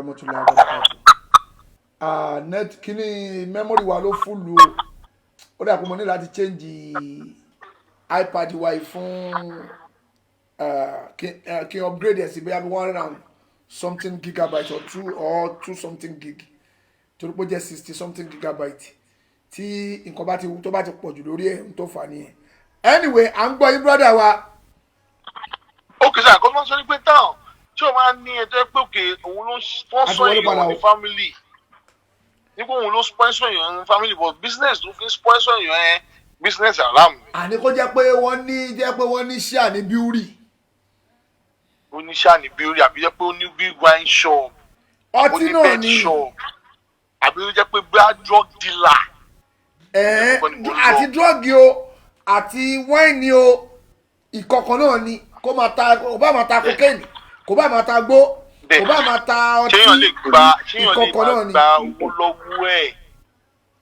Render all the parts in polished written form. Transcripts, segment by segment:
Rahmatullahi wa barakatuh. Ah, net kíní memory wa ló full o. Ó dà pé mo ní láti change iPad wa yìí fún kí n upgrade ẹ̀ sí bóyá bí 100 and something gigabyte or two something gig, torí pé ó jẹ́ 60 something gigabyte. Tí nǹkan bá ti tó bá ti pọ̀ jù lórí ẹ̀, ń tó fà nìyẹn. Anyway, à ń gbọ́ yín, brother wa. Ok sir, kó tó ń sọ ní pé táwọn tí o máa ń ní ẹjọ́ pé òkè òun ló ń sponsor Àti wọlé padà èèyàn ní o. family, nígbà òun ló sponsor èèyàn ní family, but business tó fi ń sponsor èèyàn yẹn, business haram ni. Àní kó jẹ́ pé wọ́n ní jẹ́ pé wọ́n ní share ní brewery. Ó ní share ní brewery, àbí jẹ́ pé ó ní big wine shop, ó Ọtí ní náà bet ni. shop, àbí ó jẹ́ pé bá drug dealer. Ẹ̀ẹ́n. Ẹ̀kọ́ ni mo ń lọ. Àti drug o àti wine o, ìkọ̀kọ̀ náà ni. Kó máa ta, kó bá máa ta cocaine, kó bá máa ta gbó, kó bá máa ta ọtí, ṣéyàn lè gba, ṣéyàn lè ìkọ̀kọ̀ náà máa ni. gba owó lọ́wọ́ ẹ̀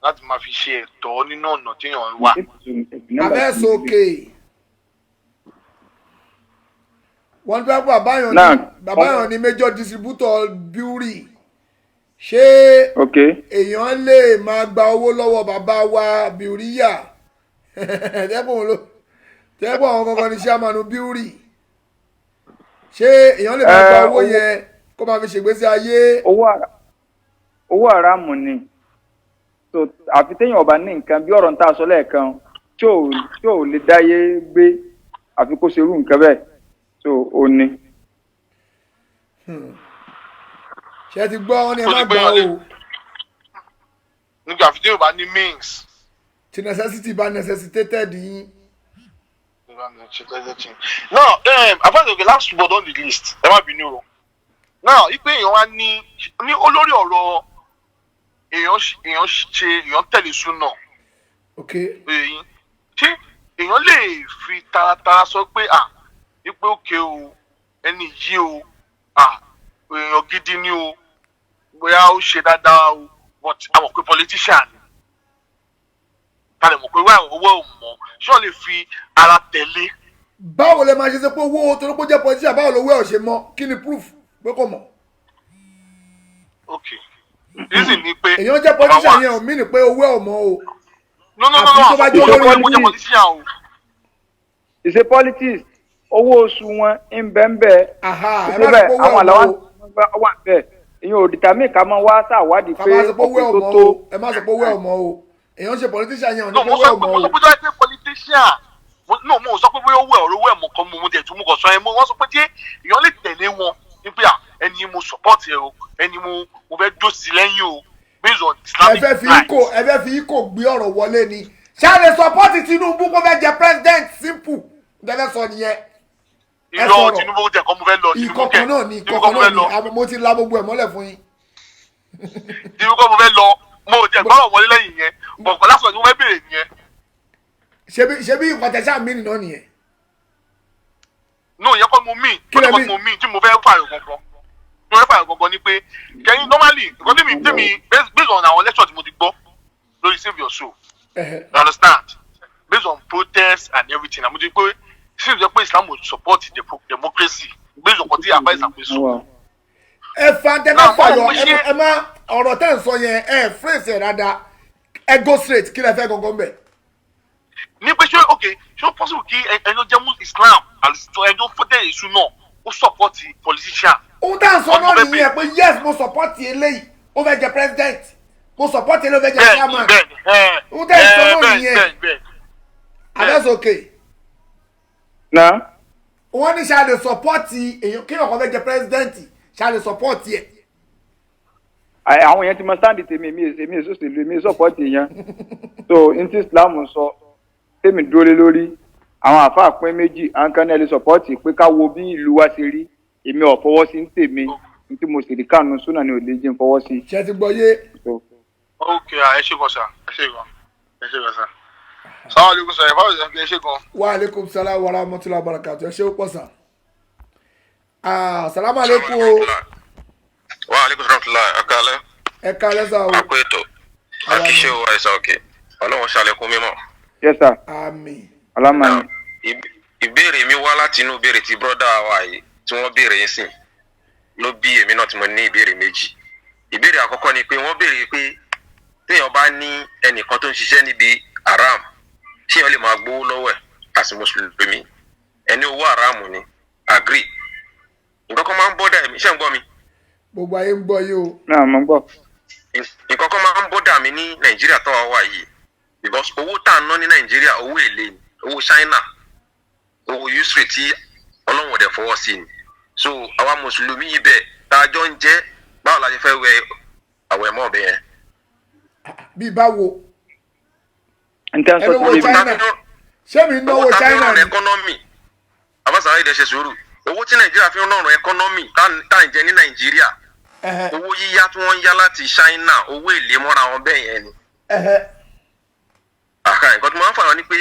láti máa fi ṣe ẹ̀tọ́ nínú ọ̀nà téèyàn wà? Abẹ́sọ̀kè wọ́n fẹ́ bàbá yàn ní Náà. Bàbá yàn ní major distributor brewery. Ṣé èèyàn lè máa gba owó lọ́wọ́ bàbá wa bìríyà tẹ́pọ̀ ló tẹ́pọ̀ àwọn kankan ní chairman brewery? Ṣé èèyàn lè máa gba owó yẹn kó máa fi ṣègbésí ayé? Owó àràmù ni. So àfi téèyàn ọba ní nǹkan bí ọ̀rọ̀ ń tà sọ lẹ́ẹ̀kan tí ò lè dáyé gbé, àfi kó ṣerú nǹkan bẹ́ẹ̀, so ó ní. Ṣe ti gbọ́? Wọn ni ẹ Tó má ti gbé gbà wọn o. Nígbà àfi téèyàn bá ní means. Tí necessity bá necessitated yín. Now, apart the last but on the list, ẹ má bínú o. Now, ipe èèyàn wá ní olórí ọ̀rọ̀ èèyàn ṣe, èèyàn tẹ̀lé súnà. Èyí ṣé èèyàn lè fi taratara sọ pé à ipe òkè o, ẹni yìí o, à èèyàn gidi ni o, bóyá ó ṣe dáadáa o, but àwọn pé politician ni, ká lè mọ̀ pé wá owó ò mọ̀, ṣé wọ́n lè fi ara tẹ̀lé? Báwo lẹ máa ṣe ṣe pé owó torí pé ó jẹ́ politician, báwo lówó ẹ̀ ò ṣe mọ́? Kí ni proof pé kò mọ̀? Ok, reason ni pé Èèyàn jẹ́ politician yẹn ò mí ni pé owó ẹ̀ ò mọ́ o. No, no, no. Àfi No. tó bá jẹ́ Àkókò olórí. ló jẹ́ politician o. Ìṣe politics, owó oṣù wọn ń bẹ́ ń bẹ́. Aha, ẹ má Síbẹ̀ sọ pé owó àwọn ẹ̀ ò àlàwà mọ́ o. wà bẹ́ẹ̀, ìyẹn ò determine ká máa wá ṣàwádìí Ká pé má sọ pé owó ẹ̀ ò ọ̀pẹ tó mọ́ tó. o. Ẹ má sọ pé owó ẹ̀ ò mọ́ o. Èèyàn ṣe politician yẹn ò ní No, pé mo owó ẹ̀ sọ ò pé mọ́ mo o. sọ pé tó yẹ pé politician, no, mo sọ pé bóyá owó ẹ̀, ọ̀rọ̀ owó ẹ̀ mọ̀ kan, mo tẹ̀ tún mo kàn sọ ẹ, mo wọ́n sọ pé tí èèyàn lè tẹ̀lé wọn ní pé à ẹni mo support ẹ o, ẹni mo fẹ́ dó sí lẹ́yìn o, based on Ẹ Islamic fẹ́ fi right. ikò, ẹ fẹ́ fi ikò gbé ọ̀rọ̀ wọlé ni. Ṣáà lè support Tinubu kó fẹ́ jẹ president? Simple, ẹ fẹ́ sọ nìyẹn. Ẹ Irọ́. sọ̀rọ̀. Tinubu jẹ́ kọ́ mo fẹ́ lọ Tinubu Ìkọ̀kan kẹ̀ náà ni. Tinubu Ìkọ̀kan kọ́ mo náà fẹ́ ni. lọ. Àmọ́ mo ti la gbogbo ẹ̀ mọ́lẹ̀ fún yín. Tinubu kọ́ mo fẹ́ lọ. Mo ò tiẹ̀ gbọ́dọ̀ wọlé lẹ́yìn yẹn bọ̀kọ̀ lásán ni mo fẹ́ béèrè nìyẹn. Ṣebí nǹkan tẹ̀ ṣáà mí nìyẹn nìyẹn. No, yẹn kọ́ mo mean. Kí lẹ Kọ́ mean? mo mean tí mo fẹ́ fààyàn gangan, tí mo fẹ́ fààyàn gangan ni pé kẹ́yìn normally nǹkan tèmi based on àwọn lecture tí mo ti gbọ́ lórí Save Your Soul, you understand, based on protest and everything, àmọ́ ti pé since jẹ́ pé Islam will support the democracy based on nǹkan tí advice àpè sọ. Ẹ fa tẹ Náà, bá fàyọ. mo ṣe- Ẹ má ọ̀rọ̀ tẹ́ ń sọ yẹn, ẹ phrase ẹ̀ dáadáa. Ẹ go straight, kí lẹ fẹ́ gangan bẹ̀? Ní pé ṣé ok, ṣé ó possible kí ẹni tó jẹ́ Islam àlùsọ, ẹni tó fọ́tẹ̀ èṣù náà, ó support politician? Ohun tá à ń sọ Ọdún náà fẹ́ nìyẹn pé yes, mo support eléyìí, ó fẹ́ jẹ president, mo support eléyìí, ó fẹ́ jẹ chairman. Bẹ́ẹ̀ni ẹ. Ohun tẹ́ ẹ̀ sọ náà Bẹ́ẹ̀ni. nìyẹn. Bẹ́ẹ̀ni. Abẹ́sọ̀kè. Náà. Wọ́n ní ṣáà lè support èèyàn, kéèyàn kan fẹ́ jẹ president, ṣáà lè support ẹ̀? Àwọn èèyàn ti mọ stand tèmi. Èmi èso òṣèlú, èmi support èèyàn. So n tí Islam sọ tèmi dúró lé lórí, àwọn àáfàá pín méjì. Àwọn kan náà lè support pé ká wo bí ìlú wa ṣe rí. Èmi ò fọwọ́ sí ń tèmi. N tí mo sì rí kànú súnà ni ò lè jẹ́ n fọwọ́ sí. Ṣe ti gbọ́ yé? So, Ok, ẹ ṣé gan sir, ẹ ṣé gan, ẹ ṣé gan sir. Salaam aleykum sir, ẹ báwo, ẹ ṣé gan. Wa aleykum salaam wa rahmatulah barakatu. Ẹ ṣe ó pọ̀ sà. Ah, salaam aleykum o. Wa aleykum salaam, akalẹ. Ẹ kálẹ́ sà o. Akó ètò, akíṣe o, àìsàn òkè, Ọlọ́run ṣàlékún mímọ́. Yes sir. Àmín. Alámàní. Ìbéèrè mi wá láti inú ìbéèrè tí brọ́dà wa yìí tí wọ́n béèrè yín sìn. Ló bí èmi náà tí mo ní ìbéèrè méjì. Ìbéèrè àkọ́kọ́ ni pé wọ́n béèrè pé téèyàn bá ní ẹnìkan tó ń ṣiṣẹ́ níbi haram, ṣé èèyàn lè máa gbowó lọ́wọ́ ẹ̀ àti mùsùlùmí? Ẹni owó haram ni, agree. Nǹkan kan máa ń bother mi, ṣé ń gbọ́ mi? Gbogbo ayé ń gbọ́ yìí o. Náà mo ń gbọ́. Nǹkan kan máa ń bother mi ní Nàìjíríà tó wà wà yìí, because owó tá à ń ná ní Nàìjíríà, owó èlé ni, owó China, owó usury tí Ọlọ́run ò dẹ̀ fọwọ́ sí ni. So àwa mùsùlùmí ibẹ̀ tá a jọ ń jẹ́, báwo la ṣe fẹ́ wẹ àwẹ̀ mọ́ ọ̀bẹ yẹn? Bí báwo? N tẹ́ ń sọ Ẹni ti wo yé mi. China? Ṣé mi náwó Owó tá a fi ń China run ni? economy, abasara yìí dẹ̀ ṣe sùúrù, owó tí Nàìjíríà fi ń run economy tá à ń jẹ ní Nàìjíríà, owó yíyá tí wọ́n ń yá láti China, owó èlé mọ́ra wọn bẹ́ẹ̀ yẹn ni. Àká nǹkan tó máa ń fààyàn ni pé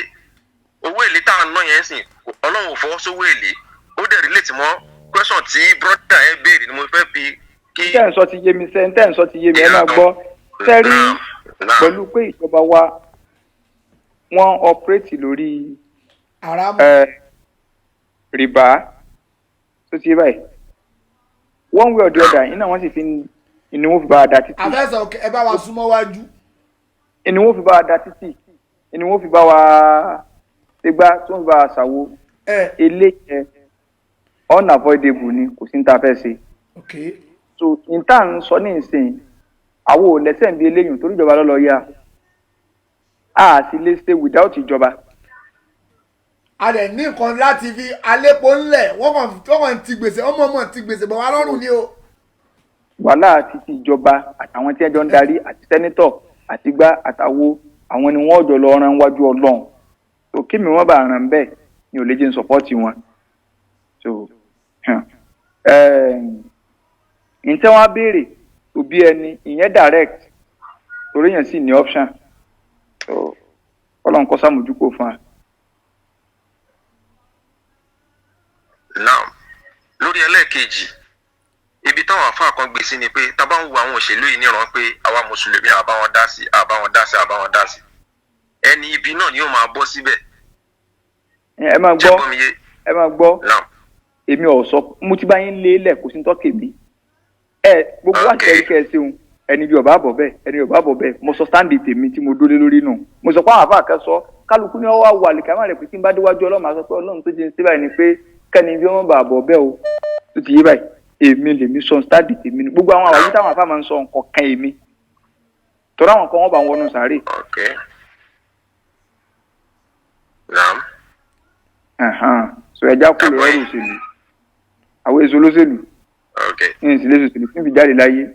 owó èlé tá à ń ná yẹn sìn, Ọlọ́run ò fọwọ́ sówó èlé. Ó dẹ̀ relate mọ́ question tí brother yẹn béèrè ni mo fẹ́ fi kí. N tẹ́ ń sọ ti yé mi sẹ́, n tẹ́ ń sọ ti yé mi. Ẹ máa gbọ́ sẹ́rí pẹ̀lú pé ìjọba wa, wọ́n operate lórí Haram. Rìbá tó ti yé báyìí, one way or the other, iná wọ́n sì fi ń ni wọ́n fi bá a da títì. Àfẹsọ̀, ẹ bá wa súnmọ́ wájú. Ni wọ́n fi bá wa da títì, ni wọ́n fi bá wa ṣègbà tí wọ́n fi bá wa ṣàwo. Eléyẹn unavoidable ni, kò sí ní ta fẹ́ ṣe. So n tá à ń sọ ní ìsìn, àwọn ò lẹ́sẹ̀ ń bí eléyìí torí ìjọba lọ́lọ́ yá, a sì lè ṣe without ìjọba. A dẹ̀ ní nǹkan láti fi alépo ńlẹ̀, wọ́n kàn ti gbèsè, ọmọ ọmọ ti gbèsè bọ̀ wá lọ́rùn ni o. Wàhálà àti ti ìjọba àtàwọn tí ẹjọ́ ń darí àti senator àti gbá àtàwo, àwọn ni wọ́n jọ lọ ran wájú Ọlọ́run. So kí mi wọ́n bá ràn bẹ́ẹ̀ ni ò lè jẹ́ n support wọn. So ǹtẹ́ wọ́n á béèrè òbí ẹni ìyẹn direct, torí yẹn sì ní option. So Ọlọ́run kó sàmójúkò fún wa. Now, lórí ẹlẹ́ẹ̀kejì, ibi táwọn àfáà kan gbé sí ni pé tá a bá ń wo àwọn òṣèlú yìí níran pé àwa mùsùlùmí àbá wọn dá sí, àbá wọn dá sí, àbá wọn dá sí, ẹni ibi náà ni yóò máa bọ́ síbẹ̀. Ẹ máa Ṣé gbọ́. gbọ́ mi yé? Ẹ máa gbọ́. Now. Èmi ò sọ mo ti bá yín lé lẹ̀, kò sí ní tọ́kì mi ẹ gbogbo wa. Kẹ́rí kẹ́ ẹ ṣeun. Ẹni bí ọba bọ̀ bẹ́ẹ̀, ẹni ọba bọ̀ bẹ́ẹ̀, mo sọ stand tèmi tí mo dólé lórí nù. Mo sọ pé àwọn àfáà kan sọ, kálukú ní ọwọ́ àwọ̀ àlìkámà rẹ̀ pé tí n bá déwájú Ọlọ́run, máa sọ pé Ọlọ́run tó jẹ́ ń ṣe báyìí ni pé kẹ́ni bí wọ́n bá bọ̀ bẹ́ẹ̀ o. Tó ti yé báyìí, èmi lèmi sọ stand tèmi nù. Gbogbo àwọn àwàyí táwọn àfáà máa ń sọ nǹkan kan, èmi tọ́ra àwọn kan wọ́n bá wọnú sàárè. Ok, naam. So ẹja kú lórí ọ̀rọ̀ òṣèlú, àwọn èso olóṣèlú ní ìsìlẹ̀ òṣèlú fún ìjáde láyé.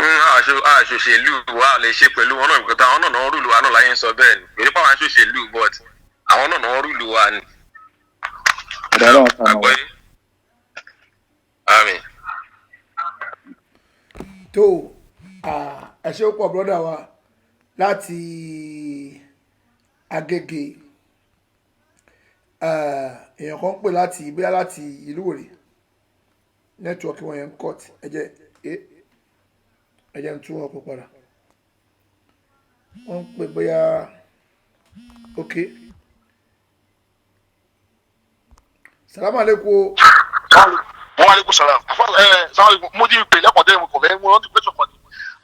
Àṣòṣèlú wa lè ṣe pẹ̀lú wọn náà nǹkan táwọn náà náà rule wa náà láyé ń sọ bẹ́ẹ̀ ni pẹ̀lú pàwọn aṣòṣèlú, but àwọn náà náà rule wa ni. Ọ̀dà, Ọlọ́run sànù wa. Àgbọ́yé, àmín. Tó ẹ ṣe pọ̀, brother wa láti Agége. Èèyàn kan ń pè láti bóyá láti ìlú wòrè, network wọn yẹn ń cut. Ẹ jẹ́ ń tún wọn pọ̀ padà. Wọ́n ń pè bóyá. Ok, salamu aleykum o. Wọn aleykum salam. Afa ẹ salam aleykum. Mo ti pè lẹ́kọ̀ọ́ tẹ́lẹ̀, mo kọ̀ fẹ́ mo rántí pẹ́sọ̀ kan ni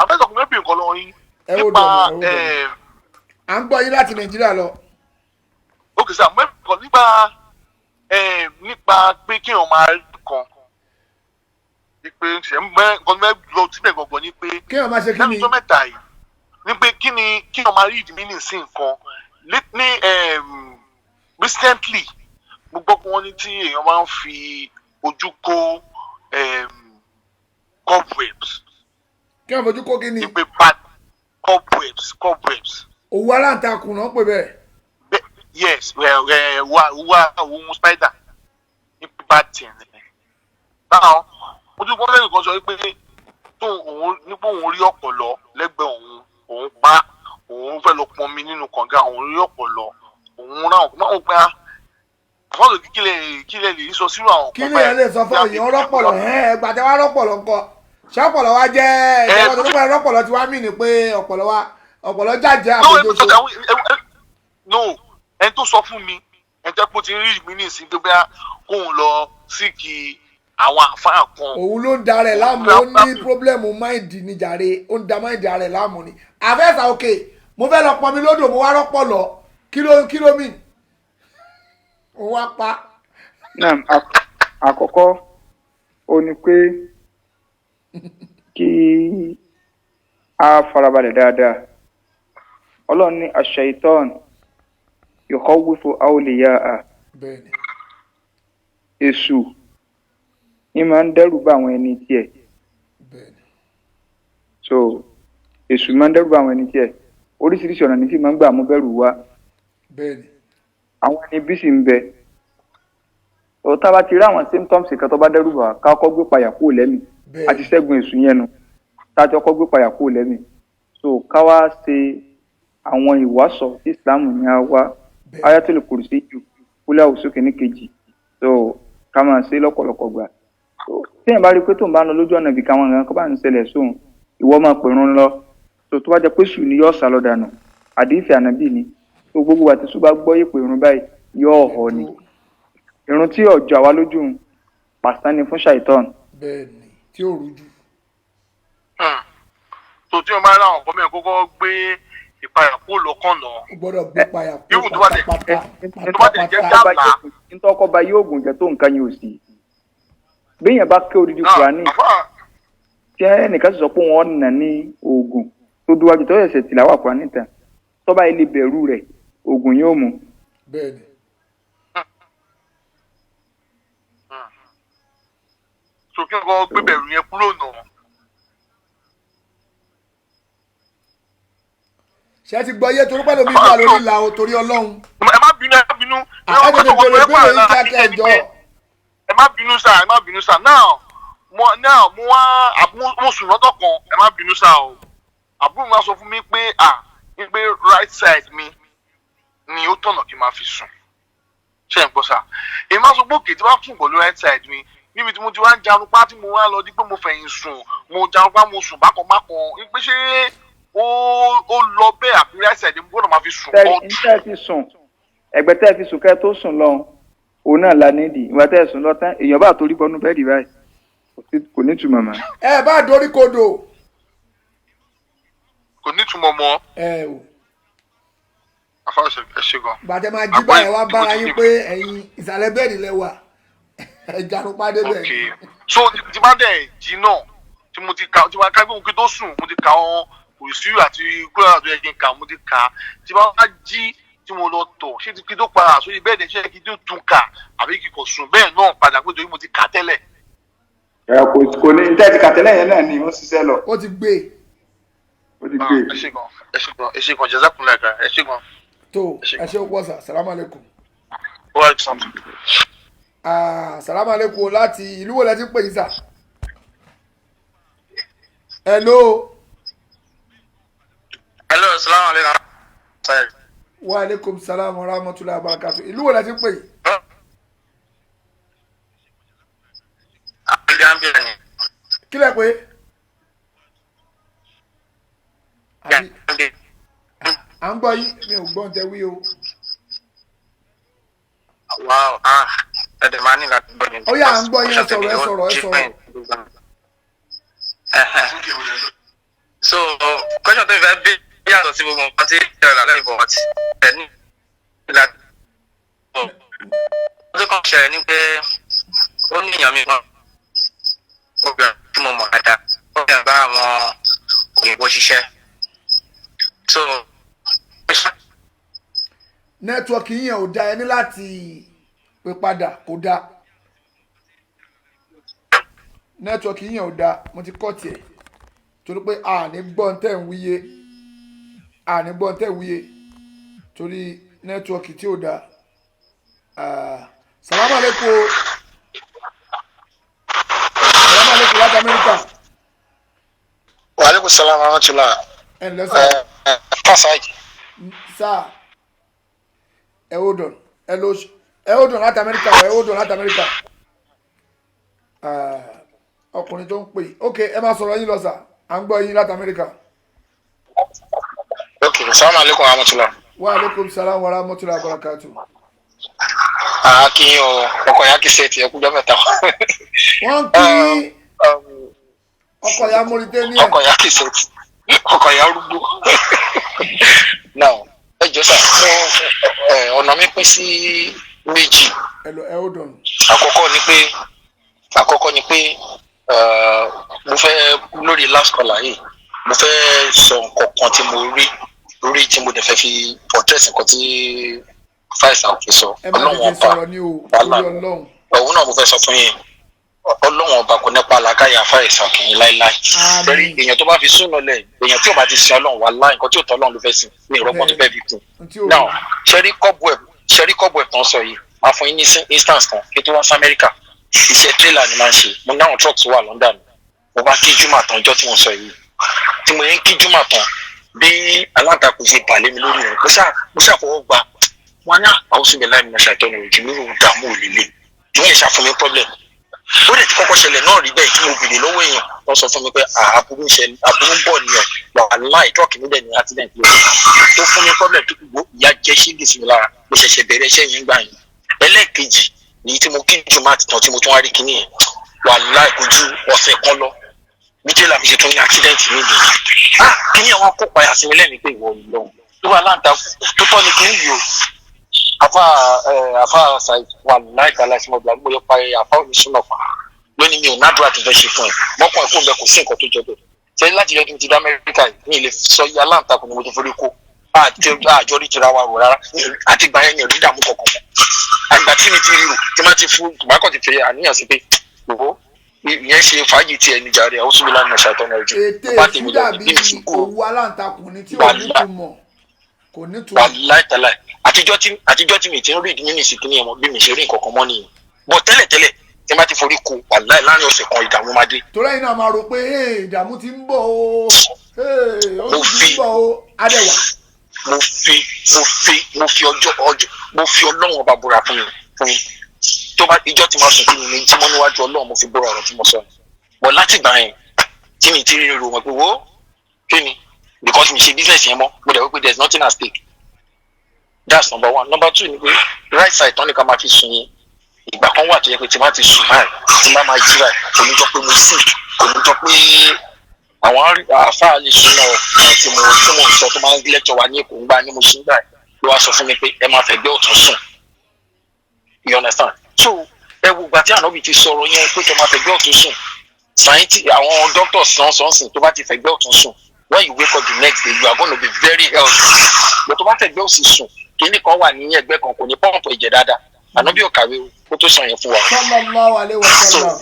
àfẹ́sọ̀ kò mẹ́bí nǹkan lọ́wọ́ yín Ẹ ó nípa dọ̀nà, ẹ ó dọ̀nà. ẹ. À ń gbọ́ yín láti Nàìjíríà lọ. Ok sir, mo mẹ́bí nǹkan nípa pé kí èèyàn máa rí nǹkan ní pé ṣe mẹ́ nǹkan mẹ́ lọ síbẹ̀ gbọ̀ngàn ni pé Kéèyàn máa ṣe kí lẹ́nu ni? tó mẹ́ta yìí ní pé kí ni kí èèyàn máa rí ìdí meaning sí nǹkan ní recently mo gbọ́ pé wọ́n ní tí èèyàn máa ń fi ojú kó cobwebs. Kéèyàn fojú kó kí ni? Ní pé bad cobwebs. Òwú aláǹtakùn náà ń pè bẹ́ẹ̀. Yes, wa wa ohun spider ní pé bad thing ni. Now, mo tún gbọ́ lẹ́nu kan sọ wípé tó òun nípò òun rí ọ̀pọ̀lọ́ lẹ́gbẹ̀ẹ́ òun, òun pa òun fẹ́ lọ pọnmi nínú kànga, òun rí ọ̀pọ̀lọ́, òun ráhùn máa ń pa àfọwọ́sọ. Kílẹ̀ lè sọ sírò àwọn Kí ni ẹ lè sọ fún èèyàn rọpọlọ? Ẹ gbàtẹ wá rọpọlọ ńkọ́? Ṣé ọpọlọ wa jẹ ìjọba tó nípa rọpọlọ tí wàá mì ní pé ọpọlọ wa, ọpọlọ jàjẹ No. àbójútó? No, ẹni tó sọ fún mi, Ẹ jẹ́ pé ó ti rí mi ní ìsìn pé bóyá kóun lọ síkì àwọn àfáà kan. Òun ló ń da rẹ̀ láàmú, ó ní pírọ́blẹ́mù máìndì ní jàre, ó ń da máìndì rẹ̀ láàmú ni. Àfẹ́sà òkè, mo fẹ́ lọ pọnmi lódò, mo wá rọ́pọ̀ lọ, kí ló mì òun wá pa. Naam, àkọ́kọ́ ó ní pé kí a farabalẹ̀ dáadáa. Ọlọ́run ní aṣ-ṣaitan yukhawwifu awliya'a. Bẹ́ẹ̀ni. Èṣù ní máa ń dẹ́rù bá àwọn ẹni tiẹ̀. Bẹ́ẹ̀ni. So èṣù máa ń dẹ́rù bá àwọn ẹni tiẹ̀, oríṣiríṣi ọ̀nà ní sì máa ń gbà mú bẹ̀rù wá. Bẹ́ẹ̀ni. Àwọn ẹni bí sì ń bẹ ọ̀tá bá ti rí àwọn symptoms kan tó bá dẹ́rù bà wá, ká kọ́kọ́ gbé payà kúrò lẹ́mìí. Bẹ́ẹ̀ni. Àti ṣẹ́gun èṣù yẹn nu tá a ti kọ́kọ́ gbé payà kúrò lẹ́mìí, so ká wá ṣe àwọn ìwásọ̀ tí Islam ní á wá. Bẹ́ẹ̀ni. Ayatul Kursi jù kúlẹ̀ òsókè ní kejì, so ká máa ṣe lọ́pọ̀lọpọ̀ gbà. So téèyàn bá rí i pé tóun bá ń lọ lójú ọ̀nà ibìkan, àwọn nǹkan kan bá ń ṣẹlẹ̀ sóun, ìwọ máa pèrún lọ. So tó bá jẹ́ pé sùn ni, yóò sá lọ dànù. Àdìsí ànábì ni. So gbogbo àti sùn bá gbọ́ ìpè irun báyìí, yóò họ ni irun tí ọjọ́ àwa lójú ń pàṣán ni fún ṣàìtàn. Bẹ́ẹ̀ni, tí ò rújú. So tí wọ́n bá ráwọn ọkọ mẹ́rin, kókó gbé ìpayà kúrò lọ́kàn náà. Ó gbọ́dọ̀ gbé payà kú Irú tó bá tẹ̀- pátápátá. tó bá tẹ̀ jẹ́ Pátápátá. dábàá. Ntọ́kọ́ ba yóò gùn jẹ́ tó nǹkan yìí ò sí. Béèyàn bá ké odidi Kùránì tí ẹnìkan sì sọ pé wọ́n nà ní oògùn tó dúwájú tó ṣẹ̀ṣẹ̀ tìláwà Kùránì tán, tọ́ba ilé bẹ̀rù rẹ̀, oògùn yóò mú. Bẹ́ẹ̀ni. So kí wọ́n gbé bẹ̀rù yẹn kúrò náà. Ṣé ti gbọ́ yé? Torí pẹ̀lú mi wà lórí ìlà o, torí Ọlọ́run. Ẹ má bínú, ẹ má bínú. Ẹ tètè bèrè béèrè yín kíákíá, ẹ jọ̀ọ́. Ẹ má bínú sá, ẹ má bínú sá. Now mo wá mo sùn lọ́dọ̀ kan, ẹ má bínú sá o. Àbúrò mi wá sọ fún mi pé à ń pé right side mi ni ó tọ̀nà kí n máa fi sùn. Ṣé ẹ̀ ń gbọ́ sá? Èmi máa sọ pé òkè tí wọ́n sùn pẹ̀lú right side mi níbi tí mo ti wá ń jarunpá, tí mo wá lọ di pé mo fẹ̀yìn sùn, mo jarunpá, mo sùn bákan bákan, ń pé ṣé ó lọ bẹ́ẹ̀ àbí right side mi gbọ́dọ̀ máa fi sùn all tẹ́ ẹ fi sùn, ẹ̀gbẹ́ tẹ́ ẹ fi sùn kẹ́ ẹ tó sùn lọ, òun náà la nídìí. Ìgbà tẹ́ ẹ sùn lọ tán, èèyàn bá torí bọnú bẹ́ẹ̀dì báyìí, kò ní ìtumọ̀ mọ́. Ẹ bá dorí kodò. Kò nítumọ̀ mọ́. Ẹ o. Afáàṣẹ, ẹ ṣe gan. Gbàtẹ́ máa jí báyìí, wá bára yín pé ẹ̀yin ìsàlẹ̀ bẹ́ẹ̀dì lẹ wà, ẹ jarunpá débẹ̀. Ok, so tí bá dẹ̀ jí náà, tí mo ti ka, tí bá ká gbé kí tó sùn, mo ti ka wọn kò sí àti kúrò àti ẹ̀jẹ̀ kà, mo ti kà. Tí bá wá jí tí mo lọ tọ̀, ṣé kí tó padà sórí bẹ́ẹ̀dì, ṣé kí tó tún kà àbí kí kò sùn bẹ́ẹ̀ náà padà pé torí mo ti kà tẹ́lẹ̀? Ẹ kò ní tẹ́ ẹ ti kà tẹ́lẹ̀ yẹn náà ni ó ń ṣiṣẹ́ lọ. Ó ti gbé e. Ó ti gbé e. Ẹ ṣé gan, ẹ ṣé gan, ẹ ṣé gan, jazakumullah khairan, ẹ ṣé gan. Tó ẹ ṣe pọ̀ sà, salamu aleykum. Wa alaikum salam. Ah, salamu aleykum. Láti ìlú wo lẹ ti ń pè yín sà? Hello. Hello, salaam alaikum. Sorry. Wa aleykum salam wa rahmatulahi wa barakatu. Ìlú wo lẹ ti ń pè yín? Gambia ni. Kí lẹ pé? Àbí Gambia. à ń gbọ́ yín, mi ò gbọ́ ń tẹ wí o. Wow, ah, ẹ̀dẹ̀ máa ní láti gbọ́ ni. Ó yá, à ń gbọ́ yín, ẹ sọ̀rọ̀, ẹ sọ̀rọ̀, ẹ sọ̀rọ̀. So, question tó fẹ́ bí yàtọ̀ sí gbogbo nǹkan tí ìṣẹ̀lẹ̀ lálẹ́ ìbọn àti ẹ̀ ní ìlànà. Ó tó kàn ṣẹlẹ̀ ní pé ó ní èèyàn mi kan, obìnrin tí mo mọ̀ dáadáa, ó bẹ̀rẹ̀ bá àwọn òyìnbó ṣiṣẹ́. So, ó ṣe Network yín yẹn ò da, ẹ ní láti pè padà, kò da. Network yín yẹn ò da, mo ti kọ́ tiẹ̀ torí pé àní gbọ́n tẹ̀ ń wíyé, àní gbọ́n tẹ̀ ń wíyé torí network tí ò da. Ah, salamu aleykum o. Salamu aleykum láti Amẹ́ríkà. Waaleykum salaam wa rahmatulah. Ẹ ǹlẹ́ sà. Ẹ fásitì. Sà, ẹ hold on, ẹ lọ, ẹ hold on láti Amẹ́ríkà, ẹ hold on láti Amẹ́ríkà. Ah, ọkùnrin tó ń pè, ok, ẹ máa sọ̀rọ̀ yín lọ sà, à ń gbọ́ yín láti Amẹ́ríkà. Ok, salaam aleykum wa rahmatulah. Wa aleykum salaam wa rahmatulahi wa barakatu. Àákíyàn o, ọkọ̀ ya kìí ṣe tiẹ̀ kújọ́ mẹ́ta. Wọ́n ń kí ọkọ̀ ya Mauritania. Ọkọ̀ ya kìí ṣe ọkọ̀ ya rúgbó. Now, ẹ jọ sà, mo ọ̀nà mi pín sí méjì. Ẹ lọ, ẹ hold on. Àkọ́kọ́ ni pé mo fẹ́ lórí last caller yìí, mo fẹ́ sọ nǹkan kan tí mo rí rí tí mo dẹ̀ fẹ́ fi portrait nǹkan tí Faisal fi sọ. Ẹ má Ọlọ́run tètè ọba sọ̀rọ̀ ní o, wàhálà. torí Ọlọ́run. Òun náà mo fẹ́ sọ fún yín, Ọlọ́run ọba kò nípa làákàyà Faisal kì í láíláí. Àmín. Torí èèyàn tó bá fi súnà lẹ̀, èèyàn tí ò bá ti sin Ọlọ́run, wà láì nǹkan tí ò tọ́ Ọlọ́run ló fẹ́ sìn ní ìrọ́pọ́n tó fẹ́ fi kún. Ntí o Now, ṣẹ́rí cobweb, ṣẹ́rí cobweb tán sọ yìí, máa fún yín ní instance kan. Kí tó wá sí Amẹ́ríkà, iṣẹ́ trailer ni máa ń ṣe. Mo ní àwọn trucks wà London. Mo bá kí jùmọ̀ tán ọjọ́ tí mo sọ yìí, tí mo yẹn ń kí jùmọ̀ tán, bí aláǹtakùn ṣe bà lé mi lórí rẹ̀, mo ṣáà fọwọ́ gba wọn ní àwọn sùn bẹ́ẹ̀ láì ní ṣàìtọ́ ní ojú mi ò dààmú òlélẹ̀ tí wọ́n yẹ ṣàfún mi problem. Ó dẹ̀ ti kọ́kọ́ ṣẹlẹ̀ náà rí bẹ́ẹ̀ tí mo bèrè lọ́wọ́ èèyàn, wọ́n sọ fún mi pé aburú ń ṣẹlẹ̀, aburú ń bọ̀ nìyẹn. Wàláì, truck mi dẹ̀ ní accident lórí tó fún mi problem tó gbó ìyá jẹ́ ṣíngì sí mi lára. Mo ṣẹ̀ṣẹ̀ bẹ̀rẹ̀ iṣẹ́ yẹn gbà yẹn. Ẹlẹ́ẹ̀kejì èyí tí mo kí jù máa tàn tí mo tún wá rí kíní yẹn, wàláì, kò ju ọ̀sẹ̀ kan lọ bí trailer mi ṣe tún ní accident mi nìyẹn. Ah, kíní àwọn kó payà sí mi lẹ́mìí pé ìwọ lọ́hùn tó wà láǹtà tó tọ́ ni kíní yìí o. Afa ẹ, afa Said, wàláì tàlà sí mo gbà mo yọ pa ẹ, afa onísùnà pa lónìí, mi ò nádùúrà tó fẹ́ ṣe fún ẹ mọ́kàn ẹ̀kọ́ bẹ, kò sí nǹkan tó jọ bẹ́ẹ̀. Ṣe láti yọ kí n ti dá Amẹ́ríkà yìí, mi ì lè sọ iye aláǹtakùn ni mo ti forí kó àti àjọ rí tira wa rò rárá. Àti gbà yẹn, mi ò rí dààmú kankan mọ́. Àgbà tí mi ti rí rò tí má ti fún tòmákọ̀ ti fi àníyàn sí pé gbogbo ìyẹn ṣe fàájì tiẹ̀ níjà rẹ̀, ó súnmi lánàá ṣàtọ́nà ẹ̀jú Ètè bá èṣù tèmi lọ dàbí bí mi sì kúrò. òwú aláǹtakùn ni tí ò ní túmọ̀, kò ní túmọ̀. Wàláì tàláì, àtijọ́ tí mi ti ń rí ìdí mímì sí kíní ẹ̀ mọ́ bí mi ṣe rí nǹkan kan mọ́ nìyẹn bọ̀ tẹ́lẹ̀tẹ́lẹ̀, tí n bá ti forí ko, wàláì, láàrin ọ̀sẹ̀ kan ìdààmú máa dé. Torí ẹ̀yin náà máa rò pé, "Hey, ìdààmú ti ń bọ̀ o. Hey, ó Mo ti ń bọ̀ o." Adẹ̀wà. Mo fi ọjọ́ ọjọ́, mo fi Ọlọ́run ọba búra fún mi tó bá ìjọ tí máa sùn kí mi ní jímọ́ níwájú Ọlọ́run, mo fi búra ọ̀rọ̀ tí mo sọ bọ̀. Láti gbà yẹn tí mi ti rí ro wọn pé wo kí ni, because mi ṣe business yẹn mọ́, mo dẹ̀ wí pé there is nothing at stake. That's number one. Number two ni pé right side tán ní ká máa fi sùn yẹn, ìgbà kan wà tó yẹ pé tí bá ti sùn báyìí, tí bá máa jí báyìí, kò ní jọ pé mo sick, kò ní jọ pé àwọn àáfàá lè sùn náà tí mo sọ tó máa ń lecture wa ní Èkó ńgbà ní mo ṣe ń gbà ló wá sọ fún mi pé ẹ máa fẹ̀gbẹ́ ọ̀tún sùn, you understand? So ẹ wo ìgbà tí ànábì ti sọ̀rọ̀ yẹn pé kẹ́ máa fẹ̀gbẹ́ ọ̀tún sùn, scientists, àwọn doctors náà sọ ń sìn, tó bá ti fẹ̀gbẹ́ ọ̀tún sùn, when you wake up the next day, you are gonna be very healthy, but tó bá fẹ̀gbẹ́ òsì sùn, kíní kan wà ní ẹ̀gbẹ́ kan, kò ní pump ẹ̀jẹ̀ dáadáa. Ànábì ò kàwé o kó tó sọ yẹn fún wa. Sallallahu alaihi wa sallam.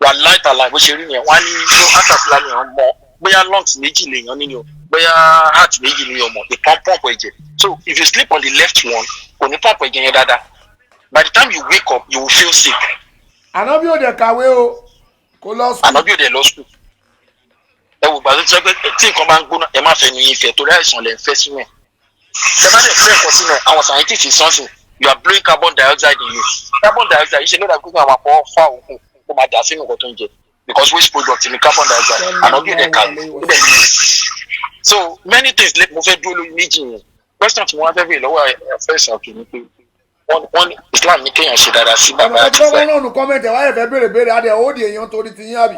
Wàláì tàlà, bó ṣe rí yẹn, wọ́n á ní ló asàfilà ni àwọn mọ bóyá lungs méjì lèèyàn nínú o, bóyá heart méjì ni ọmọ ìkan pump ẹ̀jẹ̀. So if you sleep on the left one, kò ní pump ẹ̀jẹ̀ yẹn dáadáa. By the time you wake up, you will feel sick. Ànábì ò dẹ̀ kàwé o, kò lọ school. Ànábì ò dẹ̀ lọ school. Ẹ wò gbàdúrà tó sọ pé tí nǹkan bá ń gbóná, ẹ má fẹ́ nu yín fẹ́, torí àìsàn lẹ̀ ń fẹ́ sínú ẹ̀. Ẹ bá dẹ̀ fẹ́ nǹkan sínú ẹ̀, àwọn scientists sọ́nsìn, you are blowing carbon dioxide in you. Carbon dioxide yìí ṣe ló dàbí pé àwọn àpò fà òkun kó máa dà sínú nǹkan tó ń jẹ, because waste product ni carbon dioxide. Ànábì ò dẹ̀ kàwé ó dẹ̀. So many things mo fẹ́ dúró lórí méjì yẹn. Question tí wọ́n fẹ́ bèèrè lọ́wọ́ ẹ̀fẹ́ ìsàkè ni pé wọ́n ní Islam ní kéèyàn ṣe dáadáa sí bàbá Ọ̀nà àti tó wọ́n ìfẹ́. náà nù comment ẹ̀ wáyé fẹ́ béèrè béèrè adẹ̀ ó di èèyàn torí ti yín àbí.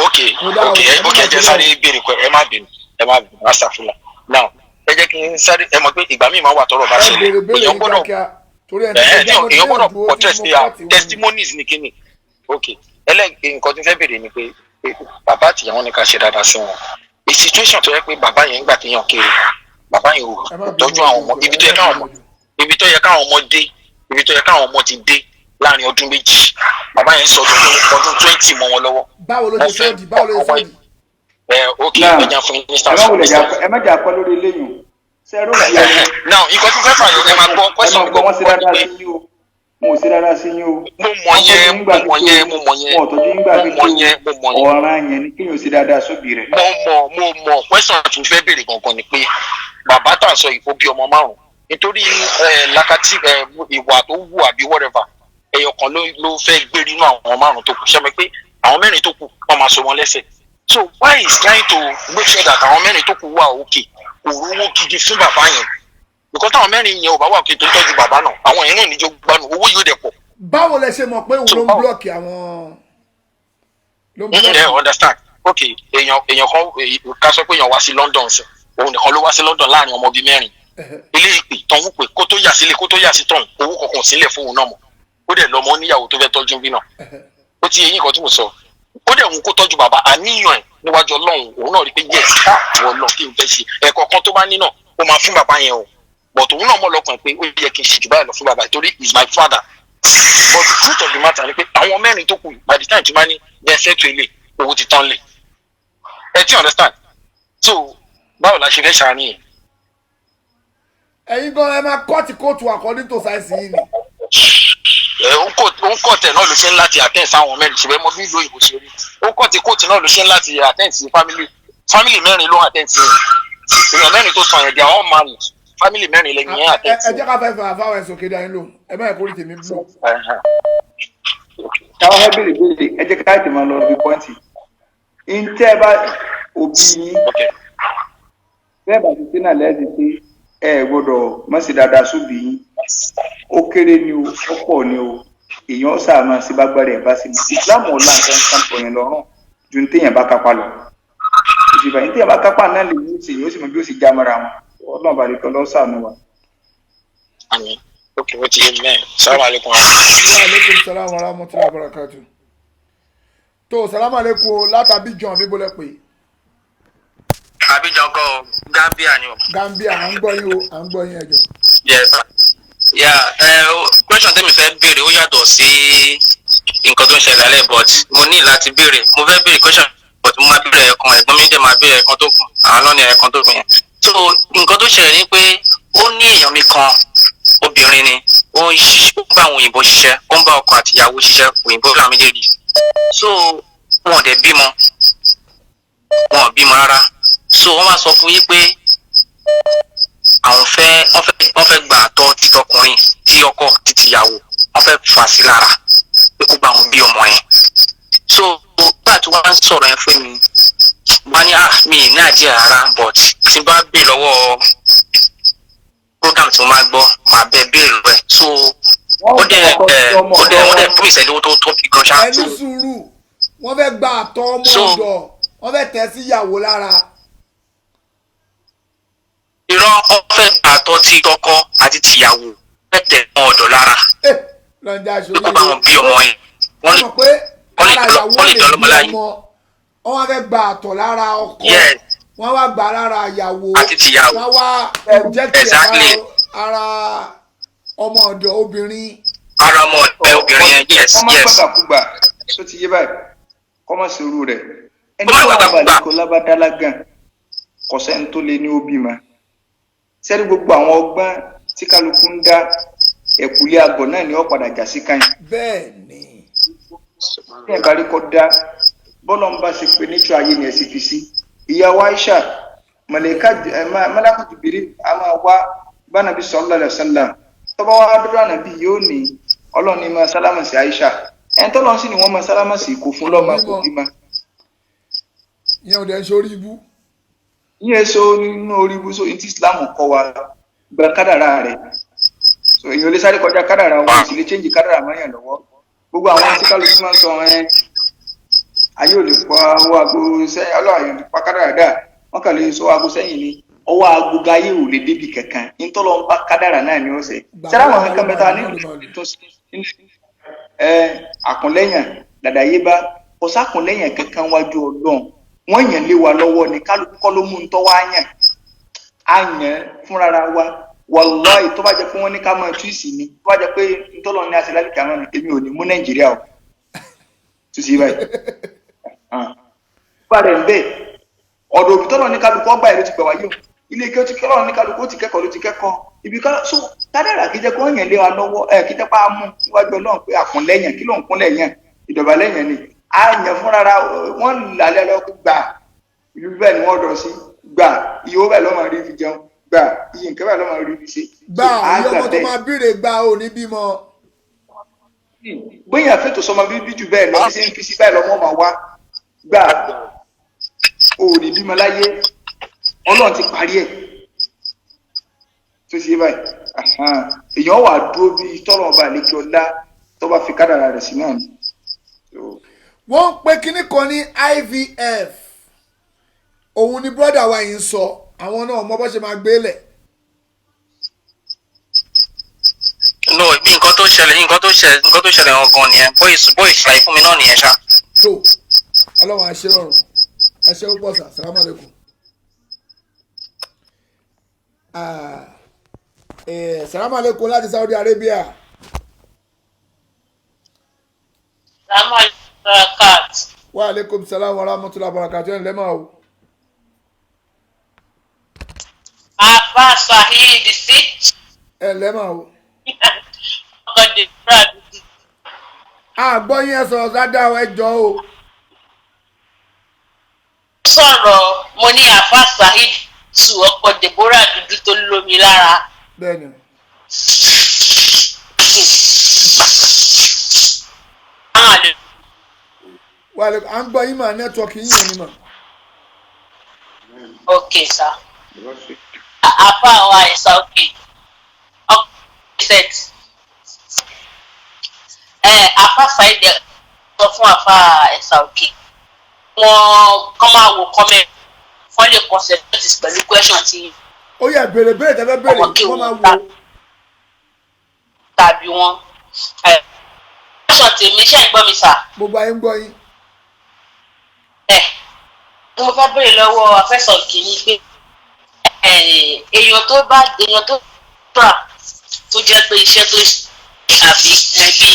Ok. Mo dá o, Ok. ẹ má Ok, ẹ jẹ́ bínú. sáré béèrè pé, ẹ má bínú, ẹ má bínú, asàfùlà. Now, ẹ jẹ́ kí n sáré, ẹ mọ̀ pé ìgbà míì máa wà tọ́rọ̀ bá Ẹ ṣẹlẹ̀, béèrè béèrè èèyàn ní gbọ́dọ̀ kíákíá torí ẹni ẹ tó èèyàn gbọ́dọ̀ dúró tí portrait mo pé kọ́ ti wọn. testimonies ní kíni. Ok, ẹlẹ́gbẹ̀ẹ́ nǹkan tí n fẹ́ béèrè ni pé bàbá àtìyàwó ní ká ṣe dáadáa sí wọn. A situation tó yẹ pé bàbá yẹn ń gbà téèyàn kéré, bàbá yẹn ò Ẹ má bínú, tọ́jú àwọn ọmọ, ibi tó yẹ káwọn ọmọ, ibi tó yẹ káwọn ọmọ dé, ibi tó yẹ káwọn ọmọ ti dé láàrin ọdún 2, bàbá yẹn sọ ọdún 20 mọ́ wọn lọ́wọ́. Báwo ló ṣe sọ́ọ̀dì? Báwo ló ṣe sọ́ọ̀dì? Ẹ ok. Náà, Ẹ jẹ́ fún yín ní ẹ má wulẹ̀ jà, ẹ má jà pẹ́ lórí eléyìí sẹ́rọ̀ bí ẹni. Now, nǹkan tí mo fẹ́ fàyọ, ẹ máa gbọ́ Ẹ question máa gbọ́, wọ́n ṣe mi dáadáa pé sí yín o, wọn ò ṣe dáadáa sí yín o. Mo mọ̀ yẹn, mo mọ̀ yẹn, mo mọ̀ yẹn. Wọn ò tọ́jú yín gbà Mo mọ̀ kékeré. yẹn, mo mọ̀ yẹn. Ọ̀ràn yẹn ni kéèyàn ṣe dáadáa sóbì rẹ̀. Mo mọ̀, mo mọ̀. Question tí mo fẹ́ béèrè gangan ni pé bàbá tá à ń sọ yìí, ó bí ọmọ márùn, nítorí ẹ lakati ẹ ìwà tó wù àbí whatever, ẹyọ kan ló fẹ́ gbé nínú àwọn márùn tó kù. Ṣé mi pé àwọn mẹ́rin tó kù, wọ́n máa so wọn lẹ́sẹ̀. So why is trying to make sure that àwọn mẹ́rin tó kù wà okay, kò rówó gidi fún bàbá yẹn. Because táwọn mẹ́rin yẹn ò bá wà òkè tó ń tọ́jú bàbá náà, àwọn yẹn náà níjó gbanu, owó yóò dẹ̀ pọ̀. Báwo lẹ ṣe mọ̀ pé òun ló ń block àwọn, ló ń Ẹ block? understand? Ok, èèyàn kan, ká sọ pé èèyàn wá sí London sí, òun nìkan ló wá sí London láàrin ọmọ bíi mẹ́rin. Ilé ìpè tọ̀hún pé kó tó yà sílé, kó tó yà sí tọ̀hún, owó kankan ò sílẹ̀ fóun náà mọ̀. Ó dẹ̀ lọ́mọ, oníyàwó tó fẹ́ tọ́jú bí náà. Ó ti eyín kan tí mo sọ, ó dẹ̀ wù kó tọ́jú bàbá. Àníyàn ẹ̀ níwájú Ọlọ́run, òun náà rí pé yes, ìwọ lọ kí n fẹ́ ṣe ẹ̀kọ́ kan tó bá ní náà, ó máa fún bàbá yẹn o. But òun náà mọ̀ lọ́kàn pé ó yẹ kí n ṣe jù báyìí lọ fún bàbá torí he is my father. But the truth of the matter ni pé àwọn mẹ́rin tó kù, by the time tí máa ní bẹ́ẹ̀ ṣètò ilé, owó ti tán lẹ̀. Ẹ ti understand? So báwo la ṣe fẹ́ ṣàárín yẹn? Ẹ̀yin gan, ẹ máa cut kóòtù according to size yìí ni. Ẹ ó ń kọ̀ tẹ̀ náà ló ṣe ń láti attend sáwọn mẹ́rin, ṣùgbọ́n mo bí ìlú òyìnbó ṣe rí, ó ń kọ̀ tí kóòtù náà ló ṣe ń láti attend sí family. Family mẹ́rin ló ń attend sí yẹn. Èèyàn mẹ́rin tó sàn yẹn, they are all married. Family mẹ́rin lẹ́yìn yẹn attend Ẹ sí. jẹ́ ká fẹ́ fà fáwọn ẹ̀sùn kéde ayé lò, ẹ má yẹ kó rí tèmi blue. Táwọn fẹ́ béèrè béèrè, ẹ jẹ́ ká tètè máa lọ bí point ntẹ́ ẹ bá òbí yín bẹ́ẹ̀ bá ti ṣe náà lẹ́ẹ̀dì pé ẹ gbọ́dọ̀ má ṣe dáadáa sóbì yín. Ó kéré ni o, ó pọ̀ ni o, èèyàn sáà máa ṣe bá gbára ẹ̀ bá ṣe mọ́. Ìsìlámù ọ̀la nǹkan kan pọ̀ yẹn lọ́rùn ju ní téèyàn bá kápá lọ. Ìṣèbà ní téèyàn bá kápá náà lè ní ṣèyí, ó sì mọ bí ó sì já mọ́ra wọn. Ọlọ́run bá lè kọ́ lọ́sàánú wa. Àmín. Ok, ó ti yé mi mẹ́rin. Salaam aleykum. Wa aleykum salaam wa rahmatulahi wa barakatu. Tó salaam aleykum o, látàbí john bíbó lẹ pé. Abidjan kọ́ o, Gambia ni o. Gambia, à ń gbọ́ yín o, à ń gbọ́ yín, ẹjọ́. Yes sir. Yeah, question tẹ́mi fẹ́ béèrè, ó yàtọ̀ sí nǹkan tó ń ṣẹlẹ̀ alẹ́, but mo ní láti béèrè. Mo fẹ́ béèrè question, but mo máa béèrè ẹ̀kan, ẹ̀gbọ́n mi dẹ̀ máa béèrè ẹ̀kan tó kù, àwọn náà ní ẹ̀kan tó kù yẹn. So nǹkan tó ṣẹlẹ̀ ni pé ó ní èèyàn mi kan, obìnrin ni, ó ń bá àwọn òyìnbó ṣiṣẹ́, ó ń bá ọkọ àtìyàwó ṣiṣẹ́, òyìnbó làwọn méjèèjì. So wọn ò dẹ̀ bímọ, wọn ò bímọ rárá. So wọ́n wá sọ fún yín pé àwọn fẹ́ wọ́n fẹ́ gba àtọ̀ ti tọkùnrin, tí ọkọ, ti tìyàwó, wọ́n fẹ́ fà sí lára pé kó bá wọn bí ọmọ yẹn. So nígbà tí wọ́n sọ̀rọ̀ yẹn fún mi, wọ́n ní, "Ah, mi ì ní idea rárá, but tí n bá bèè lọ́wọ́ program tí mo máa gbọ́, màá bẹ béèrè lọ́wọ́ ẹ̀." So ó dẹ̀ promise ẹ̀ lówó tó tóbi gan ṣá. Ẹ ní sùúrù, wọ́n fẹ́ gba àtọ̀ ọmọ ọ̀dọ̀, wọ́n fẹ́ tẹ̀ sí ìyàwó lára? Irọ́, wọ́n fẹ́ gba àtọ̀ tí tọkọ àti tìyàwó, fẹ́ tẹ̀ mọ́ ọ̀dọ̀ lára lọ́njà aṣọ pé kó bá wọn bí ọmọ yẹn. Wọ́n lè mọ̀ pé wọ́n lè ara ìyàwó wọ́n lè lè dọ́lọ́mọ bí láyé. ọmọ, wọ́n wá fẹ́ gba àtọ̀ lára ọkọ, wọ́n wá gbà lára ìyàwó Àti tìyàwó. Wọ́n wá inject ẹ̀ ara ọmọ ọ̀dọ̀ obìnrin. Ara ọmọ ẹ obìnrin yẹn, yes. Kọ́ má Yes. gbàgbàkúgbà tó ti yé báyìí, kọ́ má ṣerú rẹ̀. Ẹni Kó má tó wà gbàgbàkúgbà. balẹ̀ kó lábàdálá gan, kò sẹ́ni tó lé ní ó bímọ. Sẹ́ni gbogbo àwọn ọgbọ́n tí kálukú ń dá, ẹ̀kúlé àgọ̀ náà ni ó padà já sí káyìn. Bẹ́ẹ̀ ni. Ní ẹ̀ka rí kọ́ dá bọ́lá ń bá ṣe pé nítorí ayé ni ẹ̀ sì fi sí. Ìyàwó Aisha, mọ̀lẹ́ka mọ́lákà jùbìrí a máa wá bánàbí sallallahu alaihi wasallam. Tọ́ba wá dúró, ànàbí yóò ní Ọlọ́run ní máa sálámà sí Aisha. Ẹni tọ́lọ́run sì ni wọ́n máa sálámà sí, kò fún lọ́mọ, kò bímọ. Ìyẹn ò dẹ̀ ń sórí ibú. Yíyan so nínú orí ibùsọ ní tí Islam kọ́ wa, gba kádàrá rẹ̀. So èèyàn ò lè sáré kọjá kádàrá wọn, kò sì lè change kádàrá mọ́yàn lọ́wọ́. Gbogbo àwọn tí kálukú máa ń sọ ẹ, ayé ò lè pa ọwọ́ aago sẹ́yìn, Ọlọ́run ayé ò lè pa kádàrá dà, wọ́n kàn lè sọ aago sẹ́yìn ni. Ọwọ́ aago gayé ò lè débi kankan. Ntọ́lọ́ ń bá kádàrá náà ni ó ṣe sẹ́rẹ́. Àwọn kankan mẹ́ta nílùú tó ẹ àkúnlẹ̀yàn dàdàyébá, kò sákúnlẹ̀yàn kankan wájú Ọlọ́run. Wọ́n yàn lé wa lọ́wọ́ ni. Kálukú kọ́ ló mú un tọ́ wá yàn á yàn fúnra wa. Wàláì, tó bá jẹ́ pé wọ́n ní ká máa túìsì ni, tó bá jẹ́ pé ntọ́lọ́ ní àṣẹ lálẹ́ kàmá, èmi ò ní mú Nàìjíríà o. Túìsì báyìí bá rẹ̀ ń bẹ̀ ọ̀dọ̀ òbí tọ́lọ́ ní kálukú ọgbà ẹ̀ ló ti gbà wáyé o. Ilé ike tí tọ́lọ́ ní kálukú ó ti kẹ́kọ̀ọ́ ló ti kẹ́kọ̀ọ́ ibi ká. So kádàrà kí jẹ́ kó yàn lé wa lọ́wọ́ ẹ̀, kí jẹ́ pé a mú níwájú Ọlọ́run pé àkúnlẹ̀yàn, kí ló ń kúnlẹ̀ yàn? Ìdọ̀bálẹ̀yàn ni a yàn fúnra wọn lálẹ́ lọ gbà. Ìlú bẹ́ẹ̀ ni wọ́n dọ̀ sí gbà, iye owó bẹ́ẹ̀ lọ́mọ rí fi jẹun gbà, iye nǹkan bẹ́ẹ̀ lọ́mọ rí fi ṣe. Gbà iye ọmọ tó máa bíre gbà ò ní bímọ. Bóyá fètò sọmọ bíbí jù bẹ́ẹ̀ lọ, bí ṣe ń fi sí báyìí lọ́mọ máa wá gbà, ò ní bímọ láyé. Ọlọ́run ti parí ẹ̀. Tó ṣe báyìí, èèyàn wà dúró bí tọ́lọ̀ ọba àlejò ọlá tó bá fi kádàrà rẹ̀ sí náà ni. Wọ́n ń pe kinní kan ní IVF. Òun ni brọ́dà wa yìí ń sọ, àwọn náà mọ bó ṣe máa gbé lẹ̀. No, bí nǹkan tó ṣẹlẹ̀, nǹkan tó ṣẹlẹ̀ gangan nìyẹn. Bóyì ṣàlàyé fún mi náà nìyẹn ṣá. Tó ọlọ́run àṣẹ rọrùn, ẹ ṣe púpọ̀ sà. Salamu alaikum. Salamu alaikum láti Saudi Arabia. Salamu alaikum. Wa alaikum salam wa rahmatullahi wa barakatuh. Ẹ̀ ǹlẹ́ máa o. Afa Saheed sí. Ẹ̀ ǹlẹ́ máa o. Ọkọ̀ Dèbúrà dúdú. Àgbọ̀ yín, ẹ sọ̀rọ̀ dáadáa, ẹ jọ o. Sọ̀rọ̀ mo ní Afa Saheed tù ọkọ̀ Deborah dúdú tó lómi lára. Bẹ́ẹ̀ni. Wà á ń gbọ́ yín mà, network yín yẹn ni mà. Ok sir. Afa wa ẹ̀sà òkè. Set. Afa Saheed sọ fún Afa ẹ̀sà òkè. Wọ́n kọ́ máa wo comment, wọ́n lè concentrate pẹ̀lú question tí. Ó yẹ béèrè béèrè tẹ́fẹ́ béèrè, wọ́n máa wo. Tàbí wọn. Question tèmi, ṣe ń gbọ́ mi sà? Gbogbo ayé ń gbọ́ yín. Ẹ mo fẹ́ béèrè lọ́wọ́ afẹ́sọ̀ kìíní pé èèyàn tó bá èèyàn tó tà tó jẹ́ pé iṣẹ́ tó ṣe àbí ẹbí,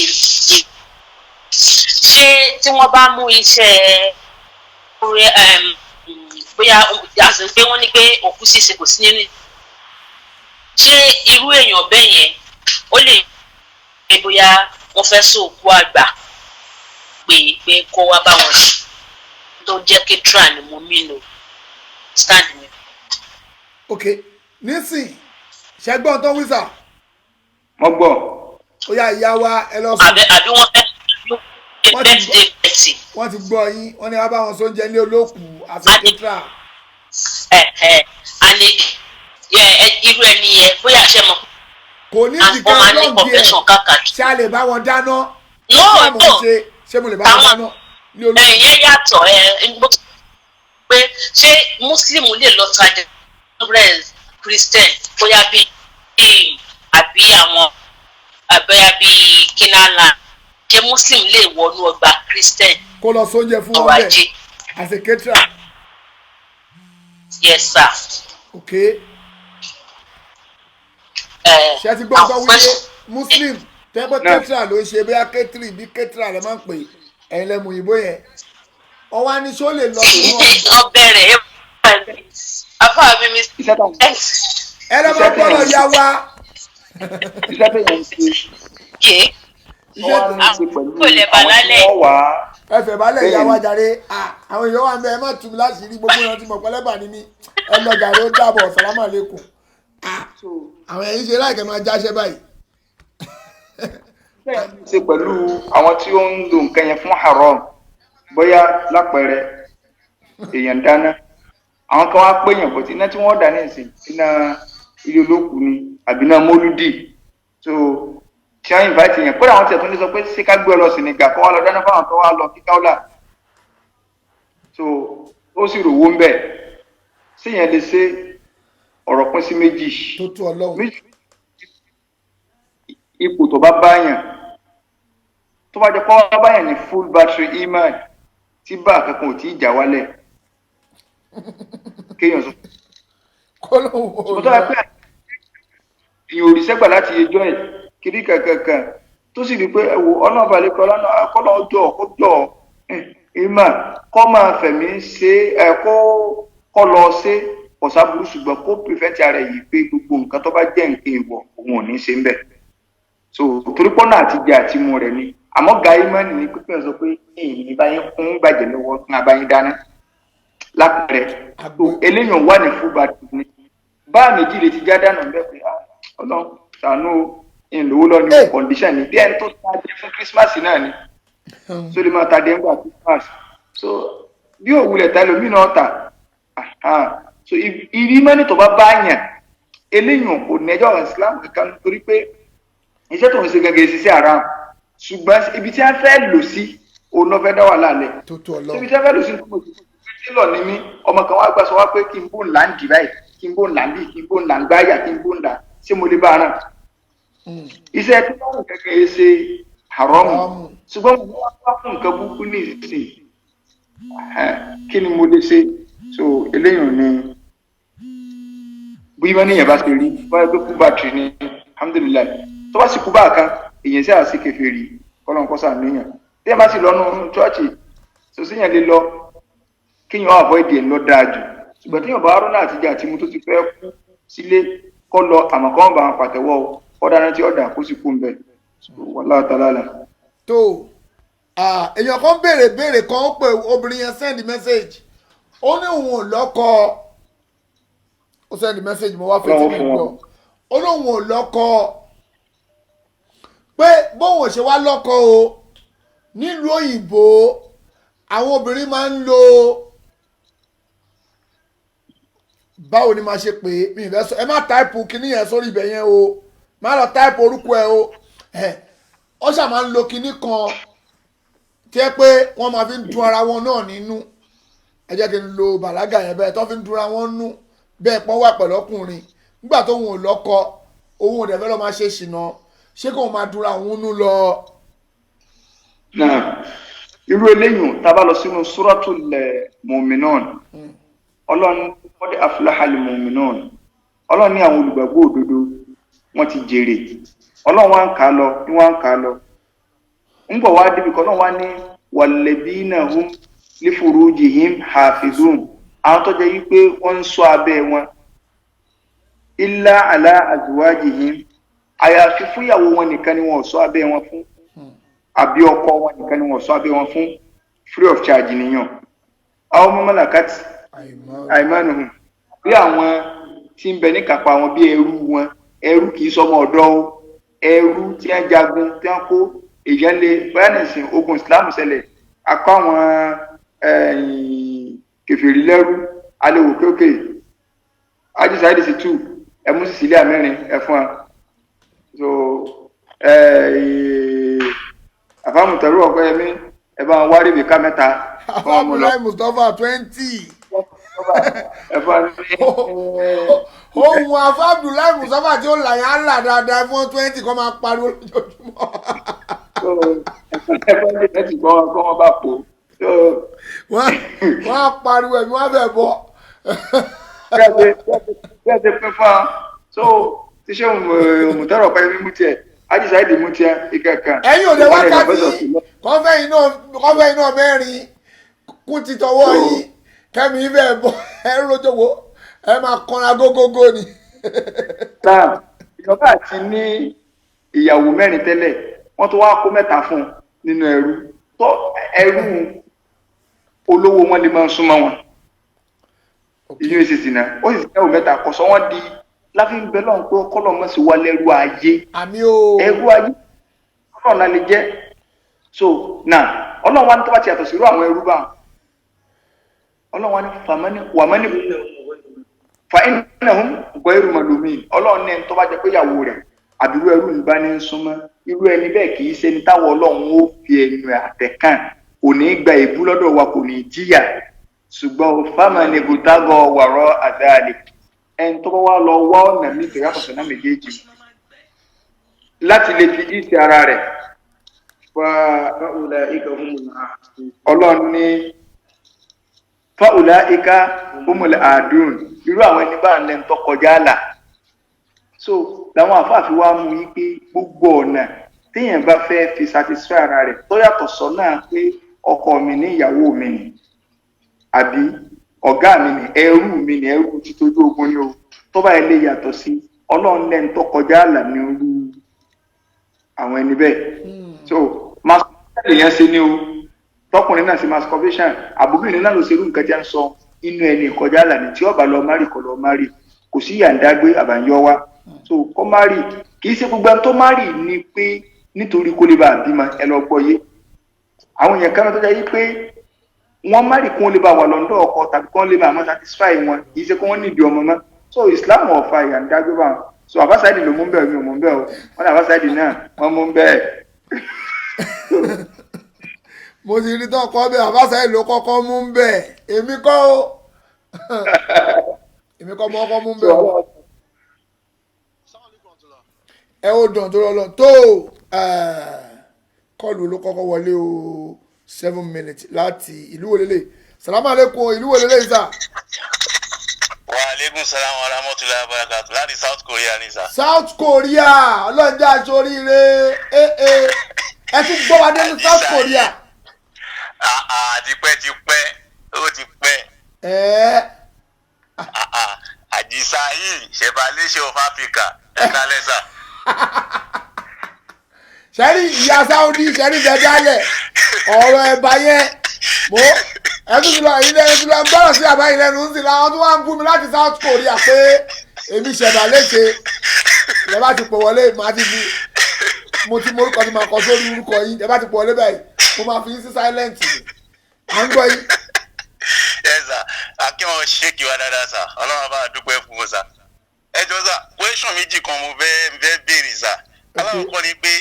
ṣé tí wọ́n bá mú iṣẹ́ bóyá àti pé wọ́n ní pé òkú ṣíṣe kò sí nínú, ṣé irú èèyàn bẹ́ẹ̀ yẹn ó lè pé bóyá wọ́n fẹ́ sóòkú àgbà pé kó wá bá wọn ṣe, tó jẹ́ caterer ni mo mí lò stand mi. Ok, nísìn ṣẹgbọn tó wíṣà. Mo gbọ́. Ó yá, ìyá wa, ẹ lọ sùn. Àbí wọ́n fẹ́ birthday party. Wọ́n ti gbọ́ yín, wọ́n ní wọ́n bá wọn sóúnjẹ ní olókùú àti caterer. Ẹ ẹ àní irú ẹni yẹn, bóyá ṣe mọ̀. Kò ní ìdíkà lọ́ọ̀gì ẹ̀, ṣé a lè bá wọn dáná? No, no. Ṣé mo lè bá wọn dáná ní olókùú? Ẹ̀yẹ́ yàtọ̀ ẹ̀ pé ṣé Muslim lè lọ tajà Christian, bóyá bíi àbí àwọn àbẹ́yà bíi kínálà, ṣé Muslim lè wọnú ọgbà Christian? Kó lọ sóúnjẹ fún wọn bẹ́ẹ̀ as a caterer. Yes sir. Ok, ṣé ti gbọ́ gbọ́ wípé Muslim tẹ́pẹ́ caterer ló ń ṣe, bóyá catering, bí caterer lè máa ń pè, ẹ̀yin lẹ́mu òyìnbó yẹn, ọwọ́ á ní ṣó lè lọ sínú ọbẹ̀ rẹ̀ afá mi mi. Ẹ lọ́ máa gbọ́dọ̀ ya wa. Iṣẹ́ tó yẹn ń ṣe iṣẹ́ wọ́n á ní ṣe pẹ̀lú àwọn tí wọ́n wà á. Ẹ fẹ́ balẹ̀ ìyá wa jàre. Àwọn èèyàn wà ń bẹ, ẹ má tù mí láṣìírí, gbogbo èèyàn ti mọ̀ pẹ́lẹ́bà ní mi. Ẹ lọ jàre, ó dàbọ̀, sàlámù àlékún. Àwọn ẹ̀yin ṣe láìkẹ́ máa jáṣẹ́ báyìí. Ṣe pẹ̀lú àwọn tí ó ń lo nǹkan yẹn fún haram, bóyá lápẹẹrẹ èèyàn dáná, àwọn kan wá péyàn bọ̀ tí iná tí wọ́n dá ní ìsìn, iná ilé olókùú ni àbí iná mólúdì, so tí wọ́n invite yẹn, kódà àwọn tiẹ̀ tó ní sọ pé ṣé ká gbé ọ lọ Senegal kó wá lọ dáná fáwọn tó wá lọ kíkáwlà, so ó sì rò wó ń bẹ̀, séèyàn lè ṣe? Ọ̀rọ̀ pín sí méjì. Tó tó ọlọ́run. Ipò tó bá báyàn, tó bá jẹ́ pé wọ́n báyàn ní full battery iman, tí bá kankan ò tí ì já wálẹ̀, kéèyàn sọ. Kó ló ń wò ó tó bá pẹ́ èèyàn ò rí sẹ́gbà láti ẹjọ́ ẹ̀ kiri kankankan, tó sì rí pé ẹ wo ọlọ́ọ̀bà lè kọ́ lọ́nà kọ́lọ́ jọ kó jọ ìmọ̀ kọ́ máa fẹ̀mí ṣe ẹ, kó kọ́ lọ ṣe kọ̀sáburú, ṣùgbọ́n kó prevent ara yìí pé gbogbo nǹkan tó bá jẹ́ nǹkan èèwọ̀, òun ò ní ṣe ń bẹ̀. So torí pọ́nà àtijọ́ àti mu rẹ̀ ni, àmọ́ ga imani ni pípẹ́ sọ pé èyí bá yín kún bàjẹ́ lọ́wọ́ kí n bá yín dáná lápẹ̀rẹ̀. So eléyàn wà ní full battery ni, báà méjì lè ti já dànù ń bẹ́ pé ọlọ́run ṣàánú ìlówó lọ ní condition ni, bí ẹni tó ta dé fún Christmas náà ni, so lè máa ta dé ńgbà Christmas, so bí òwúlẹ̀ ta lómi náà ta. So ìrí mọ́nì tó bá bá yàn Eléyìí kò nẹjọ́ Islam kankan, torí pé iṣẹ́ tó ń ṣe gẹ́gẹ́ ṣiṣẹ́ haram, ṣùgbọ́n ibi tí wọ́n fẹ́ lò sí òun náà fẹ́ dá wàhálà lẹ̀. Tó tó Ọlọ́run. Ibi tí wọ́n fẹ́ lò sí tó mọ̀ sí télọ̀ ni mí, ọmọ kan wá gbà sọ wá pé kí n bó ńlá ń dì báyìí, kí n bó ńlá ń bì, kí n bó ńlá ń gbáyà, kí n bó ńlá, ṣé mo lè bá a ràn? Iṣẹ́ télọ̀ gẹ́gẹ́ ṣe haram, ṣùgbọ́n mo wá wá fún nǹkan burúkú ní ìsìn, kí ni mo lè ṣe? So eléyìí ni bí wọ́n níyẹn bá ṣe rí báyìí pé kú bàtìrì ni, alhamdulilayi. Tó bá sì kú báà kan, èyàn sì àṣì kèfèrí, kọ́lọ́n kọ́sà níyàn. Tí ẹ bá sì lọ́nu chọ́ọ̀chì sòsíyàn lè lọ, kíyàn avoid ẹ̀ lọ dáa jù. Ṣùgbọ́n tíyàn bá rọ́nà àtijọ́ àti mu tó ti fẹ́ kú sílé kọ́ lọ, àmọ́ kọ́ bá wọn pàtẹ́wọ́ kọ́ dáná tí ọ̀dà kó sì kú ń bẹ̀. Wallahu ta'ala. Tó èèyàn kan béèrè béèrè kan, ó pè obìnrin yẹn, send message, ó ní òun ò lọ́kọ. Ó send message, mo wá fetí mi gbọ́. Ó ní òun ò lọ́kọ, pé bóun ò ṣe wá lọ́kọ o, nílùú òyìnbó àwọn obìnrin máa ń lo, báwo ni màá ṣe pé, mi ì fẹ́ sọ, ẹ má táìpù kinní yẹn sórí ibẹ̀ yẹn o, má lọ táìpù orúkọ ẹ o. Ó ṣáà máa ń lo kinní kan tí ẹ pé wọ́n máa fi ń dun ara wọn náà nínú. Ẹ jẹ́ kí n lo bàlágà yẹn bẹ́ẹ̀, tó fi ń dunra wọn nú bẹ́ẹ̀ pọ́n wà pẹ̀lú ọkùnrin. Nígbà tó òun ò lọ́kọ, òun ò dẹ̀ fẹ́ lọ́ máa ṣe ṣìnà, ṣé kóun máa dunra òun nú lọ? Irú eléyìí, tá a bá lọ sínú Suratul Mu'minun, Ọlọ́run qad aflahal mu'minun, Ọlọ́run ní àwọn olùgbàgbọ́ òdodo wọ́n ti jèrè. Ọlọ́run wá ń kà á lọ, ní wá ń kà á lọ, ń bọ̀ wá débi kan, Ọlọ́run wá ní walladhina hum li furujihim hafizun, àwọn tó jẹ́ wípé wọ́n ń ṣọ́ abẹ́ wọn, illa ala azwajihim, àyàfi fúnyàwó wọn nìkan ni wọn ò ṣọ́ abẹ́ wọn fún, àbí ọkọ wọn nìkan ni wọn ò ṣọ́ abẹ́ wọn fún, free of charge nìyàn. Àwọn ọmọ malakat àìmánuhùn, bí àwọn tí ń bẹ ní kápá wọn, bí ẹrú wọn, ẹrú kì í sọmọ ọ̀dọ̀ o, ẹrú tí wọ́n jagun tí wọ́n kó èèyàn lé, bóyá nìsín ogun Islam ṣẹlẹ̀, akọ àwọn kèfèrí lẹ́rú, alẹ́wò kéèké ajísáyédè sí tù ẹmú sísílẹ̀ mẹ́rin ẹ̀fọn wa. So àfàmùtẹ̀rù ọ̀pẹ́yẹmí ẹ bá wọn wá rèbíkà mẹ́ta. Abdullahi Mustapha 20. Ohun afa Abdullahi Mustapha tí ó là yẹn á là dáadáa fún 20 kọ́ máa pariwo lójoojúmọ́. Wọ́n á pariwo ẹ̀mí wọ́n á fẹ́ bọ́. Bí ẹ ṣe pín fún wa, so tíṣe òmùtẹ́rọ̀ ọ̀pẹ́yẹmí mú tiẹ̀, ajísáyédè mú tiẹ̀ ìkẹ̀kẹ̀. Ẹ̀yin ò lè wákàtí kọ́fẹ́ iná mẹ́rin kún ti tọwọ́ yín, kẹ́mi ibẹ̀ bọ́ ẹ rojọ́wọ́ ẹ máa kanra gógógó ni. Ìjọba àti ní ìyàwó mẹ́rin tẹ́lẹ̀, wọ́n tó wá kó mẹ́ta fún un nínú ẹrú, tó ẹrú olówó wọn lè máa súnmọ́ wọn. Ìyún èsì sì náà ó sì sẹ́wọ̀n mẹ́ta kò sọ wọ́n di láfi ń bẹ lọ́n pé kọ́lọ̀ mọ̀ sí wa lẹ́rú ayé. Àmì o. Ẹrú ayé kọ́lọ̀ náà lè jẹ́. So now Ọlọ́run wa ní tó bá ti yàtọ̀ sí irú àwọn ẹrú bá Ọlọ́run wa ní fàmánì wàmánì fa innahum ghayru malumin. Ọlọ́run ní ẹni tó bá jẹ́ pé ìyàwó rẹ̀ àbírú ẹrú ní bá ní ń súnmọ́, irú ẹni bẹ́ẹ̀ kì í ṣe ní táwọn Ọlọ́run ó fi ẹnu àtẹ̀kàn, kò ní í gba èébú lọ́dọ̀ wa, kò ní í jìyà. Ṣùgbọ́n fámánì bùtágọ̀ wàrọ̀ àdáàlì, ẹni tó bá wá lọ wá ọ̀nà míì tó yàtọ̀ sọ́nà méjèèjì láti lè fi ìsì ara rẹ̀ fa Ọlọ́run ní fa'ulaika humul adun, irú àwọn ẹni bá ń lẹ́nu tó kọjá àlà. So làwọn àfáàfin wa mú yí pé gbogbo ọ̀nà téèyàn bá fẹ́ fi satisfy ara rẹ̀ tó yàtọ̀ sọ́nà pé ọkọ mi ní ìyàwó mi ni àbí ọ̀gá mi ni ẹrú mi ni ẹrú títójú ogun ni o, tó bá ilé yàtọ̀ sí Ọlọ́run lẹ́nu tó kọjá àlà ní irú àwọn ẹni bẹ́ẹ̀. So masturbation lèèyàn ṣe ni o, tọkùnrin náà ṣe masturbation, àbúbìnrin náà ló ṣerú nǹkan tí a ń sọ inú ẹni kọjá àlà ni, tí ó bá lọ márì kọ lọ márì, kò sí yàǹdágbé àbáyọ wa. So kọ márì kì í ṣe gbogbo ẹni tó márì ni pé nítorí kó lè bá a bímọ, ẹ lọ gbọ́ yé. Àwọn èèyàn kan tó jẹ́ yí pé wọ́n márì kún lè bá wà lọ́ndọ̀ ọkọ tàbí kún lè bá àmọ́ satisfy wọn, kì í ṣe kó wọ́n nídìí ọmọ mọ́. So Islam ọ̀fà ìyàndágbé bá wọn. So àbáṣáìdì ló mú bẹ́ẹ̀, mi ò mú bẹ́ẹ̀ o. Wọ́n ní àbáṣáìdì náà wọ́n mú bẹ́ẹ̀. Mo ti rí tán kọ́ bẹ́ẹ̀, àbáṣáìdì ló kọ́kọ́ mú bẹ́ẹ̀, èmi kọ́ o, èmi kọ́ mọ́ kọ́ mú bẹ́ẹ̀ o. Ẹ ó dàn tó lọ́lọ́ tó kọlù ló kọ́kọ́ wọlé o. 7 minutes láti ìlú wo lélẹ̀? Salamu aleykum, ìlú wo lélẹ̀ sà? Wa aleykum salam wa rahmatulahi wa barakatu, láti South Korea ni sà. South Korea, ọlọ́jà aṣoríire. Ẹ ẹ tún gbọ́ wa dé ní South Korea. Àti pẹ́ ti pẹ́, ó ti pẹ́. Àdìsá yìí ṣẹ̀bálẹ́ṣẹ̀ of Africa, ẹ kálẹ̀ sà. Sẹ́rí ìyá Sáúdí, sẹ́rí dẹ́dálẹ̀ ọ̀rọ̀ ẹ̀bà yẹn, mo ẹtú ti lọ ilé, ẹtú lọ gbọ́dọ̀ sí àbá yìí lẹ́nu ń sìn láwọn tó wá ń bú mi láti South Korea pé èmi ṣẹ̀bà léṣe. Ẹ bá ti pọ̀ wọlé, màá ti fi mo ti morúkọ tí màá kọ sórí orúkọ yín. Ẹ bá ti pọ̀ wọlé báyìí, mo máa fi yín sí silent ni. À ń gbọ́ yín. Ẹ sà, akínwọn ṣéèkì wa dáadáa sà, ọlọ́run bá dúpẹ́ fún wọn sà. Ẹ jọ sà, question méjì kan mo fẹ́ béèrè sà. Alákọ̀ọ́kọ́ ni pé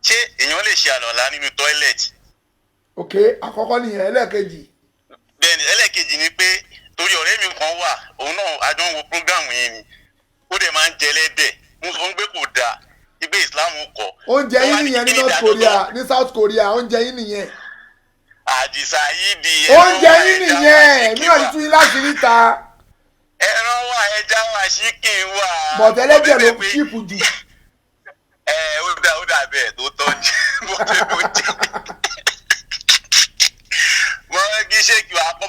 ṣé èèyàn lè ṣe àlọ́lá nínú toilet? Ok, àkọ́kọ́ nìyẹn. Ẹlẹ́ẹ̀kejì? Bẹ́ẹ̀ni, ẹlẹ́ẹ̀kejì ni pé torí ọ̀rẹ́ mi kan wà, òun náà a jọ ń wo program yẹn ni, ó dẹ̀ máa ń jẹ ẹlẹ́dẹ̀. Mo sọ fún pé kò dáa, ìgbé Islam kọ. Oúnjẹ yín nìyẹn ní North Korea, ní South Korea, oúnjẹ yín nìyẹn. Àdìsá yìí di. Oúnjẹ yín nìyẹn, mi ò ní tún yín láti ríta. Ẹran wà, ẹja wà, chicken wà. Bọ̀tẹ́ ẹlẹ́dẹ̀ ló cheap jù. Ẹ ó dà bẹ́ẹ̀ tó tọ́jú bó ṣe bó jẹ́. Mo kí ṣéèkì wa kọ́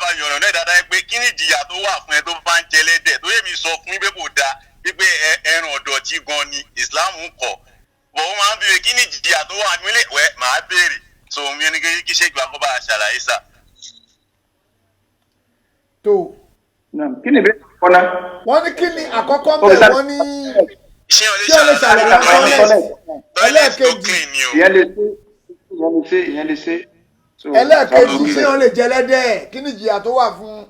bá yọ̀nà náà dáadáa pé kí ni ìjìyà tó wà fún ẹ tó bá ń jẹ ẹlẹ́dẹ̀, tó yẹ mi sọ fún pé kò dáa, wípé ẹran ọ̀dọ̀tí gan ni Islam ń kọ̀ bọ̀. Ó máa ń béèrè kí ni ìjìyà tó wà nílé wẹ́, màá béèrè. So mi ní kí ṣéèkì wa kọ́ bá ṣàlàyé sà. Tó. Kí ni ìbéèrè kọ́ná? Wọ́n ní kí ni àkọ́kọ́ bẹ́ẹ̀, wọ́n ní ṣé o lè ṣé o lè ṣàlàyé toilet? Ẹlẹ́ẹ̀kejì. Ìyẹn lè ṣe, ìyẹn lè ṣe, ìyẹn lè ṣe. Ẹlẹ́ẹ̀kejì, ṣé wọ́n lè jẹ ẹlẹ́dẹ̀? Kí ni ìjìyà tó wà fún?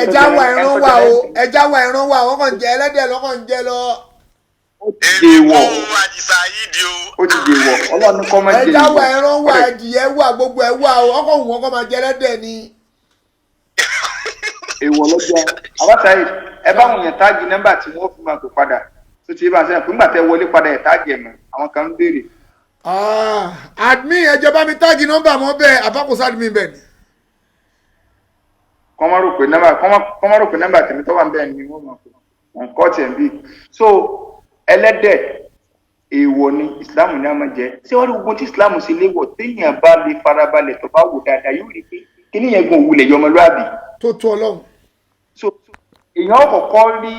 Ẹja wà, ẹran wà o, ẹja wà, ẹran wà, wọ́n kàn ń jẹ ẹlẹ́dẹ̀ lọ́kàn ń jẹ lọ. Ó ti dèwọ̀, ó ti dèwọ̀, ọlọ́run kọ́ máa jẹ. Ẹja wà, ẹran wà, ẹdìyẹ wà, gbogbo ẹ wà o, ọkọ̀ wù wọ́n kọ́ máa jẹ ẹlẹ́dẹ̀ ni. Èèwọ̀ lọ́jọ́ àbáṣáyé. Ẹ bá wọn yẹn tag nọ́mbà tí wọ́n fi máa pè padà tó ti bá a sẹ́yìn fún gbà tẹ́ wọlé padà, ẹ̀ tag ẹ̀ mọ́, àwọn kan ń béèrè. Admin, ẹ jọ̀ọ́ bá mi tag nọ́mbà mọ́ bẹ́ẹ̀, àbákòsá admin bẹ́ẹ̀ ni. Kọ́ máa rò pé nọ́mbà, kọ́ máa rò pé nọ́mbà tèmi tó wà bẹ́ẹ̀ ni wọ́n máa pè wọ́n kọ́ tiẹ̀ bí. So ẹlẹ́dẹ̀, èèwọ̀ ni, Ìsìláàmù ní a máa jẹ. Ṣé wọ́n rí gbogbo tí Ìsìláàmù ṣe léwọ̀, téèyàn bá lè farabalẹ̀, tó bá wò dáadáa, yóò rí pé kíní yẹn gan òwúlẹ̀ yọmọlúàbí. Tó tó ọlọ́run. So èèyàn kọ̀kọ́ rí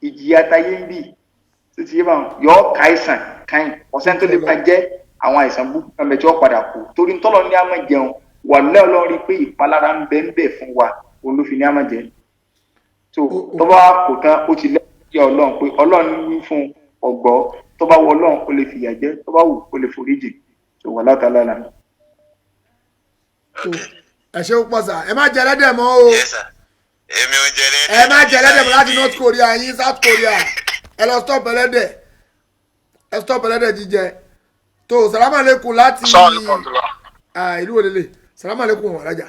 ìjìyà táyé ń bì tó ti yé bá wọn yọ ọ́ ka àìsàn káyìn ọ̀sẹ̀ tó lè máa jẹ́ àwọn àìsàn burúkú kan bẹ̀ tí wọ́n padà kú, torí ntọ́lọ́ ní a máa jẹun wà lẹ́. Ọlọ́run rí pé ìpalára ń bẹ ń bẹ fún wa, òun ló fi ní a máa jẹ. So tó bá kò tán, ó ti lẹ́yìn ọlọ́run pé ọlọ́run wí fún ọgbọ́. Tó bá wọ ọlọ́run, ó lè fìyà jẹ, tó bá wù, ó lè foríjì. So wà látàlá la. Ẹ ṣe púpọ̀ sà, ẹ má jẹ ẹlẹ́dẹ̀ mọ́ o. Yes, sir. Èmi ò jẹ ẹlẹ́dẹ̀. Ẹ má jẹ ẹlẹ́dẹ̀ mọ́ láti North Korea yín, South Korea, ẹ lọ stop ẹlẹ́dẹ̀, ẹ stop ẹlẹ́dẹ̀ jíjẹ. Tó salamu aleykum láti ìlú òlélẹ̀. Salamu aleykum, alájà.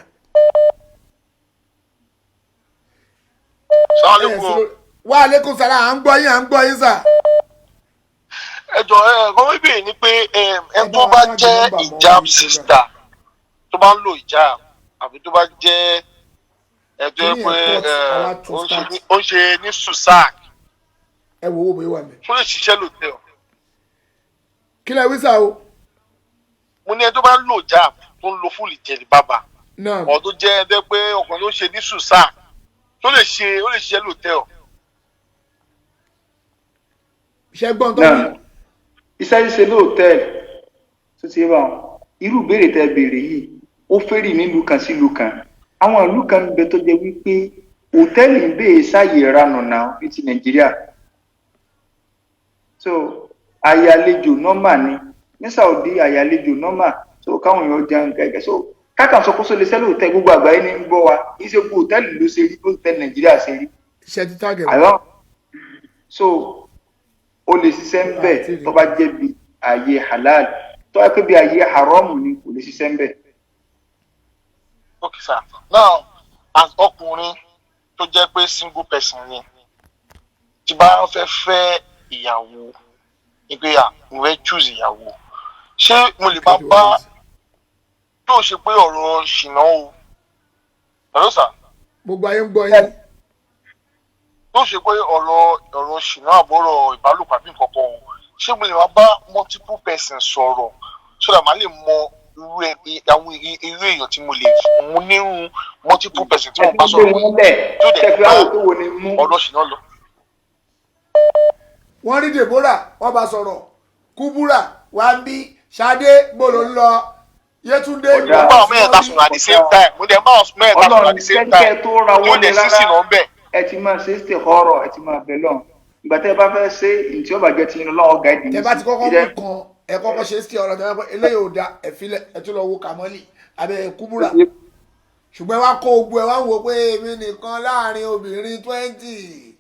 Wa aleykum salam, à ń gbọ́ yín, à ń gbọ́ yín sà. Ẹ jọ, ẹ kọ́ wí bèèrè ni pé ẹ tó bá jẹ́ hijab sister, tó bá ń lo hijab, àbí tó bá jẹ́ ẹ tó yẹ pé ó ń ṣe ní susac. Ẹ wo owó bóyá wà mí. Tó lè ṣiṣẹ́ lòtẹ́ọ̀? Kí lẹ wí sá o? Mo ní ẹ tó bá ń lo hijab, tó ń lo full jẹ̀lì bàbà, ọ̀ tó jẹ́ ẹgbẹ́ pé ọkùnrin ló ń ṣe ní susac, tó lè ṣe, ó lè ṣiṣẹ́ lòtẹ́ọ̀? Ṣe gbọ́n tó ní. Iṣẹ́ ṣíṣe lóòtẹ́ẹ̀lì tó ti bá wọn, irú ìbéèrè tẹ́ béèrè yìí, ó fẹ́rì nílùú kan sílùú kan. Àwọn ìlú kan ń bẹ tó jẹ́ wípé òtẹ́ẹ̀lì ń bèè sáàyè ìranù náà ní ti Nàìjíríà. So àyàlejò normal ni ní Saudi, àyàlejò normal. So káwọn èèyàn jẹun gẹ́gẹ́, so kákan sọ kó sọ lè sẹ́lẹ̀ òtẹ́ẹ̀lì, gbogbo àgbáyé ní ń gbọ́ wa, kì í ṣe gbogbo òtẹ́ẹ̀lì ló ṣe rí bó òtẹ́ẹ̀lì Nàìjíríà ṣe rí. Ṣe ti tag ẹ̀? Àlọ́ so o lè ṣiṣẹ́ ń bẹ̀ tó bá jẹ́ bí ààyè halal, tó bá pé bí ààyè haram ni, kò lè ṣiṣẹ́ ń bẹ̀. Okay sir, now as ọkùnrin tó jẹ́ pé single person ni, tí bá fẹ́ fẹ́ ìyàwó, ní pé à mo fẹ́ choose ìyàwó, ṣé mo lè máa bá yóò ṣe pé ọ̀rọ̀ ṣìnà o? Hello sir? Gbogbo ayé ń gbọ́ yín. Tó ṣe pé ọ̀rọ̀ ṣìnà àbọ̀rọ̀ ìbálòpọ̀ àbí nǹkan kan o, ṣé mo lè máa bá multiple persons sọ̀rọ̀ so that màá lè mọ irú àwọn irú èèyàn tí mo lè mú nírú multiple person tí mo bá ẹ ti sọ̀rọ̀ gbé wọn lẹ̀ tó dẹ̀ kẹfì bá àwọn tó wo ni mú. ọ̀rọ̀ ṣìnà lọ. Wọ́n rí Deborah, wọ́n bá sọ̀rọ̀, Kubura wambi, Sade gbọ́dọ̀ ń lọ, Yétúndé. Ọ̀dà. Mo bá àwọn mẹ́ta sọ̀rọ̀ at the same time, mo dẹ̀ bá àwọn mẹ́ta sọ̀rọ̀ at Ọlọ́run the same kẹ́kẹ́ time tó ra tó wọlé dẹ̀ sí rárá. ṣìnà ń bẹ̀. Ẹ ti máa ṣe é ọ̀rọ̀, ẹ ti máa bẹ̀ lọ́n. Ìgbà tẹ́ ẹ bá fẹ́ ṣe ntí ọba jẹ́ ti inú lọ́wọ́ gáìdì. Tẹ bá ti kọ́kọ́ mú kan, ẹ kọ́kọ́ ṣe sí ọ̀rọ̀ tẹ bá pẹ́ eléyìí ò da, ẹ filẹ̀, ẹ tún lọ wo Kamali abẹ Kubura. Ṣùgbọ́n ẹ wá kó ogun, ẹ wá ń wo pé èmi nìkan láàrin obìnrin 20,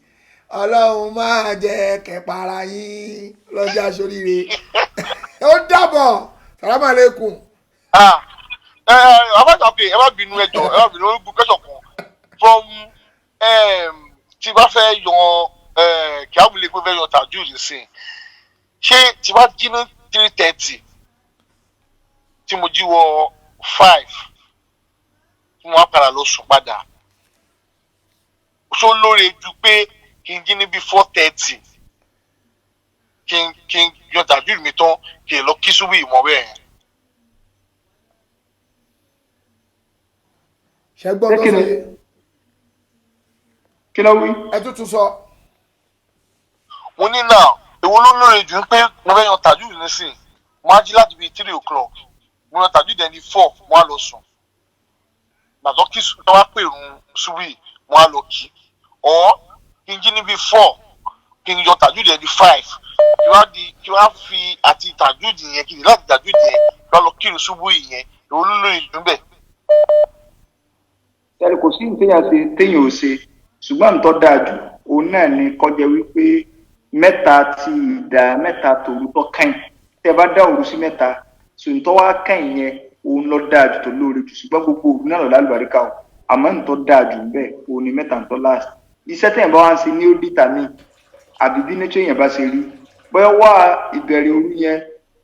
Ọlọ́run máa jẹ́ kẹpàrà yín lọ́jà sóríire. Ó dàbọ̀, sàlámà lẹ́kùn. Ah, ẹ ẹ abájá, ok, ẹ má bínú, ẹ jọ̀ọ́, ẹ má bínú, ó question kan from tí bá fẹ́ yan kí abúlé pé fẹ́ yan tajud sí, ṣé tí bá jí ní 3:30, tí mo jí wọ 5, tí mo wá padà lọ sùn padà, ṣó lóore ju pé kí n jí ní bí 4:30, kí n yan tajud mi tán, kí n lọ kí ṣubú ìmọ̀ bẹ́ẹ̀ yẹn? Ṣẹ́gbọ́n tó Ṣé kí sọ ni? yìí? Kí ló wí? Ẹ tún tún sọ. Mo ní náà, èwo ló lóore jù ń pé mo fẹ́ yan tajud nísìn, mo á jí láti bíi 3 o'clock, mo yan tajud ẹni 4, mo á lọ sùn, gbàtọ́ kí tó wá pè run ṣubú, mo á lọ kí ọ̀, kí n jí ní bíi 4, kí n yan tajud ẹni 5, kí wá di kí wá fi àti tajud yẹn, kí n láti tajud yẹn kí wá lọ kírun ṣubú yẹn, èwo ló lóore jù ń bẹ̀? Sẹ́ni kò sí ní téèyàn ṣe téèyàn ò ṣe, ṣùgbọ́n nǹkan dáa jù òun náà ni kọjá wípé mẹ́ta ti ìdá mẹ́ta tòru tó kàn. Tẹ́ ẹ bá dá òru sí mẹ́ta, sòǹtọ́ wá kàn yẹn, òun lọ dáa jù, tó lóore jù. Ṣùgbọ́n gbogbo òru náà lọ lálùbáríkà o, àmọ́ nǹkan dáa jù ń bẹ̀ òun ni mẹ́ta nǹkan last. Iṣẹ́ tẹ̀yìn bá wá ń ṣe ní ó dìtà mí àbí bí nature èèyàn bá ṣe rí, bóyá wá ìbẹ̀rẹ̀ òru yẹn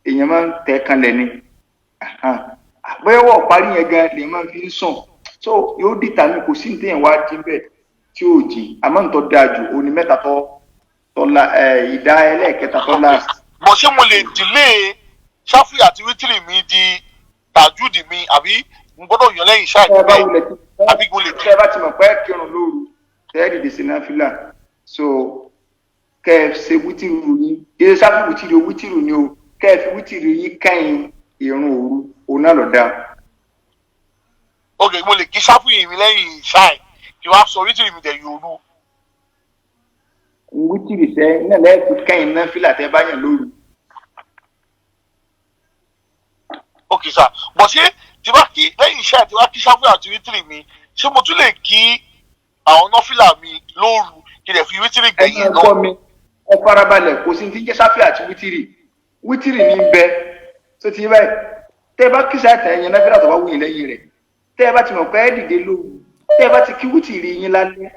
èèyàn máa ń tẹ̀ kanlẹ̀ ni. Ahan. Bóyá wọ́n parí yẹn gan lè máa fi ń sùn, so yóò dìtà mí. Kò sí ní téèyàn wá dín bẹ́ẹ̀ tí ò jìn, àmọ́ nǹkan dáa jù òun ni mẹ́ta tó tó la ẹ̀ ìdá ẹlẹ́ẹ̀kẹta tó last. Bọ̀ ṣé mo lè delay ṣáfì àti wítìrì mi di tajud mi, àbí mo gbọ́dọ̀ yàn lẹ́yìn ṣáà Tẹ́ ẹ bá bẹ́ẹ̀ wulẹ̀ tí àbí mo lè tẹ́ ẹ bá ti mọ̀ pé ẹ kírun lóru, tẹ́ ẹ dìde sí náfìlà, so kẹ́ ẹ ṣe wítìrì yín, ilé sáfì wítìrì o, wítìrì ni o, kẹ́ ẹ fi wítìrì yín kẹ́yìn ìrun òru, òun náà lọ dáa. Ok, mo lè kí ṣáfì mi lẹ́yìn ṣáì, kí wàá sọ wítìrì mi dẹ̀ yòòru? Wítìrì sẹ́ náà lẹ́ẹ̀fi kẹ́yìn náfìlà tẹ́ bá yàn lóru. Ok sir, bọ̀ ṣé tí bá kí lẹ́yìn ṣáì, tí bá kí ṣáfì àti wítìrì mi, ṣé mo tún lè kí àwọn nọ́fìlà mi lóru, kí lè fi wítìrì Ẹ gbẹ̀yìn máa náà? gbọ́ mi, ẹ farabalẹ̀. Kò sí ní ti jẹ́ sáfì àti wítìrì, wítìrì ní í bẹ tó ti báyìí. Tẹ́ ẹ bá kí sáà tẹ̀ ẹ̀yẹn náfìlà tó bá wù yín lẹ́yìn rẹ̀, tẹ́ ẹ bá ti mọ̀ pé ẹ dìde lóru, tẹ́ ẹ bá ti kí wítìrì yín lálẹ́,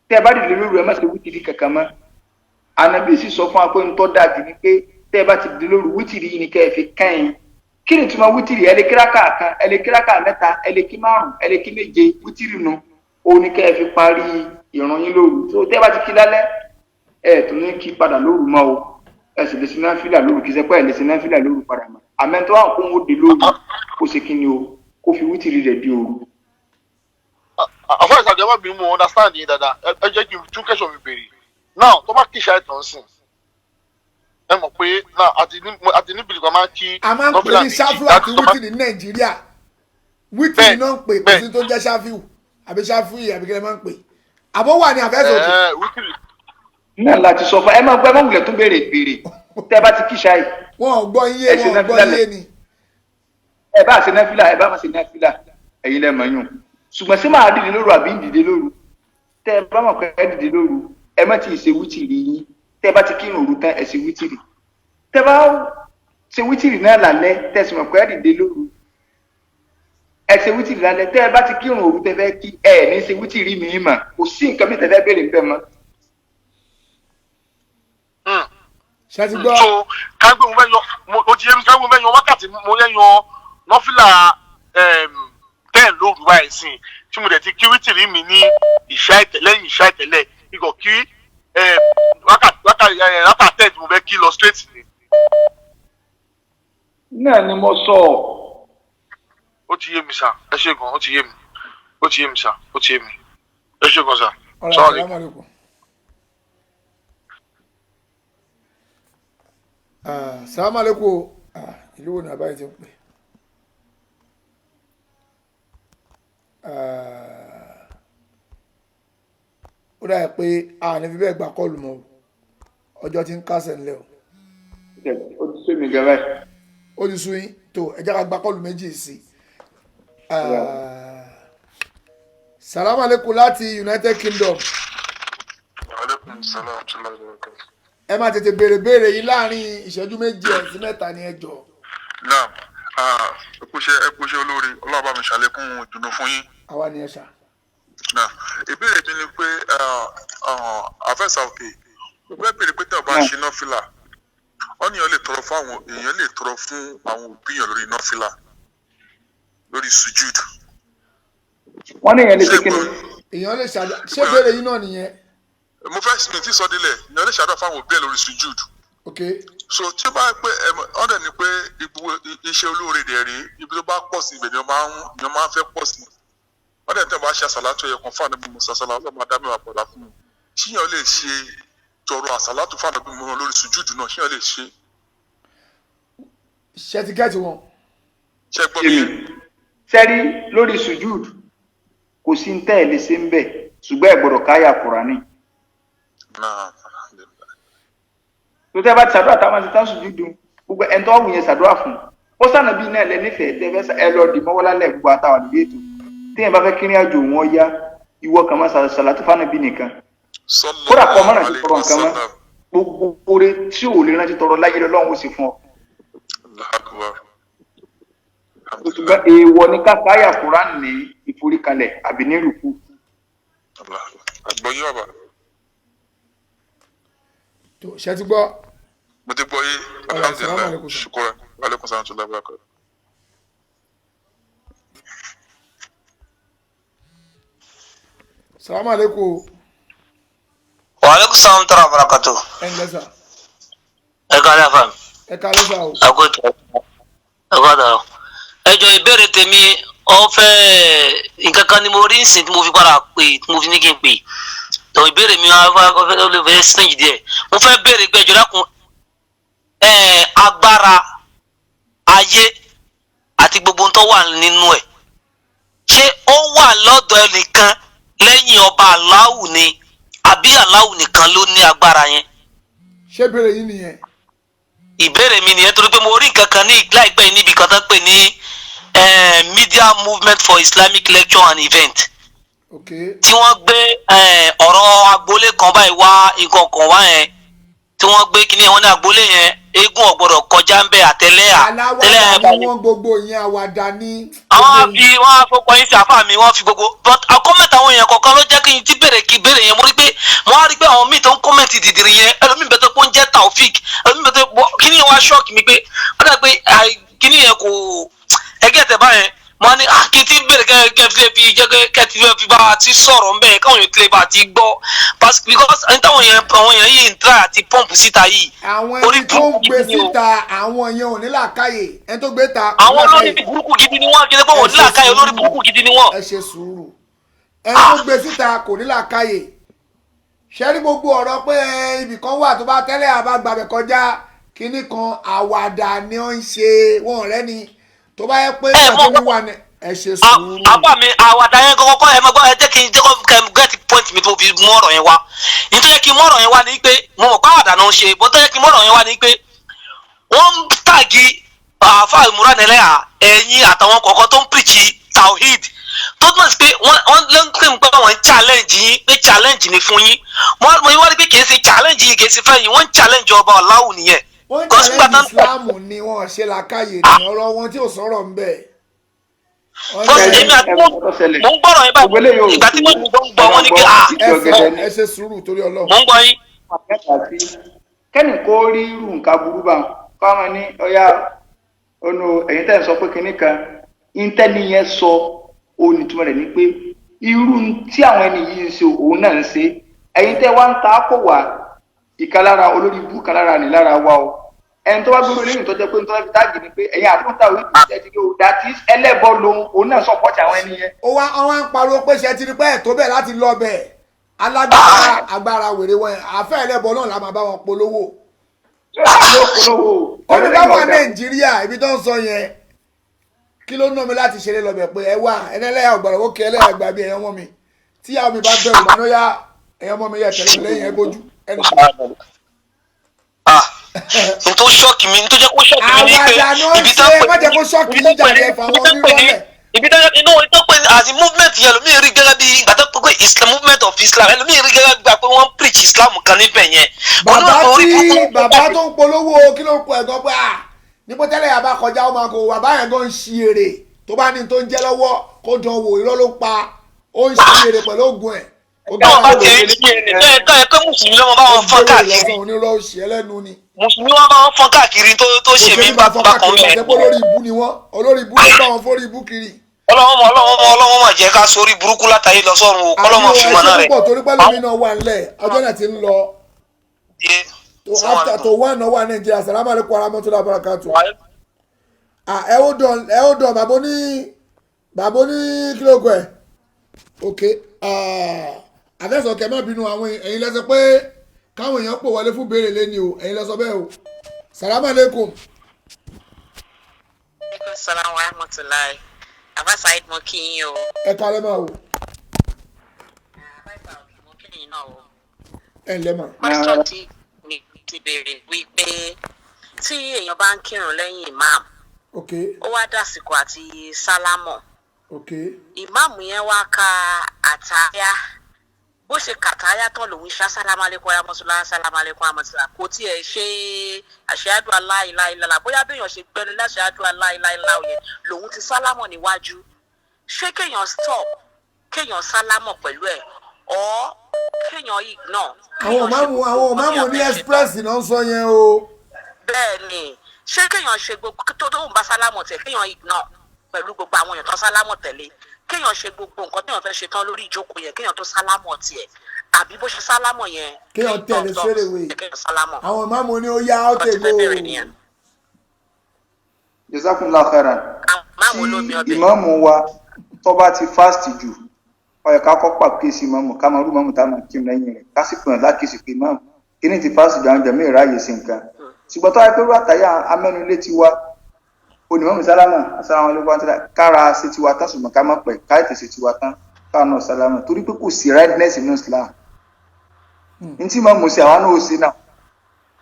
tẹ́ ẹ bá dìde lóru, ẹ má ṣe wítìrì kankan mọ́. Ànábì sì sọ fún wa pé ń tọ́ dáa jù ni pé tẹ́ ẹ bá ti dìde lóru, wítìrì yín ni kẹ́ ẹ fi kẹ́yìn. Kí ni ìtumọ̀ wítìrì? Ẹ lè kíráka kan, ẹ lè kíráka mẹ́ta, ẹ lè kí márùn, ẹ lè kí méje. Wítìrì nu, òun ni kẹ́ ẹ fi parí ìrun yín lóru. Tó tẹ́ ẹ bá ti kí lálẹ́, ẹ tún ní kí padà lóru mọ́ o. Ẹ sì lè ṣe náfìlà lóru, kì í ṣe pé ẹ lè ṣe náfìlà lóru padà mọ́. Àmọ́ tó wà kó ń dé lóru, kó ṣe kí ni o, kó fi wítìrì rẹ̀ di òru. Àfọ ìsàjọ, ẹ má bínú, mo understand yín dáadáa. Ẹ jẹ́ kí n tún kẹ́sọ̀ mi béèrè now. Tó bá kí ṣáì tán sìn, ẹ mọ̀ pé now àti ní bìlì kan máa ń kí A máa ń pè nọ́fìlà ní méjì. ṣáfù àti Tó bá- wítìrì ní Nàìjíríà. Wítìrì náà ń pè, kò sí tó jẹ́ ṣáfíù àbí ṣáfù yìí àbí kílẹ̀ máa ń pè, àbọ̀ wà ní àfẹ́sọ̀ òkè. Ẹ wítìrì. Náà láti sọ fún ẹ, máa gbọ́, ẹ má wulẹ̀ tún béèrè béèrè. Tẹ́ ẹ bá ti kí ṣáì, Wọn ò gbọ́ iye, ẹ ṣe wọn ò gbọ́ náfìlà iye ni. Ẹ bá ṣe náfìlà, ẹ bá má ṣe náfìlà, ẹ̀yin lẹ mọ̀ yún. Ṣùgbọ́n ṣé máa dìde lóru àbí ń dìde lóru? Tẹ́ ẹ bá mọ̀ pé ẹ dìde lóru, ẹ má ti ṣe wítìrì yín. Tẹ́ ẹ bá ti kírun òru tán, ẹ ṣe wítìrì. Tẹ́ ẹ bá ṣe wítìrì náà lálẹ́, tẹ́ ẹ sì mọ̀ pé ẹ dìde lóru, ẹ ṣe wítìrì lálẹ́. Tẹ́ ẹ bá ti kírun òru tẹ́ fẹ́ kí ẹ ní ṣe wítìrì mi mà, kò sí nǹkan mi tẹ́ fẹ́ béèrè níbẹ̀ mọ́. Ṣe ti gbọ́? So kágbé mo fẹ́ yan, mo ti yé mi, kágbé mo fẹ́ yan wákàtí, mo fẹ́ yan nọ́fìlà 10 lóru báyìí sìn, tí mo dẹ̀ ti kí wítìrì mi ní ìṣá ìtẹ̀, lẹ́yìn ìṣá ìtẹ̀lẹ̀ ikọ̀ kí wákàtí rákà 10 tí mo fẹ́ kí lọ straight ni. Náà ni mo sọ. Ó ti yé mi sà, ẹ ṣé gan, ó ti yé mi, ó ti yé mi sà, ó ti yé mi, ẹ ṣé gan sà. Ọ̀rọ̀ Sorry. Assalamu alaikum. Ah, salamu alaikum o. Ah, ìlú wo ni àbáyé ti ń pè? Ah, ó dàbí pé a ní fi bẹ́ẹ̀ gba kọ́ọ̀lù mọ́ o, ọjọ́ ti ń kásẹ̀ ńlẹ̀ o. Ó ti sú mi gan báyìí. Ó ti sú yín tó, ẹ jẹ́ ká gba kọ́ọ̀lù méjì sí i. Ah, salamu alaikum láti United Kingdom. Aleykum salaam wa rahmatulahi wa barakatuh. Ẹ máa tètè béèrè béèrè yìí láàrin ìṣẹ́jú 2 ẹ̀ sí 3 ní, ẹ jọ̀ọ́. Naam, ẹ kúṣẹ́, ẹ kúṣẹ́ olórí, Ọlọ́run bá mi ṣàlékún ìdùnnú fún yín. Àwa ni ẹ ṣá. Naam, ìbéèrè mi ni pé àfẹ́sà òkè, mo fẹ́ béèrè pé tẹ́ ọ bá ń ṣe nọ́fìlà, wọ́n ní èèyàn lè tọrọ fún àwọn èèyàn, lè tọrọ fún àwọn òbí yàn lórí nọ́fìlà, lórí sujud. Wọ́n ní èèyàn lè ṣe kí ni? Èèyàn lè ṣàdúrà, ṣé béèrè yín náà nìyẹn? Mo fẹ́ mi ti sọ délẹ̀, èèyàn lè ṣàdúrà fún àwọn òbí ẹ̀ lórí sujud. Ok. So tí ó bá pé ọ́n dẹ̀ ni pé iṣẹ́ olóore dẹ̀ rí, ibi tó bá pọ̀ sí ibẹ̀ ni wọ́n máa ń fẹ́ pọ̀ sí. Wọ́n dẹ̀ tẹ́ bá ṣe àsàlátù ẹ̀yọ̀ kan fún ànábì Musa sálá, ọlọ́run máa dá mẹ́wàá padà fún un. Ṣíyàn lè ṣe tọrọ àsàlátù fún ànábì Musa lórí sùjúdù náà? Ṣíyàn lè ṣe? Ṣe ti gẹ́ẹ̀tì wọn? Ṣe gbọ́ mi? Sẹ́rí lórí sujud, kò sí ní tẹ́ ẹ̀ lè ṣe ń bẹ̀, ṣùgbọ́n ẹ gbọ́dọ̀ káyà Kùránì. Naam, alhamdulillah. Tó tẹ́ bá ti ṣàdúrà táwọn ṣe tán sùjúdù, gbogbo ẹni tó wù yẹn ṣàdúrà fún ó sànà bíi náà lẹ nífẹ̀ẹ́ tẹ́ fẹ́ ẹ lọ dì mọ́wọ́ lálẹ́. Gbogbo àtàwọn àdúgbò ètò téèyàn bá fẹ́ kírin àjò wọn yá, ìwọ kàn máa ṣàlàtú fánà bí nìkan, kódà kọ́ mọ́nà ti tọrọ nǹkan mọ́, gbogbo oore tí ò lè rántí tọrọ láyé lọ́wọ́ ó sì fún ọ. Allahu Akbar. Ṣùgbọ́n èèwọ̀ ni ká káyà Kùránì ní ìforíkalẹ̀ àbí ní rùkú. Allahu Akbar. Àgbọ̀yé bàbá. Tó ṣe ti gbọ́? Mo ti gbọ́ yé. Ọ̀rọ̀, assalamu Alhamdulillah. alaikum sir. Shukran. Wa alaikum salam wa rahmatullahi wa barakatuh. Salamu alaikum o. Wàhálẹ́kùn sàmú tọ́ra barakatu. Ẹ ǹlẹ́ sà. Ẹ kálẹ̀ fam. Ẹ kálẹ́ sà o. Àgọ́tọ̀ àgọ́tọ̀. Ẹ jọ, ìbéèrè tèmi ọ fẹ́ nǹkan kan ni mo rí nsìn tí mo fi padà pè, tí mo fi ní kí n pè tó. Ìbéèrè mi wá fẹ́ ló fẹ́ strange díẹ̀. Mo fẹ́ béèrè pé, ẹjọ́ dákun, ẹ agbára ayé àti gbogbo ohun tó wà nínú ẹ̀, ṣé ó wà lọ́dọ̀ ẹnìkan lẹ́yìn ọba Aláwù ni, àbí Aláwù nìkan ló ní agbára yẹn? Ṣé béèrè yín nìyẹn? Ìbéèrè mi nìyẹn, torí pé mo rí nǹkan kan ní láìpẹ́ yìí níbi kan tó ń pè ní Media Movement for Islamic Lecture and Event, Ok. tí wọ́n gbé ọ̀rọ̀ agboolé kan báyìí wá, nǹkan kan wá yẹn tí wọ́n gbé kíní wọn ní agboolé yẹn, eégún ò gbọ́dọ̀ kọjá ń bẹ àtẹlẹ́yà tẹ́lẹ̀. Aláwàdà ni wọ́n, gbogbo yẹn àwàdà ni. Àwọn á fi wọ́n á fọkàn yín sí àfáà mi, wọ́n fi gbogbo, but comment àwọn èèyàn kọ̀ọ̀kan ló jẹ́ kí n ti béèrè kí béèrè yẹn. Mo rí pé mo á rí pé àwọn míì tó ń comment dìdìrì yẹn, ẹlòmíì bẹ́ẹ̀ tó pé ó ń jẹ́ Taofik, ẹlòmíì bẹ́ẹ̀ tó pé kíní yẹn wá shock mi pé ó dà pé kíní yẹn kò ẹgẹ́ tẹ̀ báyẹn. Mo á ní kí n ti béèrè kẹ́ kẹ́ fi lè fi jẹ́ kẹ́ kẹ́ ti fi bá a ti sọ̀rọ̀ ńbẹ̀, káwọn èèyàn tilẹ̀ bá a ti gbọ́, because ẹni táwọn èèyàn, àwọn èèyàn yìí ń try àti pump síta yìí. Àwọn Orí ẹni tó ń burúkú gbé gidi ni o. síta, àwọn yẹn ò ní làákàyè. Ẹni tó gbé ta kò ní Àwọn olórí làákàyè. burúkú gidi ni wọ́n, kí ni pé wọ́n ní làákàyè, olórí burúkú gidi ni wọ́n. Ẹ ṣe sùúrù, ẹni tó gbé síta kò ní làákàyè. Ṣe rí gbogbo ọ̀rọ̀ pé ibì kan wà tó bá tẹ́lẹ̀ àbágbàbẹ̀ kọjá kinní kan, àwàdà ni ó ń ṣe wọn ọ̀rẹ́ ni tó bá yẹ pé Ẹ mọ̀ àti wíwà ni. Ẹ ṣe sùúrù. Àbá mi, àwàdà yẹn kọ́kọ́ ẹ máa gbọ́. Ẹ jẹ́ kí n jẹ́ kó kẹ́ get point mi tó fi mú ọ̀rọ̀ yẹn wá. Nítorí kí n mú ọ̀rọ̀ yẹn wá ni pé mo mọ̀ pé àwàdà náà ń ṣe bó tó yẹ kí n mú ọ̀rọ̀ yẹn wá ni pé wọ́n ń tàgì àáfàá ìmúra nílẹ̀ à ẹ̀yìn àtàwọn kọ̀ọ̀kan tó ń pìrìkì tawhid. Tó túmọ̀ sí pé wọ́n ló ń pè ń pé wọ́n ń challenge yín, pé challenge ni fún yín. Wọ́n mo wá rí pé kì í ṣe challenge yìí, kì í ṣe fẹ́ yín, wọ́n ń challenge ọba Ọláwù nìyẹn. Wọ́n ń Because nígbà challenge tán- Islam ni wọ́n ṣe làákàyè ní ọ̀rọ̀ wọn tí ò sọ̀rọ̀ ń bẹ̀. Wọ́n Because challenge- èmi àti mo ń gbọ́rọ̀ yẹn báyìí, ìgbà tí mo ń gbọ́ wọn ni pé ah, ẹ ṣe, ẹ ṣe sùúrù torí Ọlọ́run. mo ń gbọ́ yín. Kẹ́nì kó rí irú nǹkan burú bá wọn kó àwọn ní ọ̀yá ọ̀nà ẹ̀yìn tẹ́ ń sọ pé kinní kan íńtẹ́ni yẹn sọ òun ìtumọ̀ rẹ̀ ni pé irú tí àwọn ẹni yìí ń ṣe òun náà ń ṣe. Ẹ̀yin tẹ́ wá ń ta kò wá ìkalára olórí ibú kalára ní lára wa o. Ẹni tó bá gbóró lẹ́yìn tó jẹ́ pé nítorí fi táàgì ni pé ẹ̀yin àfúntà orí ìtẹ́ ti dé o, that is ẹlẹ́bọ lòun, òun náà sọ̀pọ̀tì àwọn ẹni yẹn. Ó wá wọ́n wá ń pariwo pé ṣe ti rí pé ẹ̀ tó bẹ̀ láti lọ bẹ̀ alágbára agbára wèrè wọn yẹn, àfẹ́ ẹlẹ́bọ náà la máa bá wọn polówó. Tọ́ni bá wà Nàìjíríà, ibi tó ń sọ yẹn, kí ló ná mi láti ṣeré lọ bẹ̀ pé ẹ wá ẹlẹ́yà ọ̀gbọ̀rọ̀ ó kí ẹlẹ́yà gbà bí ẹ̀yàn ọmọ mi tí àwọn mi bá bẹ̀rù màá yá ẹ̀yàn ọmọ mi yẹ tẹ̀lé mi lẹ́yìn ẹ bójú ẹnu. Ah, n tó ṣọ́ọ̀kì mi, n tó jẹ́ kó ṣọ́ọ̀kì mi ni pé Àwàdà ni ó ń ibi tá ṣe, ń pè má jẹ́ kó ṣọ́ọ̀kì ibi yín tá ń pè jáde, ní ẹ̀fà ibi wọn tá ń pè ní onírọ́lẹ̀. ibi tá inú tó pè ní as in movement yẹn lómi rí gẹ́gẹ́ bí ìgbà tó pé Islam, movement of Islam, ẹlòmíì rí gẹ́gẹ́ bí gbà pé wọ́n ń preach Islam kan níbẹ̀ yẹn. Bàbá Onímọ̀ orí tí burúkú. Bàbá tó ń polówó, kí ló ń po ẹ̀gán pé à níbo tẹ́lẹ̀ yà bá kọjá, ó máa kó bàbá yẹn gan ń ṣi èrè tó bá ní tó ń jẹ́ lọ́wọ́ kó dán wò. Irọ́ ló ń pa, ó ń ṣi èrè pẹ̀lú oògùn ẹ̀. Ó Táwọn bá tiẹ̀ ń ṣe èrè tó yẹ tó yẹ pé mùsùlùmí lọ́mọ bá wọn fọ́n káàkiri, onírọ́ òṣì ẹlẹ́nu ni. Mùsùlùmí wọn bá wọn fọ́n káàkiri tó ṣe mí Òṣèlú bá fọ́n bákan káàkiri mẹ́rin. àti pé olórí ibú ni wọ́n, olórí ibú ló bá wọn fórí ibú kiri. Ọlọ́wọ́n mọ, ọlọ́wọ́n mọ, ọlọ́wọ́n mà jẹ́ ká sórí burúkú látàyè lọ sọ́run o, kọ́lọ́mọ Àmì fi mọ̀ náà ẹ̀ṣẹ̀ rẹ̀. púpọ̀ torí pé lómi náà wà nílẹ̀, ọjọ́ náà ti ń lọ to after to one náà wà Nàìjíríà. Salamu alaykum warahmatullahi wabarakatuh. Ah, ẹ ó dàn, ẹ ó dàn, bàbá ní bàbá ní kí ló kọ ẹ. Ok, àfẹsọ̀ kẹ má bínú àwọn ẹ̀yin lẹ́sọ pé káwọn èèyàn pò wọlé fún béèrè lẹ́ni o, ẹ̀yin lẹ́sọ bẹ́ẹ̀ o. Salamu alaykum. Aleykum salaam wa rahmatulahi. Abba Saheed, mo kí yín o. Ẹ kalẹ́ máa o. Mo kí yín náà o. Ẹ ǹlẹ́ mà. Question tí mi ti béèrè wípé tí èèyàn bá ń kírun lẹ́yìn imam, ó wá dàsìkò àti sálámọ̀. Ìmáàmù yẹn wá ka àtàyà, bó ṣe kàtàyà tán lòun ṣá sálámà lẹ́kọ̀ọ́ amọ̀tòlá sálámà lẹ́kọ̀ọ́ amọ̀tòlá, kò tiẹ̀ ṣe àṣeyádùn aláìláìlá, bóyá béèyàn ṣe gbẹnu láṣeyádùn aláìláìlá yẹn lòun ti sálámọ̀ níwájú. Ṣé kéèyàn stop, kéèyàn sálámọ̀ pẹ̀lú ẹ̀, ọ́ kéèyàn ignore? Àwọn òmáàmù ní express náà ń sọ yẹn o. Bẹ́ẹ̀ ni, ṣé kéèyàn ṣe gbogbo tó tóun bá sálámọ̀ tẹ̀, kéèyàn ignore pẹ̀lú gbogbo àwọn èèyàn tó sálámọ̀ tẹ̀lé, kéèyàn ṣe gbogbo nǹkan téèyàn fẹ́ ṣe tán lórí ìjókòó yẹn kéèyàn tó sálámọ̀ tiẹ̀, àbí bó ṣe sálámọ̀ yẹn kéèyàn tẹ̀lé stop, straight away? Kéèyàn sálámọ̀. Àwọn òmáàmù ní ó yá ó Nǹkan tí tègbó. fẹ́ bẹ̀rẹ̀ nìyẹn. Jazakumullahu khairan. Máàmù olómi ọbẹ̀. Ìmáàmù wa tó bá ti fast jù, ó yẹ ká kọ́ pàkíyèsí ìmáàmù, ká máa rú ìmáàmù tá a máa kírun lẹ́yìn rẹ̀, ká sì pè wọ́n lákìsí pé ìmáàmù kíní ti fast jù, àwọn jẹ̀mí ìráyè sí nǹkan. Ṣùgbọ́n tó wáyé pé rúwàtàyà amẹ́nulé ti wá onímọ̀mù sálámà asálámù alaikum àti kára ṣe tiwa tán, ṣùgbọ́n ká má pẹ́, ká ètè ṣe tiwa tán káà náà sálámà, torí pé kò sí rightness nínú Islam. Ntí mọ̀mù sí àwa náà ó ṣe náà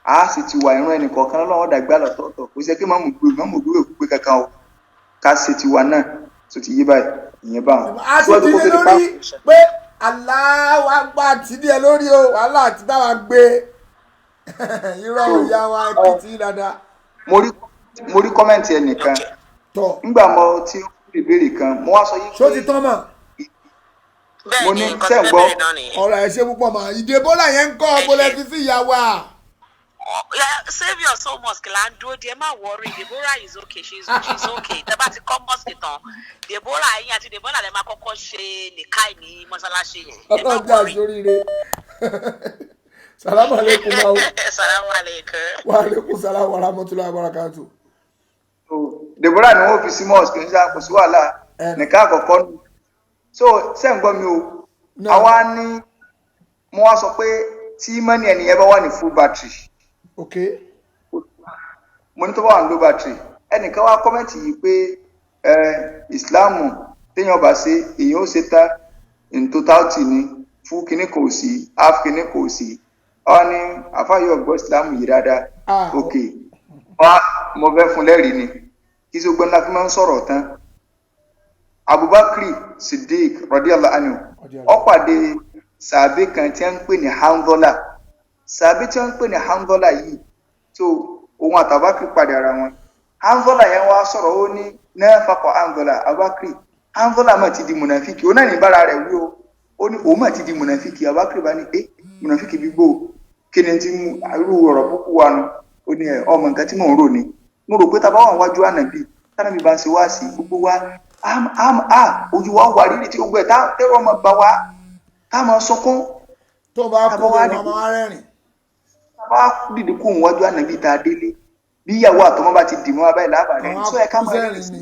a sì ti wà ìran ẹnì kọ̀ọ̀kan lọ́wọ́ dàgbà lọ́tọ̀ọ̀tọ̀, kò sí kí mọ̀mù gbé mọ̀mù gbé òkú pé kankan o, ká ṣe tiwa náà tó ti yé báyìí, ìyẹn bá wọn. A ti dílé lórí pé aláwa gbà tí díẹ̀ lórí o, wàhálà àti báwa gbé irọ́ ìyá wa kìtì dáadáa. Mo rí kọ́mẹ̀ntì ẹnìkan nígbà mo ti ń béèrè kan, mo wá sọ yí Ṣó ti tán mọ̀? Mo ní sẹ́ǹgbọ́. Ọ̀rọ̀ ẹ̀ ṣe púpọ̀ mà ìdèbólà yẹn ń kọ́ ọ̀bọ̀lẹ̀ fi sí ìyá wa. Yeah, save your soul mosque là ń dúró díẹ̀, má worry, Deborah is okay, she's okay. Tẹ́ bá ti kọ́ mosque tán, Deborah yín àti Deborah lè máa kọ́kọ́ ṣe nìkáì ní mọ́ṣáláṣí yẹn. Ẹ má Ọlọ́run jẹ́ àṣoríire. Salamu aleykum wa o. Salamu aleykum. Wa aleykum salam wa rahmatulahi wa barakatu. Deborah ni wọ́n fi sí mosque ní sáà, kò sí wàhálà nìkan àkọ́kọ́ nù. So sẹ́ǹgbọ́ mi o, àwa ní mo wá sọ pé tí mọ́nì ẹnìyẹn bá wà ní full battery, mo ní tó bá wà ní low battery. Ẹnìkan wá kọ́mẹ́ǹtì yìí pé ẹ ìsìláàmù téèyàn bá ṣe, èèyàn ó ṣe tán in totality ni, fún kinní kò sí half kinní kò sí. Ọ ní àfáàyè ọgbọ ìsìláàmù yìí dáadáa. Ok, wá mo fẹ́ fún lẹ́rìí ni kí sọ gbọ́n láfi máa ń sọ̀rọ̀ tán. Abubakar Siddiq radiyallahu anhu, ó pàdé sàbí kan tí wọ́n ń pè ní Hanzola. Sàbí tí wọ́n ń pè ní Hanzola yìí tó òun àti Abubakar pàdé ara wọn. Hanzola yẹn wá sọ̀rọ̀, ó ní náà fakọ̀ Hanzola, Abubakar, Hanzola mà ti di mùnàfíkì. Ó náà ní bára rẹ̀ wí o, ó ní òun mà ti di mùnàfíkì. Abubakar bá ní ẹ mùnàfíkì gbígbó, kí ni ti mú irú ọ̀rọ̀ púpù wa nu? Ó ní ẹ ọmọ nǹkan tí mò ń rò ni, mo rò pé tá a bá wà wájú ànàbì, tànàbì bá ń ṣe wá sí gbogbo wa, á ojú wa wà rírì tí gbogbo ẹ̀ tẹ́rọ ọmọ bá wa tá a máa sọkún. Tó bá kú wọn máa rẹ́rìn. Tá a bá dìde kó òun wájú ànàbì tá a délé, bí ìyàwó àtọmọ bá ti dì mọ́ abáyé láàbà rẹ̀ sọ ẹ ká máa rẹ́rìn sí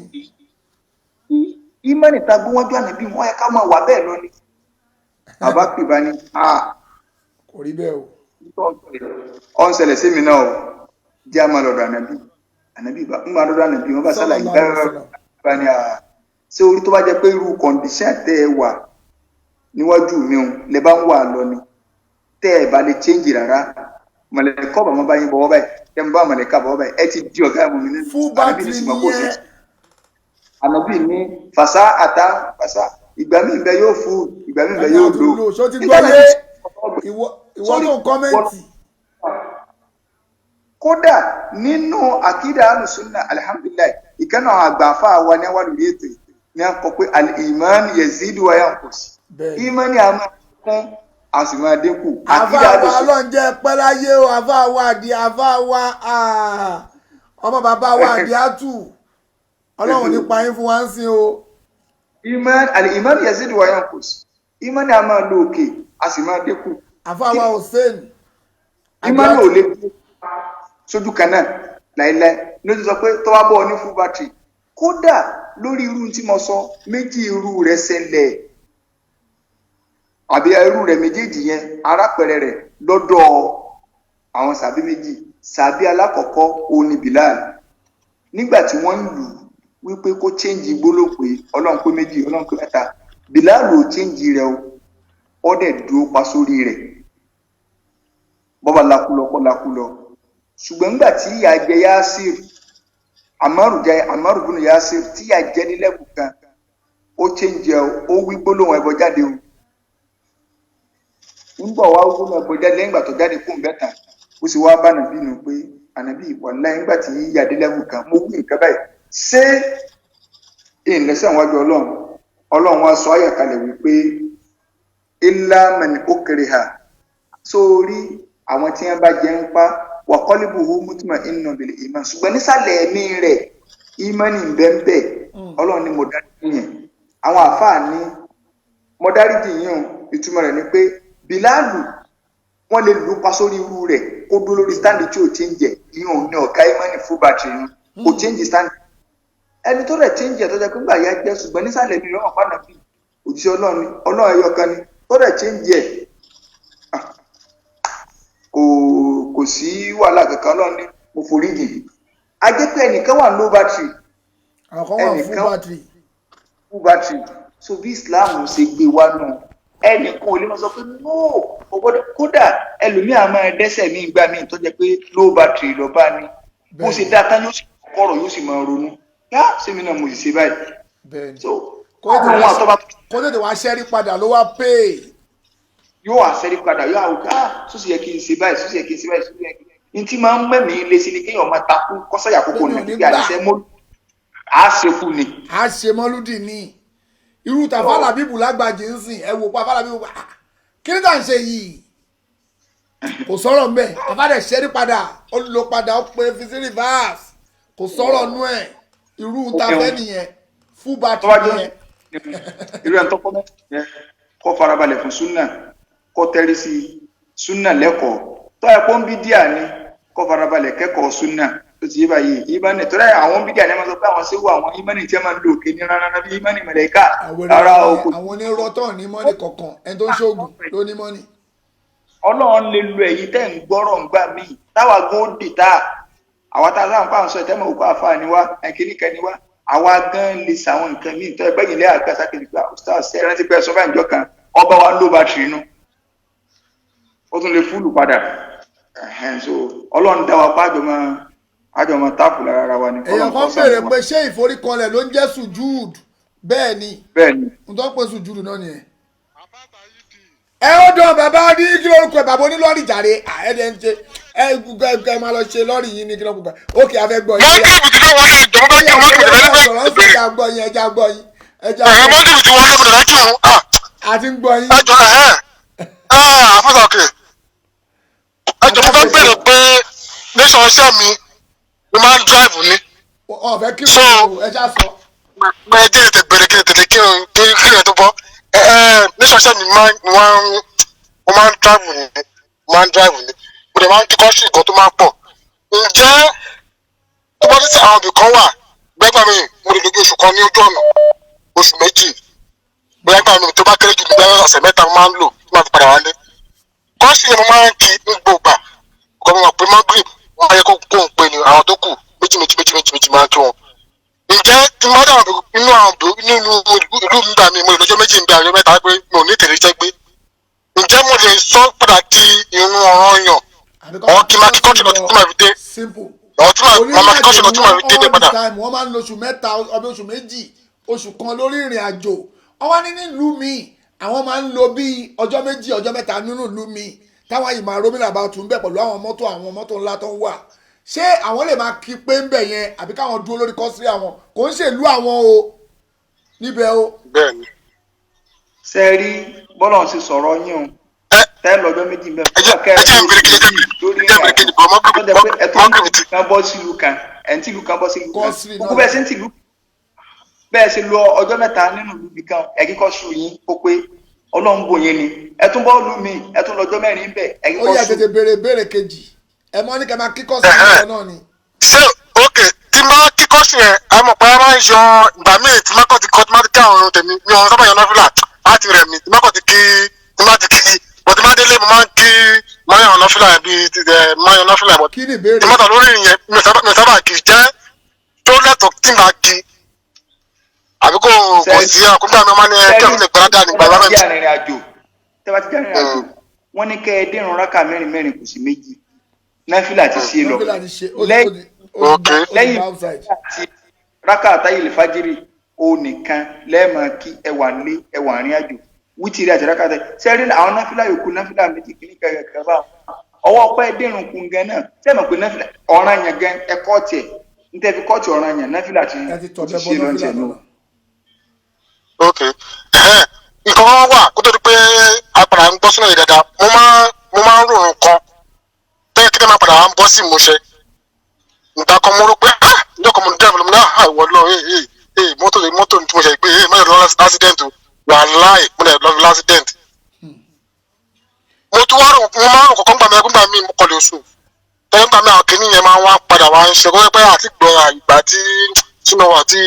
i, ìmọ̀nì ta gbó wájú ànàbì wọn ẹ ká máa wà bẹ́ẹ̀ lọ ni. Bàbá pè bá ní. Kò rí bẹ́ẹ̀ o. Ọ̀ ń ṣẹlẹ̀ sí mi náà o, jẹ́ àmà lọ́dọ̀ ànàbì. Ànàbì bá ń gbà lọ́dọ̀ ànàbì, wọn bá sálàyé bá ní à ṣé orí tó bá jẹ́ pé irú kọ̀ǹdíṣàn tẹ́ ẹ wà níwájú mi o lẹ bá ń wà lọ ni, tẹ́ ẹ bá lè chéǹjì rárá, mọ̀lẹ́kọ́ bàmọ́ bá yín bọ̀wọ́ báyìí, tẹ́ ń bá mọ̀lẹ́kà bọ̀wọ́ báyìí, ẹ ti di ọ̀gá ẹ̀mọ́ mi nínú. Ànàbì ní sìnmọ́ kò sí. Ànàbì ní fàṣà àtà fàṣà, ìgbà míì bẹ yóò fún, ìgbà míì bẹ yóò lò. Ṣó ti gbọ́ yé ìwọ tó ń kọ́mẹ́ǹtì? Kódà nínú àkídà alùsùnà, alihamdulilayi, ìkànnà àgbàfà wa ní wà lórí ètò ní a kọ pé al-iman yazidu wa yanqus, ìmánì a máa kún a sì máa dínkù. Àfa wa ọlọ́njẹ́ pẹ́láyé o, àfa wa àdì, àfa wa ọmọ bàbá wa àdì àtù, ọlọ́run nípa yín fún wa ń sìn o. Ìmánì al-iman yazidu wa yanqus, ìmánì a máa lọ òkè a sì máa dínkù. Àfa wa Hussein. Ìmánì ò lè kú sójú kan náà láìláì ló ti sọ pé tó bá bọ̀ ní full battery. Kódà lórí irú tí mo sọ méjì, irú rẹ̀ ṣẹlẹ̀ àbí irú rẹ̀ méjèèjì yẹn, arápẹrẹ rẹ̀ lọ́dọ̀ àwọn sàbí méjì. Sàbí alákọ̀ọ́kọ́ òun ni Bilal. Nígbà tí wọ́n ń lù wípé kó chéǹjì gbólóhùn pé Ọlọ́run pé méjì, Ọlọ́run pé mẹ́ta, Bilal ò chéǹjì rẹ̀ o, ó dẹ̀ dúró pa sórí rẹ̀, bọ́ba lakulọ kọ́ lakulọ. Ṣùgbọ́n nígbà tí ìyà jẹ Yásir, Amaru jẹ, Amaru bùnú Yásir, tí ìyà jẹ nílẹ̀kùn kan, ó chéǹjì ẹ, ó wí gbólóhùn ẹbọ jáde o. Ńgbọ̀ wá gbólóhùn ẹbọ jáde, lẹ́yìn ìgbà tó jáde kó ń bẹ́ tán, ó sì wá bá ànàbí nù pé ànàbí wàláhì, nígbà tí ìyà dé lẹ́kùn kan, mo wí nǹkan báyìí, ṣé ìlẹ́sẹ̀ wájú Ọlọ́run? Ọlọ́run wá sọ àyà kalẹ̀ wípé illa man ukriha, sórí àwọn tí wọ́n bá jẹ ń pa, wàkọ́líbùhù mútùmọ̀ iná bìlì ìmọ̀, ṣùgbọ́n nísàlẹ̀ ẹ̀mí rẹ̀ ìmọ̀nì bẹ́ẹ̀nbẹ́ẹ̀, Ọlọ́run ni mo dáríjì yẹn. Àwọn àáfàá ní mo dáríjì yín o, ìtumọ̀ rẹ̀ ni pé Bílálù wọ́n lè lù ú pa sórí irú rẹ̀ kó dúró lórí stand tí ò change ẹ̀, ìyẹn ò ní ọ̀gá ìmọ̀nì full battery ni, kò change stand. Ẹni tó rẹ̀ change ẹ̀ tó jẹ́ pé ńgbà yá jẹ́, ṣùgbọ́n nísàlẹ̀ ẹ̀mí rẹ̀ wọ́n pàdánù bí òjíṣẹ́ Ọlọ́run ni, Ọlọ́run ẹ̀yọ kan ni, tó rẹ̀ change ẹ̀ kò sí wàhálà kankan, Ọlọ́run ní mo forí jì. A jẹ́ pé ẹnìkan wà low battery, ẹnìkan wà full battery. So bí Islam ṣe gbé wa nù, ẹnìkan ò lè máa sọ pé no, kò gbọ́dọ̀. Kódà ẹlòmíà máa dẹ́sẹ̀ mí gbà mí tó jẹ́ pé low battery lọ bá ní, bó ṣe dá tán yóò sì kọ̀rọ̀, yóò sì máa ronú yá sẹ́mi náà mo sì ṣe báyìí. So kó tètè wá ṣẹ́rí padà ló wá pè é, yóò wá sẹ́rí padà, yóò àwọn ká sọ́sì yẹ kí n ṣe báyìí, sọ́sì yẹ kí n ṣe báyìí, sọ́sì yẹ kí n tí máa ń mẹ́mìí lé sí ni kéèyàn máa takú kọ́sàyà kókó nàìjíríà àṣẹ mọ́ á ṣe kú ni. A ṣe mọ́lúdì ni irú tàfàlà bíbù lágbàjì ń sìn, ẹ wò pa fàlà bíbù, kí ni tà ń ṣe yìí, kò sọ̀rọ̀ mbẹ́, àfàdé ṣẹ́rí padà, ó lò padà, ó pe fi sí reverse, kò sọ̀rọ̀ nú ẹ̀. Irú tàfẹ́ nìyẹn, fún bàtì nìyẹn. Irú ẹ̀ ń tọ́kọ́ kọ́ farabalẹ̀ fún súnà, kọ́ tẹ́rí sí súnà lẹ́kọ̀ọ́, tó ẹ̀ kó ń bí díà ni, kọ́ farabalẹ̀ kẹ́kọ̀ọ́ súnà tó ti yé báyìí. Ìmánì tó rẹ̀ àwọn bídíà ni wọ́n sọ pé àwọn séwọ́ àwọn ìmánì tí wọ́n máa ń lò òkè ní rárá bí ìmánì mọ̀lẹ́kà rárá o. Àwọn onírọ́tọ̀ ní mọ́nì kọ̀ọ̀kan, ẹni tó ń ṣoògùn ló ní mọ́nì. Ọlọ́run lè lo ẹ̀yin tẹ́ ń gbọ́rọ̀ ń gbà míì táwa gan ó dì tá àwa tá a sáà ń pa àǹsọ ìtẹ́mọ̀ òkú àfa ni wá, ẹ̀kíníkan ni wá, àwa gan lè sàwọn nǹkan míì tó ẹgbẹ́ yìí lẹ́yà àgbà sákèjì pé ustaz ẹ rántí pé ẹ sọ báyìí jọ kan, ọba wa ló bá tì inú ó tún lè fúlù padà. So Ọlọ́run dá wa pa àjọmọ táàpù lára ara wa ni. Èèyàn kan béèrè pé ṣé ìforíkanlẹ̀ ló ń jẹ́ sùjúùd? Bẹ́ẹ̀ ni. Bẹ́ẹ̀ ni. N tó ń pè sùjúdù náà nìyẹn. Ẹ ó dán bàbá ní kí lórúkọ ẹ, bàbá onílọ́ọ̀rì jàre. Ẹ dẹ̀ ń ṣe ẹ gbogbo ẹ máa lọ ṣe lọ́ọ̀rì yín ní kí lórúkọ ẹ. Ókè, a fẹ́ gbọ́ yín. Mọ́gìrìbì ti fẹ́ wọlé, ẹjọ́ mo fẹ́ kí mọ́gìrìbì ti fẹ́ Sọ̀rọ̀ ń sọ, ẹja gbọ́ yín, ẹja gbọ́ yín, ẹja ẹ̀hẹ́ gbọ́ yín. Mọ́gìrìbì ti wọlé, mo dẹ̀ fẹ́ kírun. A ti ń gbọ́ yín. Ẹjọ́, ẹ̀hẹ́ àfọ́sà òkè, ẹjọ́ mo fẹ́ bèrè pé nation iṣẹ́ mi, mo máa ń drive ni. Ọ̀fẹ́ kí So ẹ já sọ. Ẹ jẹ́ tètè bèrè kí n tètè kírun kí kírun tó bọ́. Ẹ ẹ nation iṣẹ́ mi, máa ń mo máa ń drive ni, mo máa ń drive ni, mo dẹ̀ máa ń kíkọ́ sí nǹkan tó máa ń pọ̀. Ǹjẹ́ tó bá ní sí àwọn ibì kan wà gbẹ́gbà mi, mo lè lójú oṣù kan ní ojú ọ̀nà, oṣù 2, bóyá gbà mí tó bá kéré jù ní bóyá ọ̀sẹ̀ 3 mo máa ń lò tó máa fi padà wálé. Kọ́sì yẹn mo máa ń kí ní gbogbo ìgbà kọ́, mo mọ̀ pé Magrib wọ́n á yẹ kó ń pè ní àwọn tó kù méjì méjì méjì méjì méjì máa ń kí wọn. Ǹjẹ́ tí mo bá dàgbà nínú àwọn nínú ìlú mi gbà mí, mo lè lọ́jọ́ 2 ń gbà ọjọ́ 3 pé mi ò ní tèrè iṣẹ́ gbé, ǹjẹ́ mo lè sọ padà di irun ọ̀ranyàn ọ̀ kí máa kíkọ́ ṣùgbọ́n tí màá fi dé Simple. Ọ̀ tí màá máa kíkọ́ ṣùgbọ́n tí màá fi dé dé padà. All the time wọ́n máa ń lo oṣù 3, ọbẹ̀ oṣù 2, oṣù 1 lórí ìrìn àjò. Wọ́n wá ní nílùú míì, àwọn máa ń lo bíi ọjọ́ 2, ọjọ́ 3 nínú ìlú míì, táwọn yìí máa rómìnà bá tún bẹ̀ pẹ̀lú àwọn mọ́tò, àwọn mọ́tò ńlá tó ń wà. Ṣé àwọn lè máa kí pé ń bẹ̀ yẹn, àbí káwọn dúró lórí kọ́sírí àwọn kò ń ṣèlú àwọn o níbẹ̀ o? Bẹ́ẹ̀ni. Ṣe rí bọ́lá ń ṣe sọ̀rọ̀ yín o, tẹ́ lọ́jọ́ 2 mẹ́fà kẹ́ ẹ lórí ìrìn àjò tó jẹ́ pé ẹ tó ń kan bọ́ sílùú kan, ẹ̀ ń tìlú kan bọ́ sílùú kan, gbogbo bẹ́ẹ̀ ṣe ń tìlú bẹ́ẹ̀ ṣe lọ ọjọ́ 3 nínú ìlú ibì kan, ẹ kíkọ́ sùn yín ó pé Ọlọ́run bò yín ni, ẹ tún bọ́ lù mí, ẹ tún lọ́jọ́ 4 bẹ̀, ẹ Ó kíkọ́ yẹ sùn. Tètè béèrè béèrè kejì, ẹ mọ́ ní kẹ́ máa kíkọ́ sí ìlú náà ni. Ṣé ok, tí máa kíkọ́ sí yẹn, a mọ̀ pé a máa ń yọ ìgbà míì tí máa kàn ti kọ́, tí máa ti kí àwọn ohun tèmi mi ò sábà yan nọ́fìlà láti rẹ̀ mi, tí máa kàn ti kí, tí máa ti kí bọ̀, tí máa délé mo máa ń kí, máa yan nọ́fìlà yẹn bíi ti ẹ máa yan nọ́fìlà yẹn bọ̀. Kí ni ìbéèrè? Tí máa tà lórí yẹn, mi ò sábà kì í jẹ́ tó lẹ́tọ̀ọ́ tí máa kí àbí kò sí àkókò àmì ọmọ ní ẹ kí ọ̀sẹ̀ lè gbáradà nígbà Tẹ́ bá lábẹ́ ti jẹ́ arìnrìn àjò, tẹ́ bá ti jẹ́ arìnrìn àjò, wọ́n ní kẹ́ ẹ dírun rákà mẹ́rin mẹ́rin kù sí méjì, náfìlà ti ṣe lọ Nọ́fìlà ti ṣe, ó ti ó ti lẹ́yìn gba outside. àti rákà àtàyè lè fájírì ó nìkan lẹ́ẹ̀mọ kí ẹ wà lé ẹ wà rìn àjò, wítìrì àti rákà àtàyè sẹ́rí àwọn náfìlà yòókù, náfìlà méjì kìíní kẹ̀kẹ́ bá ọwọ́ pẹ́ dírun kun gan náà sẹ́mọ̀ pé náfìlà ọ̀ràn yẹn gan ẹ kọ́ọ̀tì ẹ̀ ń tẹ́ fi kọ́ọ̀tì ọ̀ràn yẹn, náfìlà ti Ẹ ti ó tọ̀ ti bẹ́ ṣe bọ́ lọ́n nọ́fìlà tiẹ̀ nù. náà. Ok, ẹhẹn, nǹkan kan wà kó tó di pé a padà ń gbọ́ sínú yìí dáadáa, mo máa ń rò nǹkan tẹ́lẹ̀ kí ni máa padà wá ń bọ́ sí ìmúṣẹ. Nǹkan kan mo rò pé ah, ìjọ kan mo ní dẹ́rù mi náà, ah, ìwọ lọ, ee ee ee, mọ́tò tí mo ṣe gbé, ee, mọ́tò lọ l'accident o, wàláì mo lè lọ l'accident. Mo tún wá rò, mo máa ń rò kọ̀ọ̀kan gbà mí, gbà mí mo kọ̀ lè sùn tẹ́lẹ̀ gbà mí, àwọn kìíní yẹn máa ń wá padà wá ń ṣe kó pẹ́ àti gbọ́ ìgbà tí sínú àti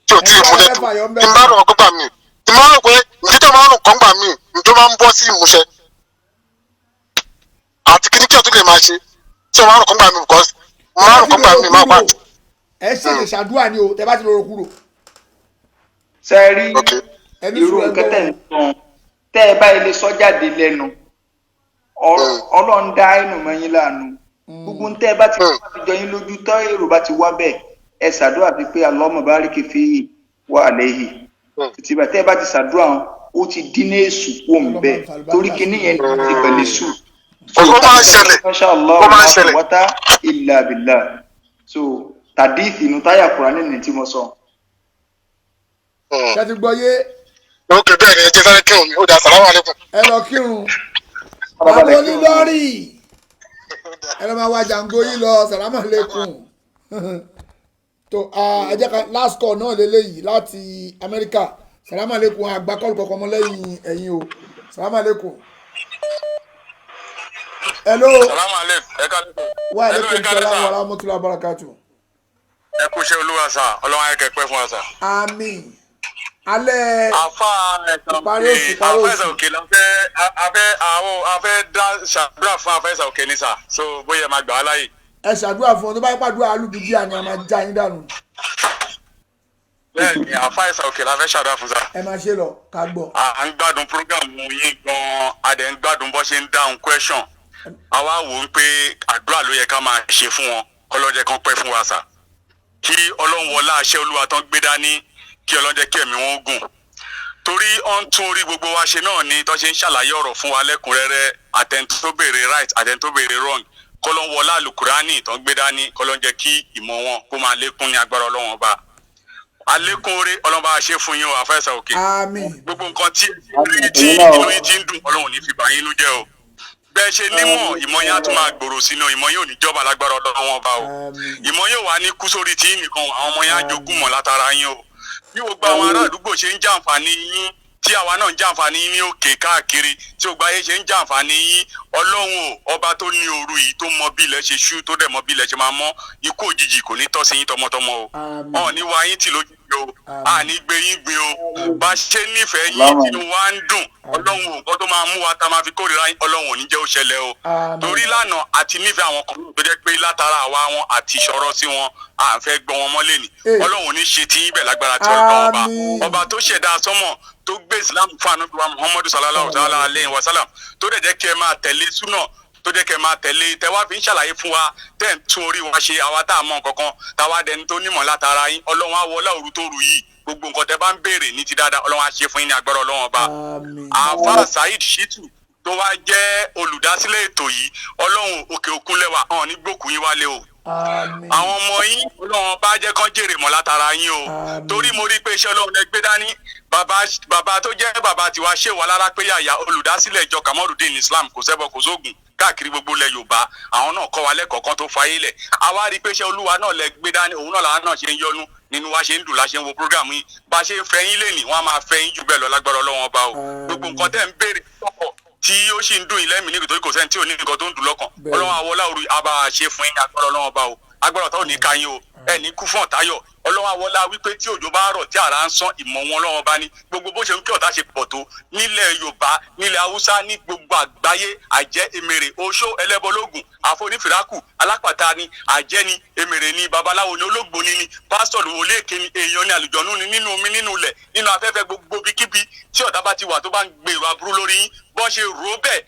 tí ò tí ì múlẹ̀ tó tí n bá rò kọ́ gbà mí, tí n bá rò pé ǹjẹ́ tó máa ń rò kọ́ gbà mí, ǹjẹ́ máa ń bọ́ sí ìmúṣẹ àti kíní kí ọ̀tún lè máa ṣe tí o máa ń rò kọ́ gbà mí, because mo máa ń rò kọ́ gbà mí máa pa. Ẹ ṣe lè ṣàdúrà ni o tẹ bá ti lọ kúrò. Ṣe rí Ẹni irú sùúrù, ẹ nǹkan gbọ́. tẹ̀ ń sọ, tẹ́ ẹ báyìí lè sọ jáde lẹ́nu, Ọlọ́run dá inú mọ́ yín láàánú. Gbogbo ń tẹ́ ẹ bá ti bá ti jọ yín lójú tọ́, èrò bá ti wá bẹ́ẹ̀, ẹ ṣàdúrà bíi pé Allahumma bariki fihi wa alayhi títí bá tẹ́ ẹ bá ti ṣàdúrà wọn, ó ti dín ní èṣù kó ń bẹ́ẹ̀, torí kíní yẹn ti pẹ̀lú èṣù. Ó máa ń ṣẹlẹ̀. Masha Allah, Ó máa ń la ṣẹlẹ̀. quwwata illa billah. So tàdíìfì inú táyà Kùránì ní tí mo sọ. Ṣe ti gbọ́ yé? Ok, bẹ́ẹ̀ ni, ẹ jẹ́ sáré kírun mi, ó dà, sàlámù alaykum. Ẹ lọ kírun, bàbá onílọ́rì, ẹ lọ máa wá jàǹgó yín lọ. Sàlámà lẹ́kùn tó. Ẹ jẹ́ ká last call náà lélẹ́yìí láti Amẹ́ríkà. Sàlámà lẹ́kùn, àgbà kọ́ọ̀lù kọ̀ọ̀kan mọ́ lẹ́yìn ẹ̀yìn o. Sàlámà lẹ́kùn. Hello. Salamu aleykum, ẹ ká lẹ́kọ̀ọ́. Wa Hello, aleykum ẹ ká salam lẹ́sà. wa rahmatulah barakatu. Ẹ kú iṣẹ́ olúwa sà, Ọlọ́run ayé kẹpẹ́ fún wa sà. Àmín. Alẹ́ Àfa ẹ̀sán ìparí òkè, oṣù, ìparí àfa ẹ̀sán oṣù. òkè la fẹ́ a fẹ́ àwọn a fẹ́ dá ṣàdúrà fún àfa ẹ̀sán òkè ní sà, so bóyá ẹ máa gbà á láàyè. Ẹ ṣàdúrà fún ọ, tó bá yẹ pàdúrà alùbíjíà ni a máa já yín dànù. Bẹ́ẹ̀ni, àfa ẹ̀sán òkè la fẹ́ ṣàdúrà fún sà. Ẹ máa ṣe lọ ká gbọ́. À ń gbádùn program yín gan-an, a dẹ̀ ń gbádùn bó ṣe ń dáhùn question. Àwa wò ó pé àdúrà ló yẹ ká máa ṣe fún wọn, kọ́lọ́jẹ́ kan pẹ́ fún wa sà. Kí Ọlọ́run wọlá àṣẹ olúwa tán gbé dání. Kí Ọlọ́run jẹ́ kí ẹ̀mí wọn gùn, torí ó ń tún orí gbogbo wa ṣe náà ni tó ṣe ń ṣàlàyé ọ̀rọ̀ fún wa lẹ́kùnrẹ́rẹ́, àtẹni tó béèrè right, àtẹni tó béèrè wrong. Kọ́lọ́n wọlá àlùkùránì tó ń gbé dání, kọ́lọ́n jẹ́ kí ìmọ̀ wọn kó máa lékún ní agbára Ọlọ́run Ọba. Àlékún oore Ọlọ́run bá ṣe fún yín o, àfẹ́sẹ̀ òkè. Àmín. Gbogbo nǹkan tí inú yín ti ń dùn, Ọlọ́run ní fi bà yín inú jẹ́ o. Bẹ́ẹ̀ ṣe nímọ̀, ìmọ̀ yín á tún máa gbòòrò sínú ìmọ̀ yín, ò ní jọba lágbára Ọlọ́run Ọba o. Ìmọ̀ yín ò wá ní kú sórí tí nìkan, àwọn ọmọ yín á jogún mọ̀ látara yín o. Bí gbogbo àwọn ará àdúgbò ṣe ń jàǹfààní yín, tí àwa náà ń jàǹfààní yín ní òkè káàkiri, tí gbogbo ayé ṣe ń jàǹfààní yín, Ọlọ́run o, ọba tó ní òru yìí, tó mọ bí ilẹ̀ ṣe ṣú, tó dẹ̀ mọ bí ilẹ̀ ṣe máa mọ́, ikú òjijì kò ní tọ́ sí yín tọmọtọmọ o. Ọ̀ ní wa yín tì lójú o, àní gbé yín gbé o. Bá ṣe nífẹ̀ẹ́ yín, tinú wa ń dùn. Ọlọ́run o, nǹkan tó máa mú wa tá máa fi kórìíra yín, Ọlọ́run ò ní jẹ́ ó ṣẹlẹ̀ o. Torí lánàá àti nífẹ̀ẹ́ àwọn kan tó jẹ́ pé látara àwa wọn àti ìṣòro sí wọn, à ń fẹ́ gbọ́ wọn mọ́lẹ̀ ní. Ọlọ́run ò ní ṣe tí yín bẹ̀ lágbára tí Ọlọ́run ọba ọba tó ṣẹ̀dá sánmọ̀, tó gbé Islam fún Ànábì wa Muhammadu sallallahu ta'ala alayhi wa sallam, tó dẹ̀ jẹ́ kí ẹ máa tẹ̀lé súnà, tó jẹ́ kẹ́ ẹ máa tẹ̀lé, tẹ́ wá fi ń ṣàlàyé fún wa, tẹ́ ń tún orí wa ṣe, àwa tá a mọ̀ nǹkankan, táwa dẹni tó nímọ̀ látara yín. Ọlọ́run á wọlé òru tó rù yìí, gbogbo nǹkan tẹ́ bá ń béèrè ní ti dáadáa, Ọlọ́run á ṣe fún yín ní agbára Ọlọ́run Ọba. Àáfàá Saheed Shittu tó wá jẹ́ olùdásílẹ̀ ètò yìí, Ọlọ́run òkè òkun lẹ́wà hàn ní gbòkú yín wálé o. Àwọn ọmọ yín, Ọlọ́run bá jẹ́ kán jèrè mọ́ látara yín o, torí mo rí i pé iṣẹ́ Ọlọ́run lẹ gbé dání. Bàbá tó jẹ́ bàbá tiwa ṣe wà lára pé yàyà olùdásílẹ̀ ìjọ Kamorudeen Islam, kò sẹ́bọ̀ kò sóògùn káàkiri gbogbo ilẹ̀ Yorùbá, àwọn náà kọ́ wa lẹ́kọ̀ọ́ kan tó fayé lẹ̀. Àwa rí i pé iṣẹ́ Olúwa náà lẹ gbé dání, òun náà làwọn náà ṣe ń yọnu nínú wa, ṣe ń dùn la ṣe ń wo program yín. Bá ṣe ń fẹ́ yín lẹ́nìí, wọ́n á máa fẹ́ yín jù bẹ́ẹ̀ lọ lágbára Ọlọ́run Ọba o. Gbogbo nǹkan tẹ́ ń béèrè lọ́kọ̀ tí ó sì ń dùn yín lẹ́mìí nítorí kò sẹ́ni tí ò ní nǹkan tó ń dùn lọ́kàn, Ọlọ́run àwọlá òru àbá ṣe fún yín ní agbára Ọlọ́run Ọba o. Agbára ọ̀tá ò ní ká yín o, ẹ ní kú fún ọ̀táyọ̀. Ọlọ́run àwọlá wípé tí òjò bá rọ̀ tí àrá ń sán, ìmọ̀ wọn Ọlọ́run Ọba ní gbogbo bó ṣe ń kí ọ̀tá ṣe pọ̀ tó nílẹ̀ Yorùbá, nílẹ̀ Haúsá, ní gbogbo àgbáyé, àjẹ́, emèrè, oṣó, ẹlẹ́bọlógún, àfonífìrákù, alápàtà ni, àjẹ́ ni, emèrè ni, babaláwo ni, olóògbóni ni, pásítọ̀ ni, wòlíì èké ni, èèyàn ni, àlùjọ̀nú ni, nínú omi, nínú ilẹ̀, nínú afẹ́fẹ́, gbogbo bíkíbi tí ọ̀tá bá ti wà tó bá ń gbèrò aburú lórí yín, bọ́n ṣe rò ó bẹ́ẹ̀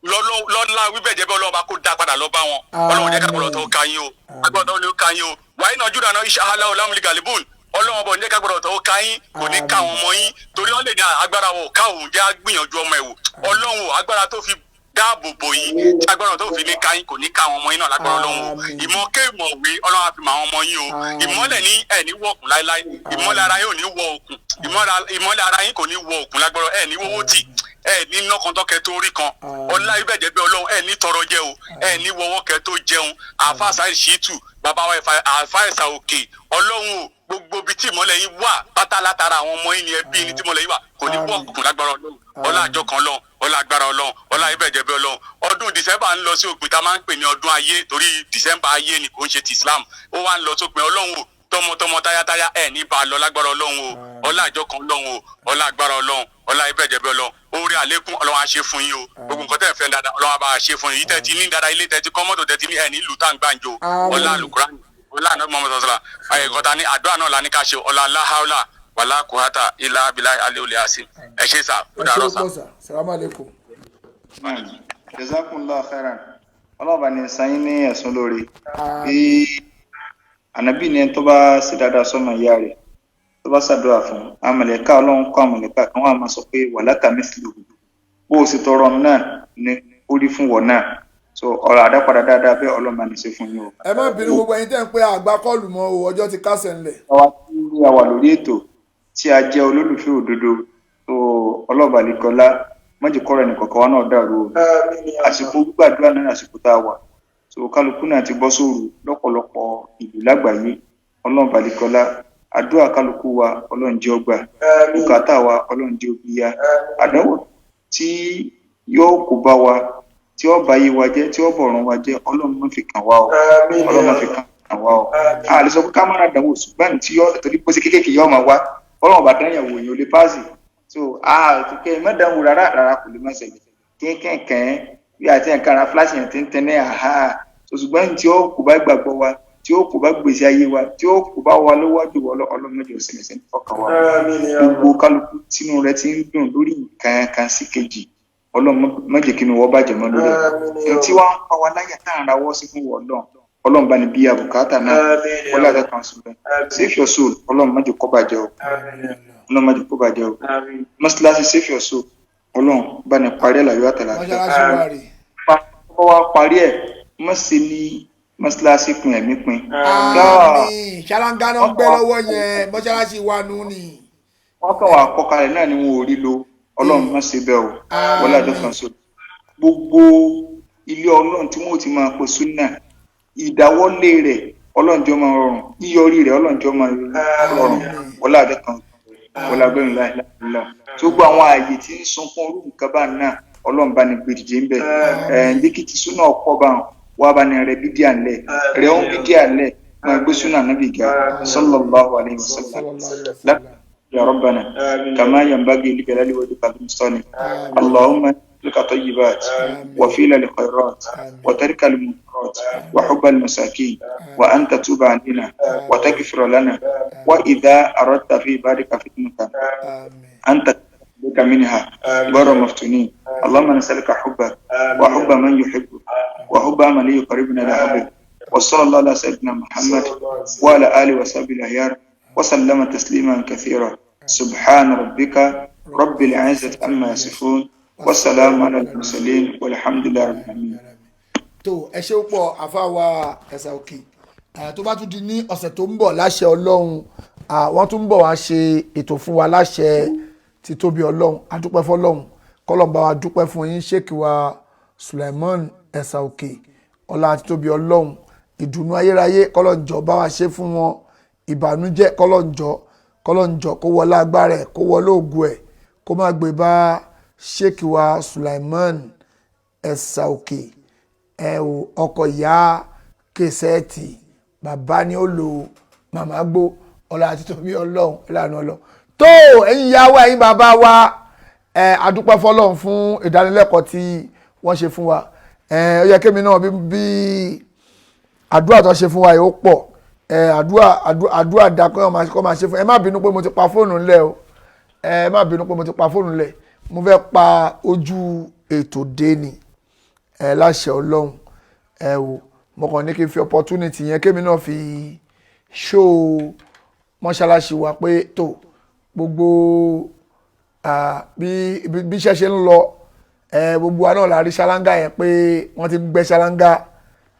lọ́lá wíbẹ̀ jẹ́ bẹ́ẹ̀, Ọlọ́run bá kó dá padà lọ bá wọn. Ọlọ́run jẹ́ kágbọ́dọ̀ tó ka yín o, agbọ́dọ̀ tó ní ó ka yín o. Wàá iná júdà náà iṣẹ́ aláwọ̀ lámúlì galibun. Ọlọ́run ọbọ̀ ní jẹ́ kágbọ́dọ̀ tó ka yín, kò ní ká àwọn ọmọ yín, torí wọ́n lè ní agbára wò ká òun jẹ́ gbìyànjú ọmọ ẹ̀ wò. Ọlọ́run o, agbára tó fi dáàbò bò yín, tí agbára tó fi ní ká yín, kò ní ká àwọn ọmọ yín náà lágbára Ọlọ́run o. Ìmọ̀ kéèmọ̀wé Ọlọ́run á fi mọ àwọn ọmọ yín o. Ìmọ́lẹ̀ ní ẹ̀ ní wọ̀kùn láéláé, ìmọ́lẹ̀ ara yín ò ní wọ òkun, ìmọ́lẹ̀ ara yín kò ní wọ òkun lágbára. Ẹ̀ ní wọ́wọ́ tì, ẹ ní nọkàntọkẹ tó rí kan ọlá ibẹ̀ jẹ́ bí Ọlọ́run, ẹ ní tọrọ jẹ o, ẹ ní wọwọ́ kẹ tó jẹun. Àáfàá Saheed Shittu, bàbá wa àáfàá ẹ̀sà òkè, Ọlọ́run o, gbogbo ibi tí ìmọ́lẹ̀ yín wà pátá látara àwọn ọmọ yín ni ẹbí ní tí ìmọ́lẹ̀ yín wà kò ní wọ́ọ̀kùn lágbára Ọlọ́run. Ọlá àjọ kan Ọlọ́run, ọlá agbára Ọlọ́run, ọlá ibẹ̀ jẹ́ bí Ọlọ́run. Ọdún December ń lọ sí òpin, tá a máa ń pè ní ọdún ayé, torí December ayé ni, kò ń ṣe ti Islam. Ó wá ń lọ sópin. Ọlọ́run o, tọmọtọmọ, tayátayá, ẹ ní bá a lọ lágbára Ọlọ́run o. Ọlá àjọ kan Ọlọ́run o, ọlá agbára Ọlọ́run, ọlá ibẹ̀ jẹ́ bí Ọlọ́run. Orí àlékún Ọlọ́run á ṣe fún yín o. Gbogbo nǹkan tẹ́ ẹ fẹ́ dáadáa, Ọlọ́run á bá a ṣe fún yín. Yìí tẹ́ ti ní dáadáa, ilé tẹ́ ti kọ́, mọ́tò tẹ́ ti ní, ẹ̀ ní ìlú tá à ń gbàǹjo. Ọlá àlùkùránì, ọlá àná mọ́mọ́ sọ́sọ́lá ẹ̀kọ́ta ní àdúrà náà la ní ká ṣe. Ọlá aláhàólà wàlá kùhátà ilá abilá alẹ́ olè àṣì. Ẹ ṣe sà, ó dàárọ̀ sà. Salamu alaikum. Jazakumullahu khairan. Ọlọ́ọ̀bà ní sanyí ní ẹ̀sùn lórí bí ànábì ní ẹni tó bá ṣe dáadáa sọ́mọ ìyá rẹ̀, tó bá ṣàdúrà fún àmọ̀lẹ́ká, Ọlọ́run kọ́ àmọ̀lẹ́ká kan wà máa sọ pé wàlákà mithluhu, bó o sì tọrọ náà ní orí fún wọn náà. So ọ̀rọ̀ àdápadà dáadáa bẹ́ẹ̀, Ọlọ́run máa ní ṣe fún yín o. Ẹ má bínú gbogbo ẹ̀yin tẹ́ ń pé àgbà kọ́ọ̀lù mọ́ o, ọjọ́ ti kásẹ̀ ńlẹ̀. Àwa tí a wà lórí ètò, tí a jẹ́ olólùfẹ́ òdodo tó ọlọ́ọ̀bà lẹ́kọ́lá mọ́jìkọ́rọ̀ ẹnìkọ̀ọ̀kan wa náà dàrú o. Àsìkò gbígbàdúrà náà àsìkò tá a wà, so kálukú náà ti bọ́ sóru lọ́pọ̀lọpọ̀ ìlú lágbàáyé. Ọlọ́run balẹ̀kọ́lá, àdúrà kálukú wa, Ọlọ́run jẹ́ ó gbà. Bùkátà wa, Ọlọ́run jẹ́ ó bíyá. Àdánwò tí yóò kó bá wa, tí ó bá yé wa jẹ́, tí ó bọ̀rùn wa jẹ́, Ọlọ́run má fi kàn wá o, Ọlọ́run má fi kàn wá o. A lè sọ pé ká má ra àdánwò, ṣùgbọ́n tí yóò torí pé kéékèèké yóò máa wá, Ọlọ́run bá dán yàwó èèyàn ò lè páàsì. So kẹ́ má dánwò rárá rárá, kò lè má ṣẹlẹ̀ kínkínkín bí àti nǹkan ara fúláṣí yẹn ti ń tẹ́ ní àhá. Ṣùgbọ́n tí ó kò bá gbàgbọ́ wa, tí ó kò bá gbèsè ayé wa, tí ó kò bá wa lọ́wọ́jú wọ, Ọlọ́run jẹ́ òsèlè sẹ́ni fọkàn wa. Gbogbo kálukú tínú rẹ ti ń dùn lórí nǹkan kan sí kejì, Ọlọ́run má jẹ́ kí inú wọ́n bàjẹ́ mọ́ lórí ẹ̀. Tí wọ́n ń pa wa láyà tá à ń rawọ́ sí fún wọn náà, Ọlọ́run bá ní bí abùkátà náà. Wọ́n láti kan sí bẹ́ẹ̀. Save Your Soul, Ọlọ́run má jẹ́ kó bàjẹ́ o. Ọlọ́run má jẹ́ kó bàjẹ́ o. Mọ́ṣáláṣí Save Your Soul, Ọlọ́run bá ní parí ẹ̀ láyọ̀ àtàlàfíà. Mọ́ṣáláṣí wa rè. Kọ́ wa parí ẹ̀, mọ́ sí ní mọ́ṣáláṣí pin ẹ̀mí pin. Àmín. Ṣáláńgá náà ń gbẹ́ lọ́wọ́ yẹn, mọ́ṣáláṣí wa nù ni. Wọ́n kàn wá kọ́kalẹ̀ náà ni wọn ò rí lo. Ọlọ́run má ṣe bẹ́ẹ̀ o. Wọ́n lájọ kan so gbogbo ilé Ọlọ́run tí wọ́n ò ti máa pe súnà, ìdáwọ́lé rẹ̀ Ọlọ́run jọ̀ọ́ máa rọrùn, yíyọrí rẹ̀ Ọlọ́run jọ̀ọ́ máa rọrùn. Wọ́n lájọ kan, wọ́n lágbẹ́rún láìláìlá tó gbọ́ àwọn ààyè tí ń sunkún orú nǹkan bá náà, Ọlọ́run bá ní gbé dìde ń bẹ̀ ẹ̀ ń kí ti súnà ọkọ̀ bá wọn wá bá ní rẹ bídíà ńlẹ̀ rẹ ń bídíà ńlẹ̀ máa gbé súnà nábì ga sallallahu alayhi wa sallam. يا ربنا كما ينبغي لجلال وجهك المستني. اللهم لك طيبات وفيل الخيرات وترك المنكرات وحب المساكين وأن تتوب علينا وتغفر لنا، وإذا أردت في بارك فتنة أنت بك منها غير مفتونين. اللهم نسألك حبك وحب من يحبك وحب من يقربنا إلى حبك، وصلى الله على سيدنا محمد وعلى آله وصحبه الأخيار وسلم تسليما كثيرا. سبحان ربك رب العزة عما يصفون والسلام على المرسلين والحمد لله رب العالمين. Tó ẹ ṣe pọ̀, àfáwà ẹ̀sà òkè. Tó bá tún di ní ọ̀sẹ̀ tó ń bọ̀ láṣẹ Ọlọ́run, wọ́n tún ń bọ̀ wá ṣe ètò fún wa láṣẹ títóbi Ọlọ́run. A dúpẹ́ fọlọ́run, kọ́lọ́n bá wa dúpẹ́ fún yín, ṣéèkì wa Suleiman ẹ̀sà òkè. Ọlá títóbi Ọlọ́run, ìdùnnú ayérayé kọ́lọ́njọ́ bá wa ṣe fún wọn, ìbànújẹ́ kọ́lọ́njọ́ kó wọlé agbára ẹ̀, kó wọlé ògùn ẹ̀, kó má gbé bá ṣéèkì wa Suleiman ẹ̀sà òkè. Ẹ ò ọkọ̀ ìyá kẹsẹ́ẹ̀tì, bàbá ni ó lo màmá gbó. Ọlá títóbi Ọlọ́run, ìlànà Ọlọ́run. Tó ẹ̀yin ìyá wa, ẹ̀yin bàbá wa, ẹ adúpẹ́ fọlọ́run fún ìdánilẹ́kọ̀ọ́ tí wọ́n ṣe fún wa. Ẹ ó yẹ kémi náà bí àdúrà tó ṣe fún wa yìí ó pọ̀. Ẹ àdúrà da kọ́ máa ṣe fún. Ẹ má bínú pé mo ti pa fóònù ńlẹ̀ o. Ẹ má bínú pé mo ti pa fóònù ńlẹ̀. Mo fẹ́ pa ojú ètò dé ni. Ẹ láṣẹ Ọlọ́run. Ẹ wò, mo kàn ní kí n fi opportunity yẹn kémi náà fi show mọ́ṣáláṣí wa pé tó gbogbo bí iṣẹ́ ṣe ń lọ. Ẹ gbogbo wa náà la rí ṣáláńgá yẹn pé wọ́n ti ń gbẹ́ ṣáláńgá.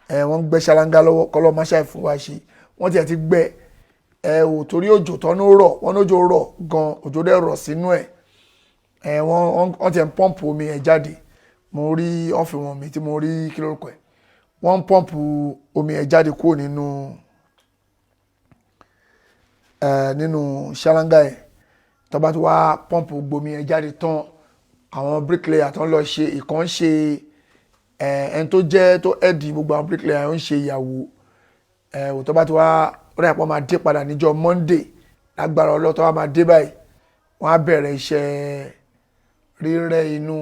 Ẹ wọ́n ń gbẹ́ ṣáláńgá lọ́wọ́, kọ́lọ́ máṣáì fún wa ṣe. Wọ́n tiẹ̀ ti gbẹ́ ẹ ò torí òjò tọ́nú rọ̀, wọ́n lójó rọ̀ gan, òjò dẹ̀ rọ̀ sínú ẹ̀. Ẹ wọ́n tiẹ̀ ń pọ́ǹpù omi ẹ̀ jáde. Mo rí ọ̀fìwọ̀n mi tí mo rí kí lórúkọ ẹ̀, wọ́n ń pọ́ǹpù omi ẹ̀ jáde kúrò nínú ẹ nínú ṣáláńgá yẹn. Tó bá ti wá pọ́ǹpù gbomi ẹ̀ jáde tán, àwọn bricklayer tó ń lọ ṣe ìkan ṣe ẹ ẹni tó jẹ́ tó ẹ̀dì gbogbo àwọn bricklayer ń ṣe ìyàwó ẹ ò. Tó bá ti wá ó dà pọ̀ máa dé padà níjọ́ Monday lágbára Ọlọ́run. Tó bá máa dé báyìí, wọ́n á bẹ̀rẹ̀ iṣẹ́ rírẹ́ inú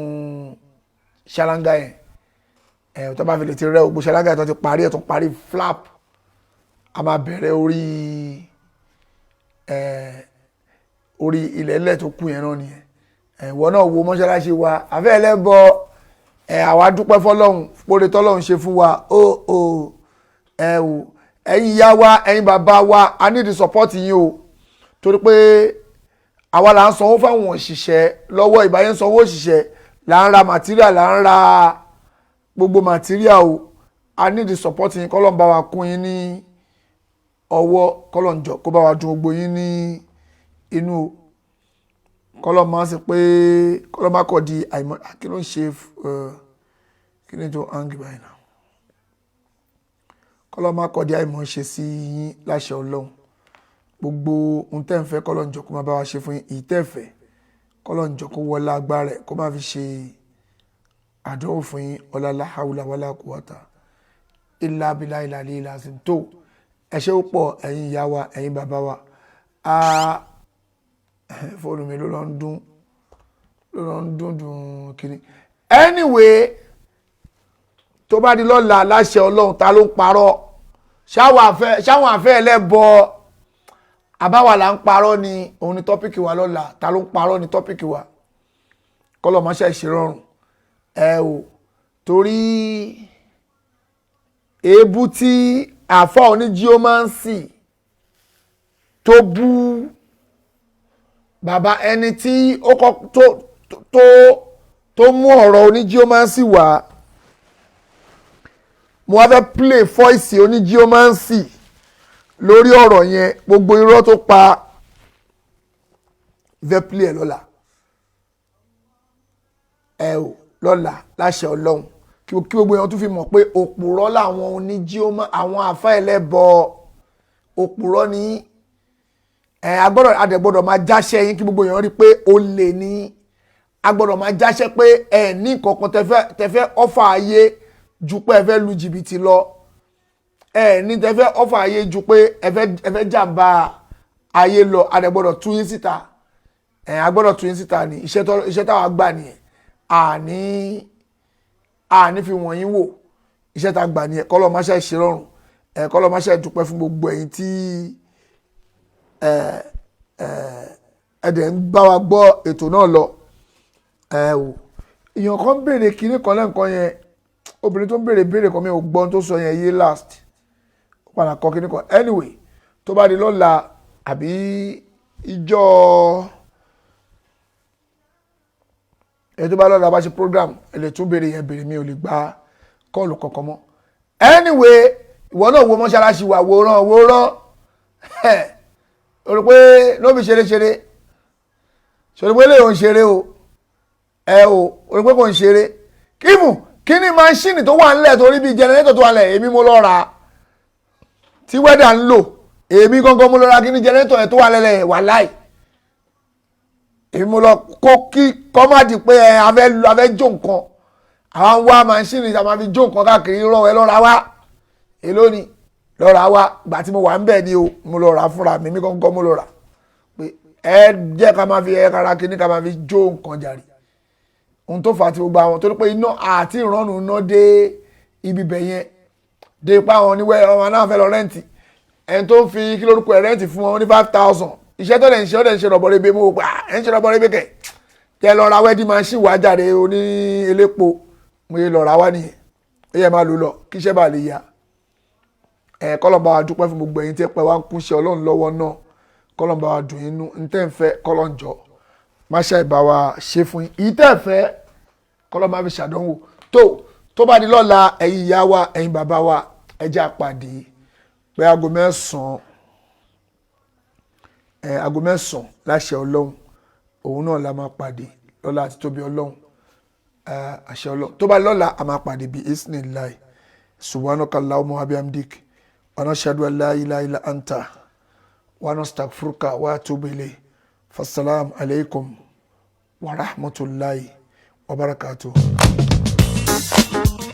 ṣáláńgá yẹn. Ẹ tó bá fi lè ti rẹ́ gbogbo ṣáláńgá yẹn, tó ti parí ẹ̀, tó parí flap, a máa bẹ̀rẹ̀ orí ẹ orí ilẹ̀ ẹlẹ́ tó kù yẹn náà nìyẹn. Ìwọ náà wo mọ́ṣáláṣí wa àfẹ́ ẹlẹ́bọ. Ẹ àwa dúpẹ́ fọlọ́run póre tọ́lọ́run ṣe fún wa. Ó ó ẹ wò, ẹ̀yin ìyá wa, ẹ̀yin bàbá wa, a need support yín o, torí pé àwa là ń sanwó fáwọn òṣìṣẹ́ lọ́wọ́. Ìbáyé ń sanwó òṣìṣẹ́, là ń ra material, là ń ra gbogbo material o. A need support yín. Kọ́lọ́n bá wa kún yín ní ọwọ́, kọ́lọ́n jọ kó bá wa dùn gbogbo yín ní inú o. Kọ́lọ́n máa ń sọ pé kọ́lọ́n má kọ̀ di àìmọ́. Kí ló ń ṣe? Kí ni tó hang báyìí náà? Kọ́lọ́n má kọ̀ di àìmọ́ ṣe sí yín láṣẹ Ọlọ́run. Gbogbo ohun tẹ́ ń fẹ́, kọ́lọ́n jọ kó má bá wa ṣe fún yín. Èyí tẹ́ fẹ́, kọ́lọ́n jọ kó wọlé agbára ẹ̀, kó má fi ṣe àdánwò fún yín. Ọlá láhàúlà wàlá kúwàtà ilà abilà ilà ilà ilà sí. Tó ẹ ṣé pọ̀, ẹ̀yin ìyá wa, ẹ̀yin bàbá wa. Fóònù mi ló lọ ń dún, ló lọ ń dún dùn kiri. Anyway, tó bá di lọ́la láṣẹ Ọlọ́run, ta ló ń parọ́? Ṣáwọn àfẹ́ ẹlẹ́bọ àbáwá là ń parọ́ ni? Òun ni topic wa lọ́la. Ta ló ń parọ́ ni topic wa. Kọ́lọ̀ máa ṣe ìṣerọrùn ẹ o, torí Èébú tí àáfà oníjíọ́mánsì tó bú bàbá ẹni tí ó kọ́ tó mú ọ̀rọ̀ oníjíọ́mánsì wá, mo wá fẹ́ play voice oníjíọ́mánsì lórí ọ̀rọ̀ yẹn, gbogbo irọ́ tó pa, fẹ́ play ẹ̀ lọ́la. Ẹ ò lọ́la láṣẹ Ọlọ́run, kí gbogbo èèyàn tún fi mọ̀ pé òpùrọ́ làwọn oníjíọ́mọ́, àwọn àfa ẹlẹ́bọ, òpùrọ́ ní. Ẹ agbọ́dọ̀ adẹ̀gbọ́dọ̀ máa jáṣẹ́ yín kí gbogbo èèyàn rí pé ó lè ní. Agbọ́dọ̀ máa jáṣẹ́ pé ẹ ní nǹkan kan tẹ́fẹ́ ọ́fà ayé ju pé ẹ fẹ́ lu jìbìtì lọ. Ẹ ní tẹ́fẹ́ ọ́fà ayé ju pé ẹ fẹ́ jàǹbá ayé lọ. Adẹ̀gbọ́dọ̀ tú yín síta. Ẹ agbọ́dọ̀ tú yín síta ní iṣẹ́ táwa gbà nìyẹn. Àní fi wọ̀nyí wò, iṣẹ́ tá a gbà nìyẹn. Kọ́lọ́ máa ṣe ṣe rọrùn. Ẹ kọ́lọ́ máa ṣe dúpẹ́ fún gbogbo ẹ̀yin tí ẹ ẹ ẹ dẹ̀ ń bá wa gbọ́ ètò náà lọ. Ẹ o, èèyàn kan béèrè kinní kan lẹ́ǹkan yẹn, obìnrin tó ń béèrè kan, mi ò gbọ́n tó sọ yẹn yé last, ó padà kọ kinní kan. Anyway, tó bá di lọ́la àbí ìjọ ẹ tó bá lọ́la bá ṣe program, ẹ lè tún béèrè yẹn béèrè, mi ò lè gba kọ́ọ̀lù kankan mọ́. Anyway, ìwọ náà wo mọ́ṣáláṣí wa, wòran wòran, o rò pé lóbi ṣeré-ṣeré, ṣòro pé lè ò ń ṣeré o, ẹ o rò pé kò ń ṣeré. Kífù kí ni máṣíìnì tó wà nílẹ̀ torí bíi jẹnẹrétọ̀ tó wà nílẹ̀, èmi mo lọ rà á tí wẹ́dà ń lò, èmi gangan mo lọ ra kí ni jẹnẹrétọ̀ yẹn tó wà lẹ́lẹ̀ wà láì, èmi mo lọ kó kí kọ́ má di pé ẹ afẹ́ jó nǹkan, àwọn wá máṣíìnì tá a máa fi jó nǹkan káàkiri rọ ẹ lọ́ra wá, èló ni lọ́ra wá. Gbà tí mo wà ń bẹ̀ ni o, mo lọ rà fúnra mi, mi gangan mo lọ rà pé ẹ jẹ́ ká máa fi ẹ kára kíní ká máa fi jó nǹkan jàre. Ohun tó fà á ti gbogbo àwọn torí pé iná àti ìrọ́nù iná dé ibi bẹ̀ yẹn dé ipá àwọn oníwẹ́ ọmọ náà fẹ́ lọ rẹ́ǹtì, ẹni tó ń fi kí lórúkọ ẹ̀ rẹ́ǹtì fún wọn ní 5,000, iṣẹ́ tó lè ń ṣe ó lè ń ṣe rọ̀bọ̀rẹ́bẹ, mo wò pé ẹ̀ ń ṣe rọ̀bọ̀rẹ́bẹ kẹ̀ tẹ lọ ra wẹ́dí machine wá jáde oní elépo, mo yẹ lọ ra wá nìyẹn, ó yẹ máa lò lọ kí iṣẹ́ bá lè yá. Ẹ kọ́lọ̀ bá wa dúpẹ́ fún gbogbo ẹ̀yin tí ẹ pẹ́ wá ń kúnṣẹ́ Ọlọ́run lọ́wọ́ náà, kọ́lọ̀ bá wa dùn inú ntẹ́ ń fẹ́, kọ́lọ̀ ń jọ má ṣe ìbá wa ṣe fún yín, ìyí tẹ́ ẹ fẹ́ kọ́lọ̀ má fi ṣàdánwò. Tó bá di lọ́la, ẹ̀yin ìyá wa, ẹ̀yin bàbá wa, ẹ jẹ́ á pàdé pé aago 9, aago 9 láṣẹ Ọlọ́run, òun náà la máa pàdé lọ́la àti tóbi Ọlọ́run, àṣẹ Ọlọ́run. Tó bá lọ́la a máa pàdé bí isnillahi. Subhanaka Allahumma wa bihamdik wa nashhadu an la ilaha illa anta wa nastaghfiruka wa atubu ilayk. Fassalamu alaykum wa rahmatullahi wa barakatuh.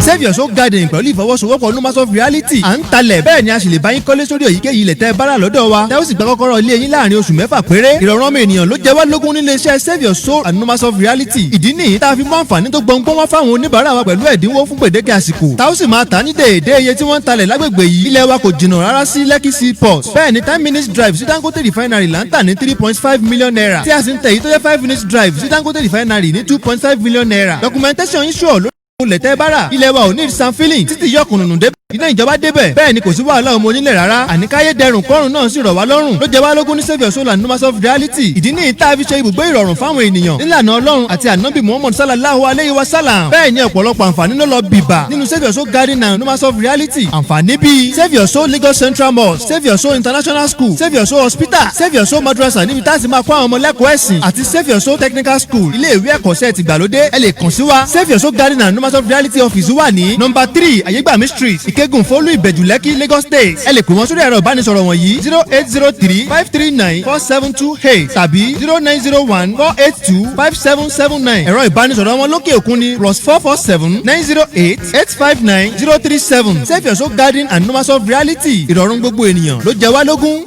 Save Your Soul Garden pẹ̀lú ìfọwọ́sowọ́pọ̀ Numas of Reality à ń talẹ̀, bẹ́ẹ̀ ni a sì lè bá yín kọ́lé sórí èyíkéyìí ilẹ̀ tẹ́ bára lọ́dọ̀ wa, tẹ́ ó sì gba kọ́kọ́rọ́ ilé yín láàrin oṣù 6 péré. Ìrọ̀rùn ọmọ ènìyàn ló jẹ́ wá lógún nílé iṣẹ́ Save Your Soul and Numas of Reality. Ìdí nìyí tá a fi mú àǹfààní tó gbọ̀ngbọ́n wá fáwọn oníbàárà wa pẹ̀lú ẹ̀dínwó fún gbèdéke àsìkò, tá ó sì máa tà ní déédéé iye tí wọ́n ń talẹ̀ lágbègbè yìí. Ilẹ̀ wa kò jìnnà rárá sí Lekki Seaport, bẹ́ẹ̀ ni 10 minutes drive sí Dangote Refinery là ń tà ní 3.5 million naira, tí a sì ń tẹ̀ èyí tó jẹ́ 5 minutes drive sí Dangote Refinery ní 2.5 million naira. Documentation yín sure lórí ilẹ̀ tẹ́ bára, ilẹ̀ wa ò ní san feeling títí yọkùnrùn dé iná ìjọba débẹ̀, bẹ́ẹ̀ ni kò sí wàhálà ọmọ onílẹ̀ rárá. Àníkáyé dẹrùn kọ́rùn náà sì rọ̀ wá lọ́rùn ló jẹ́ wá lógún ní Save Your Soul and Numas of Reality. Ìdí ní ìta fi ṣe ibùgbé ìrọ̀rùn fáwọn ènìyàn nílànà Ọlọ́run àti ànábì Muhammad sallallahu alayhi wa sallam. Bẹ́ẹ̀ ni ọ̀pọ̀lọpọ̀ àǹfààní ló lọ bìbà nínú Save Your Soul Garden and Numas of Reality. Àǹfààní bíi Save Your Soul Lagos Central Mosque, Save Your Soul International School, Save Your Soul Hospital, Save Your Soul Madrasa níbi tá a sì máa kọ́ àwọn ọmọ lẹ́kọ̀ọ́ ẹ̀sìn, àti Save Your Soul Technical School, ilé ìwé ẹ̀kọ́ṣẹ́ tìgbàlódé. Ẹ lè kàn sí wa. Save Your Soul Garden and Numas of Reality office wà ní nọ́mbà 3 Ayégbàmí Street, Ìkẹ́gùn Fólú, Ìbẹ̀jú Lẹ́kì, Lagos State. Ẹ lè pè wọ́n sórí ẹ̀rọ ìbánisọ̀rọ̀ wọ̀nyí 0803 539 4728 tàbí 0901 482 5779. Ẹ̀rọ ìbánisọ̀rọ̀ wọn lókè òkun ní +447 908 859 037. Save Your Soul Garden and Numas of Reality, ìrọ̀rùn gbogbo ènìyàn ló jẹ wá lógún.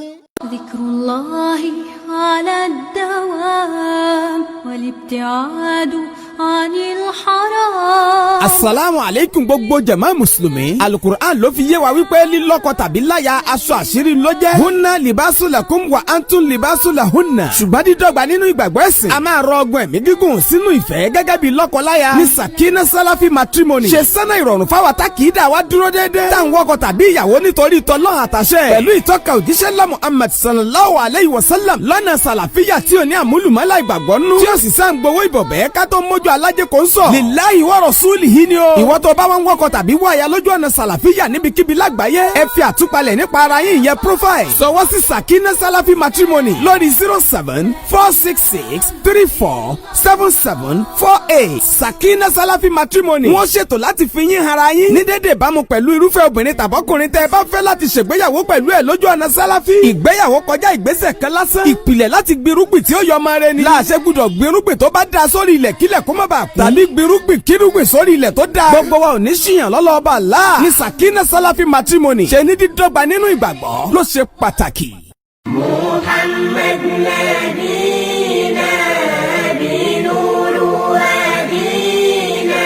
Dhikrullahi ala dawam wal ibtiadu عن الحرام. Asalaamu aleykum gbogbo jama mùsùlùmí. Alukur'an ló fi yé wa wípé lílọ́kọ tàbí láya, aṣọ àṣírí ló jẹ́. هن لباس لكم وأنتم لباس لهن. Ṣùgbọ́n dídọ́gba nínú ìgbàgbọ́ ẹ̀sìn, a máa rọ ọgbọ́n ẹ̀mí gígùn sínú ìfẹ́ gẹ́gẹ́ bí lọ́kọ-láya. Ní Sakina Salafi Matrimony ṣe sẹ́nà ìrọ̀rùn fáwọn tá kì í dà wá dúró déédéé, tá à ń wọkọ tàbí ìyàwó nítorí tọ́lọ́hàn àtàṣẹ, pẹ̀lú ìtọ́ka òjíṣẹ́ ńlá Muhammad sallallahu alayhi wa sallam lọ́nà sàlàfíà tí ò ní àmúlùmọ́lá ìgbàgbọ́ nú, tí ó sì sáà ń gbowó ìbọ̀bẹ́ ká tó mójú alájẹ kò ń sọ. لله ورسوله ni o. Ìwọ tó bá wọn wọkọ tàbí wáyà lójú ọ̀nà sàlàfíà níbikíbi lágbàáyé, ẹ fi àtúpalẹ̀ nípa ara yín, ìyẹn profile, sọwọ́ sí Sakina Salafi Matrimony lórí 07466347748. Sakina Salafi Matrimony, wọ́n ṣètò láti fi yín ara yín ní dédé ìbámu pẹ̀lú irúfẹ́ obìnrin tàbọ́kùnrin tẹ́ ẹ bá fẹ́ láti ṣègbéyàwó pẹ̀lú ẹ̀ lójú ọ̀nà sálàfí. Ìgbéyàwó kọjá ìgbésẹ̀ kan lásán, ìpìlẹ̀ láti gbirúgbìn tí ó yọ ọmọ rẹ ni. Láàṣẹ gbúdọ̀ gbirúgbìn tó bá da sórí ilẹ̀ kílẹ̀ kó má bàa kú, tàbí gbirúgbìn kírúgbìn sórí ilẹ̀ tó dáa. Gbogbo wa ò ní ṣìyàn lọ́lọ́ọ̀bà láà ní Sakina Salafi Matrimony ṣe ní dídọ́gba nínú ìgbàgbọ́ ló ṣe pàtàkì. محمد نبينا بنور هدينا.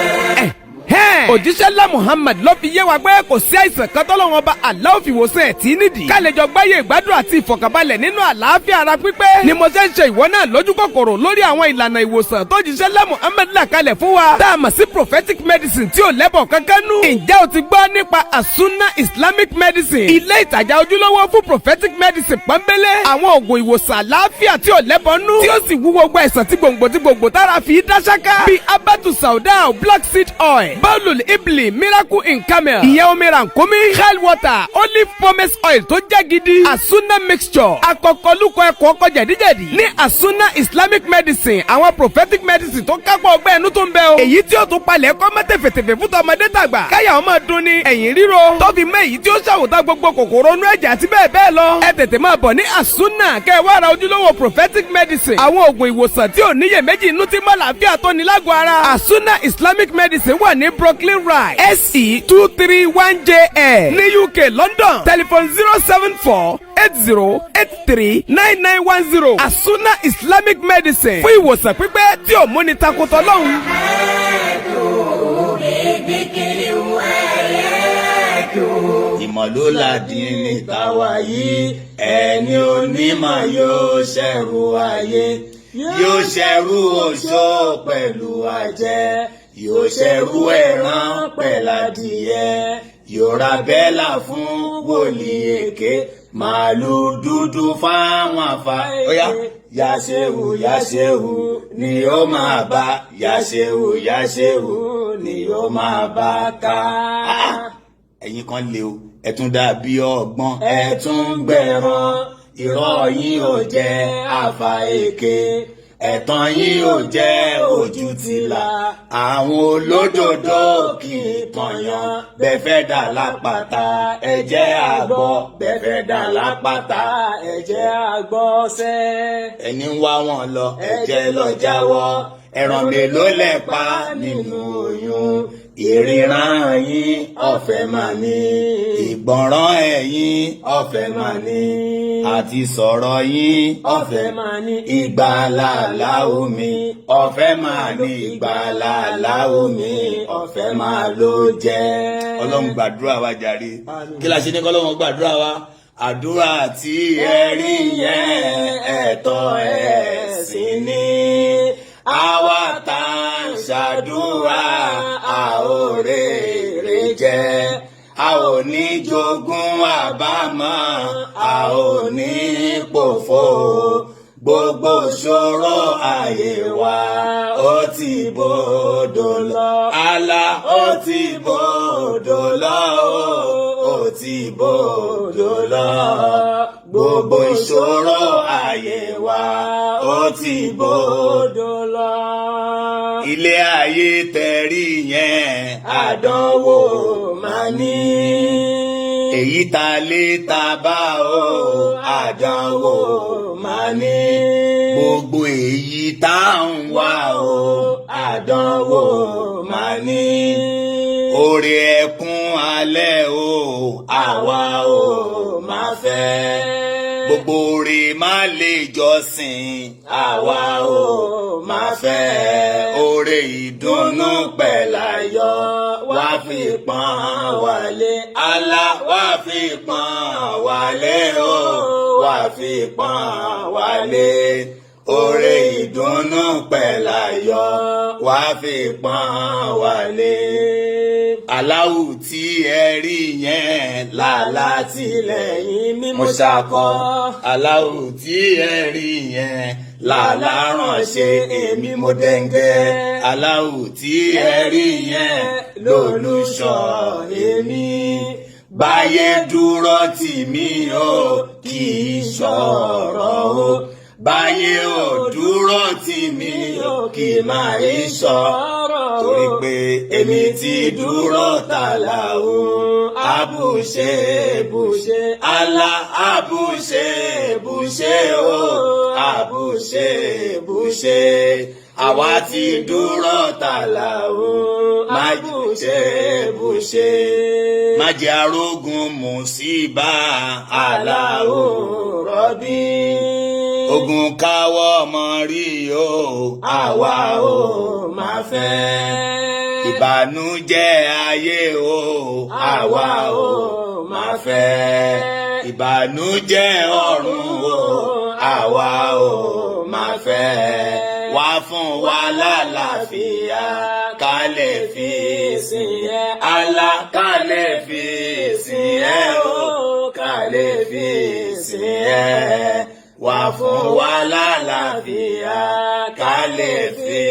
Òjíṣẹ́ ńlá Muhammad ló fi yé wa pé kò sí àìsàn kan tọ́lọ́run ọba Allah fi wòsàn ẹ̀ tí nídìí. Ká lè jọ gbáyé ìgbádùn àti ìfọ̀kànbalẹ̀ nínú àlàáfíà ara pípé ni mo ṣe ń ṣe ìwọ náà lójú kòkòrò lórí àwọn ìlànà ìwòsàn tó jíṣẹ́ ńlá Muhammad là kalẹ̀ fún wa, tá a mọ̀ sí prophetic medicine tí ò lẹ́bọ̀ kankan nú. Ǹjẹ́ o ti gbọ́ nípa Asuna Islamic Medicine, ilé ìtajà ojúlówó fún prophetic medicine pọ́nbélé, àwọn oògùn ìwòsàn àlàáfíà tí ò lẹ́bọ̀ nú, tí ó sì wú gbogbo àìsàn tí gbòǹgbò tí gbòǹgbò tára fi dá ṣáká, bíi abatu sauda, black seed oil, bọ́ọ̀lù ibli, miracle in camel, ìyẹn omi rànkómi, hell water, olive pomace oil tó jẹ́ gidi, Asuna mixture, akọkọlùkọ ẹ̀kọ́ ọkọ jẹ̀díjẹ̀dí. Ní Asuna Islamic Medicine, àwọn prophetic medicine tó kápọ̀ ọgbẹ́ ẹnu tó ń bẹ o, èyí tí ó tún palẹ̀ kọ́ mọ́ tẹ̀fẹ̀tẹ̀fẹ̀ fún tọmọdé tàgbà, káyà ọmọ dun ni, ẹ̀yìn ríro tó fi mọ́, èyí tí ó ṣàwòtá gbogbo kòkòrò inú ẹ̀jẹ̀ àti bẹ́ẹ̀ bẹ́ẹ̀ lọ. Ẹ tètè máa bọ̀ ní Asuna kẹ́ ẹ wá ra ojúlówó prophetic medicine, àwọn oògùn ìwòsàn tí ò níyèméjì inú tí mọ́ làáfíà tó ní lágọ̀ọ́ ara. Asuna Islamic Medicine wà ní Brooklyn Rise, SE23 1JL ní UK, London. Telephone 07480839910. Asuna Islamic Medicine fún ìwòsàn pípé tí ò múni takotọ́ lọ́hùn. بالذكر وآياته. Ìmọ̀ ló ládìí ní tàwa yìí. Ẹni onímọ̀ yóò ṣẹ̀rù ayé, yóò ṣẹ̀rù oṣó pẹ̀lú àjẹ́, yóò ṣẹ̀rù ẹran pẹ̀ládìyẹ, yóò ra bẹ́là fún wòlíì èké, màálù dúdú fáwọn àfa. Óyá, yàṣẹ́wù yàṣẹ́wù ni ó máa bá, yàṣẹ́wù yàṣẹ́wù ni ó máa bá ká. Ẹ̀yin kan lè o, ẹ tún dàbí ọgbọ́n, ẹ tún gbẹ̀rán. Irọ́ yín ò jẹ́ àfà èké, ẹ̀tàn yín ò jẹ́ ojú tìlà. Àwọn olódodo kì í tọ̀yàn. Bẹ́ẹ̀ fẹ́ dà lápáta, ẹ jẹ́ àgbọ̀. Bẹ́ẹ̀ fẹ́ dà lápáta, ẹ jẹ́ àgbọ̀ sẹ́. Ẹni ń wá wọn lọ, ẹ jẹ́ lọ jáwọ́. Ẹran mélòó lẹ pa nínú oyún? Ìríran yín ọ̀fẹ́ máa ní, ìgbọ̀nràn ẹ̀yin ọ̀fẹ́ máa ní, àti sọ̀rọ̀ yín ọ̀fẹ́ máa ní. Ìgbàlàlà omi ọ̀fẹ́ máa ní, ìgbàlàlà omi ọ̀fẹ́ máa ló jẹ́. Ọlọ́run gbàdúrà wa jàre. Kí la ṣe ní kọ́lọ́run gbàdúrà wa? Àdúrà tí ẹ rí yẹn, ẹ̀tọ́ ẹ̀sìn ni. Àwa tá à ń ṣàdúrà, a ò rèrè jẹ, a ò ní jogún àbámọ̀, a ò ní pòfo. Gbogbo ṣòro ayé wa, ó ti bòdò lọ. Àlà ó ti bòdò lọ, ó ti bòdò lọ. Gbogbo ìṣòro ayé wa, ó ti bòdò lọ. Ilé ayé tẹ̀rí yẹn, àdánwò máa ní. Èyí ta lé ta bá o, àdánwò máa ní. Gbogbo èyí tá ń wá o, àdánwò máa ní. Oore ẹkún alẹ́ o, àwa ò máa fẹ́. Gbogbo oore má lè jọ́sìn, àwa ò máa fẹ́. Oore ìdùnnú pẹ̀láyọ̀ wá fi pọ́n wálé. Allah wá fi pọ́n wálé o, wá fi pọ́n wálé. Oore ìdùnnú pẹ̀láyọ̀ wá fi pọ́n wálé. Aláwù tí ẹ rí yẹn lálá Tilẹ̀yìn mímú mo ṣakọ. Aláwù tí ẹ rí yẹn lálá ránṣẹ́ èmi mo dẹ́ngẹ́. Aláwù tí ẹ rí yẹn lólùṣọ́ èmi. Báyé dúró tì mí o, kì í ṣọ̀rọ̀ o. Báyé ò dúró tì mí o, kì í máa í sọ̀rọ̀. Torí pé èmi ti dúró tààlà o. Àbùṣe bùṣe, àlà àbùṣe bùṣe o. Àbùṣe bùṣe, àwa ti dúró tààlà o. Má ṣe bùṣe. Má jẹ́ arógun mùsíbà àlà o rọ́bí. Ogun káwọ́ ọmọ rí o, àwa ò máa fẹ́. Ìbànújẹ́ ayé o, àwa ò máa fẹ́. Ìbànújẹ́ ọ̀run o, àwa ò máa fẹ́. Wá fún wa lálàáfíà, ká lè fi sìn ẹ́. Allah ká lè fi sìn ẹ́ o, ká lè fi sìn ẹ́. Wá fún wa lálàáfíà, ká lè fi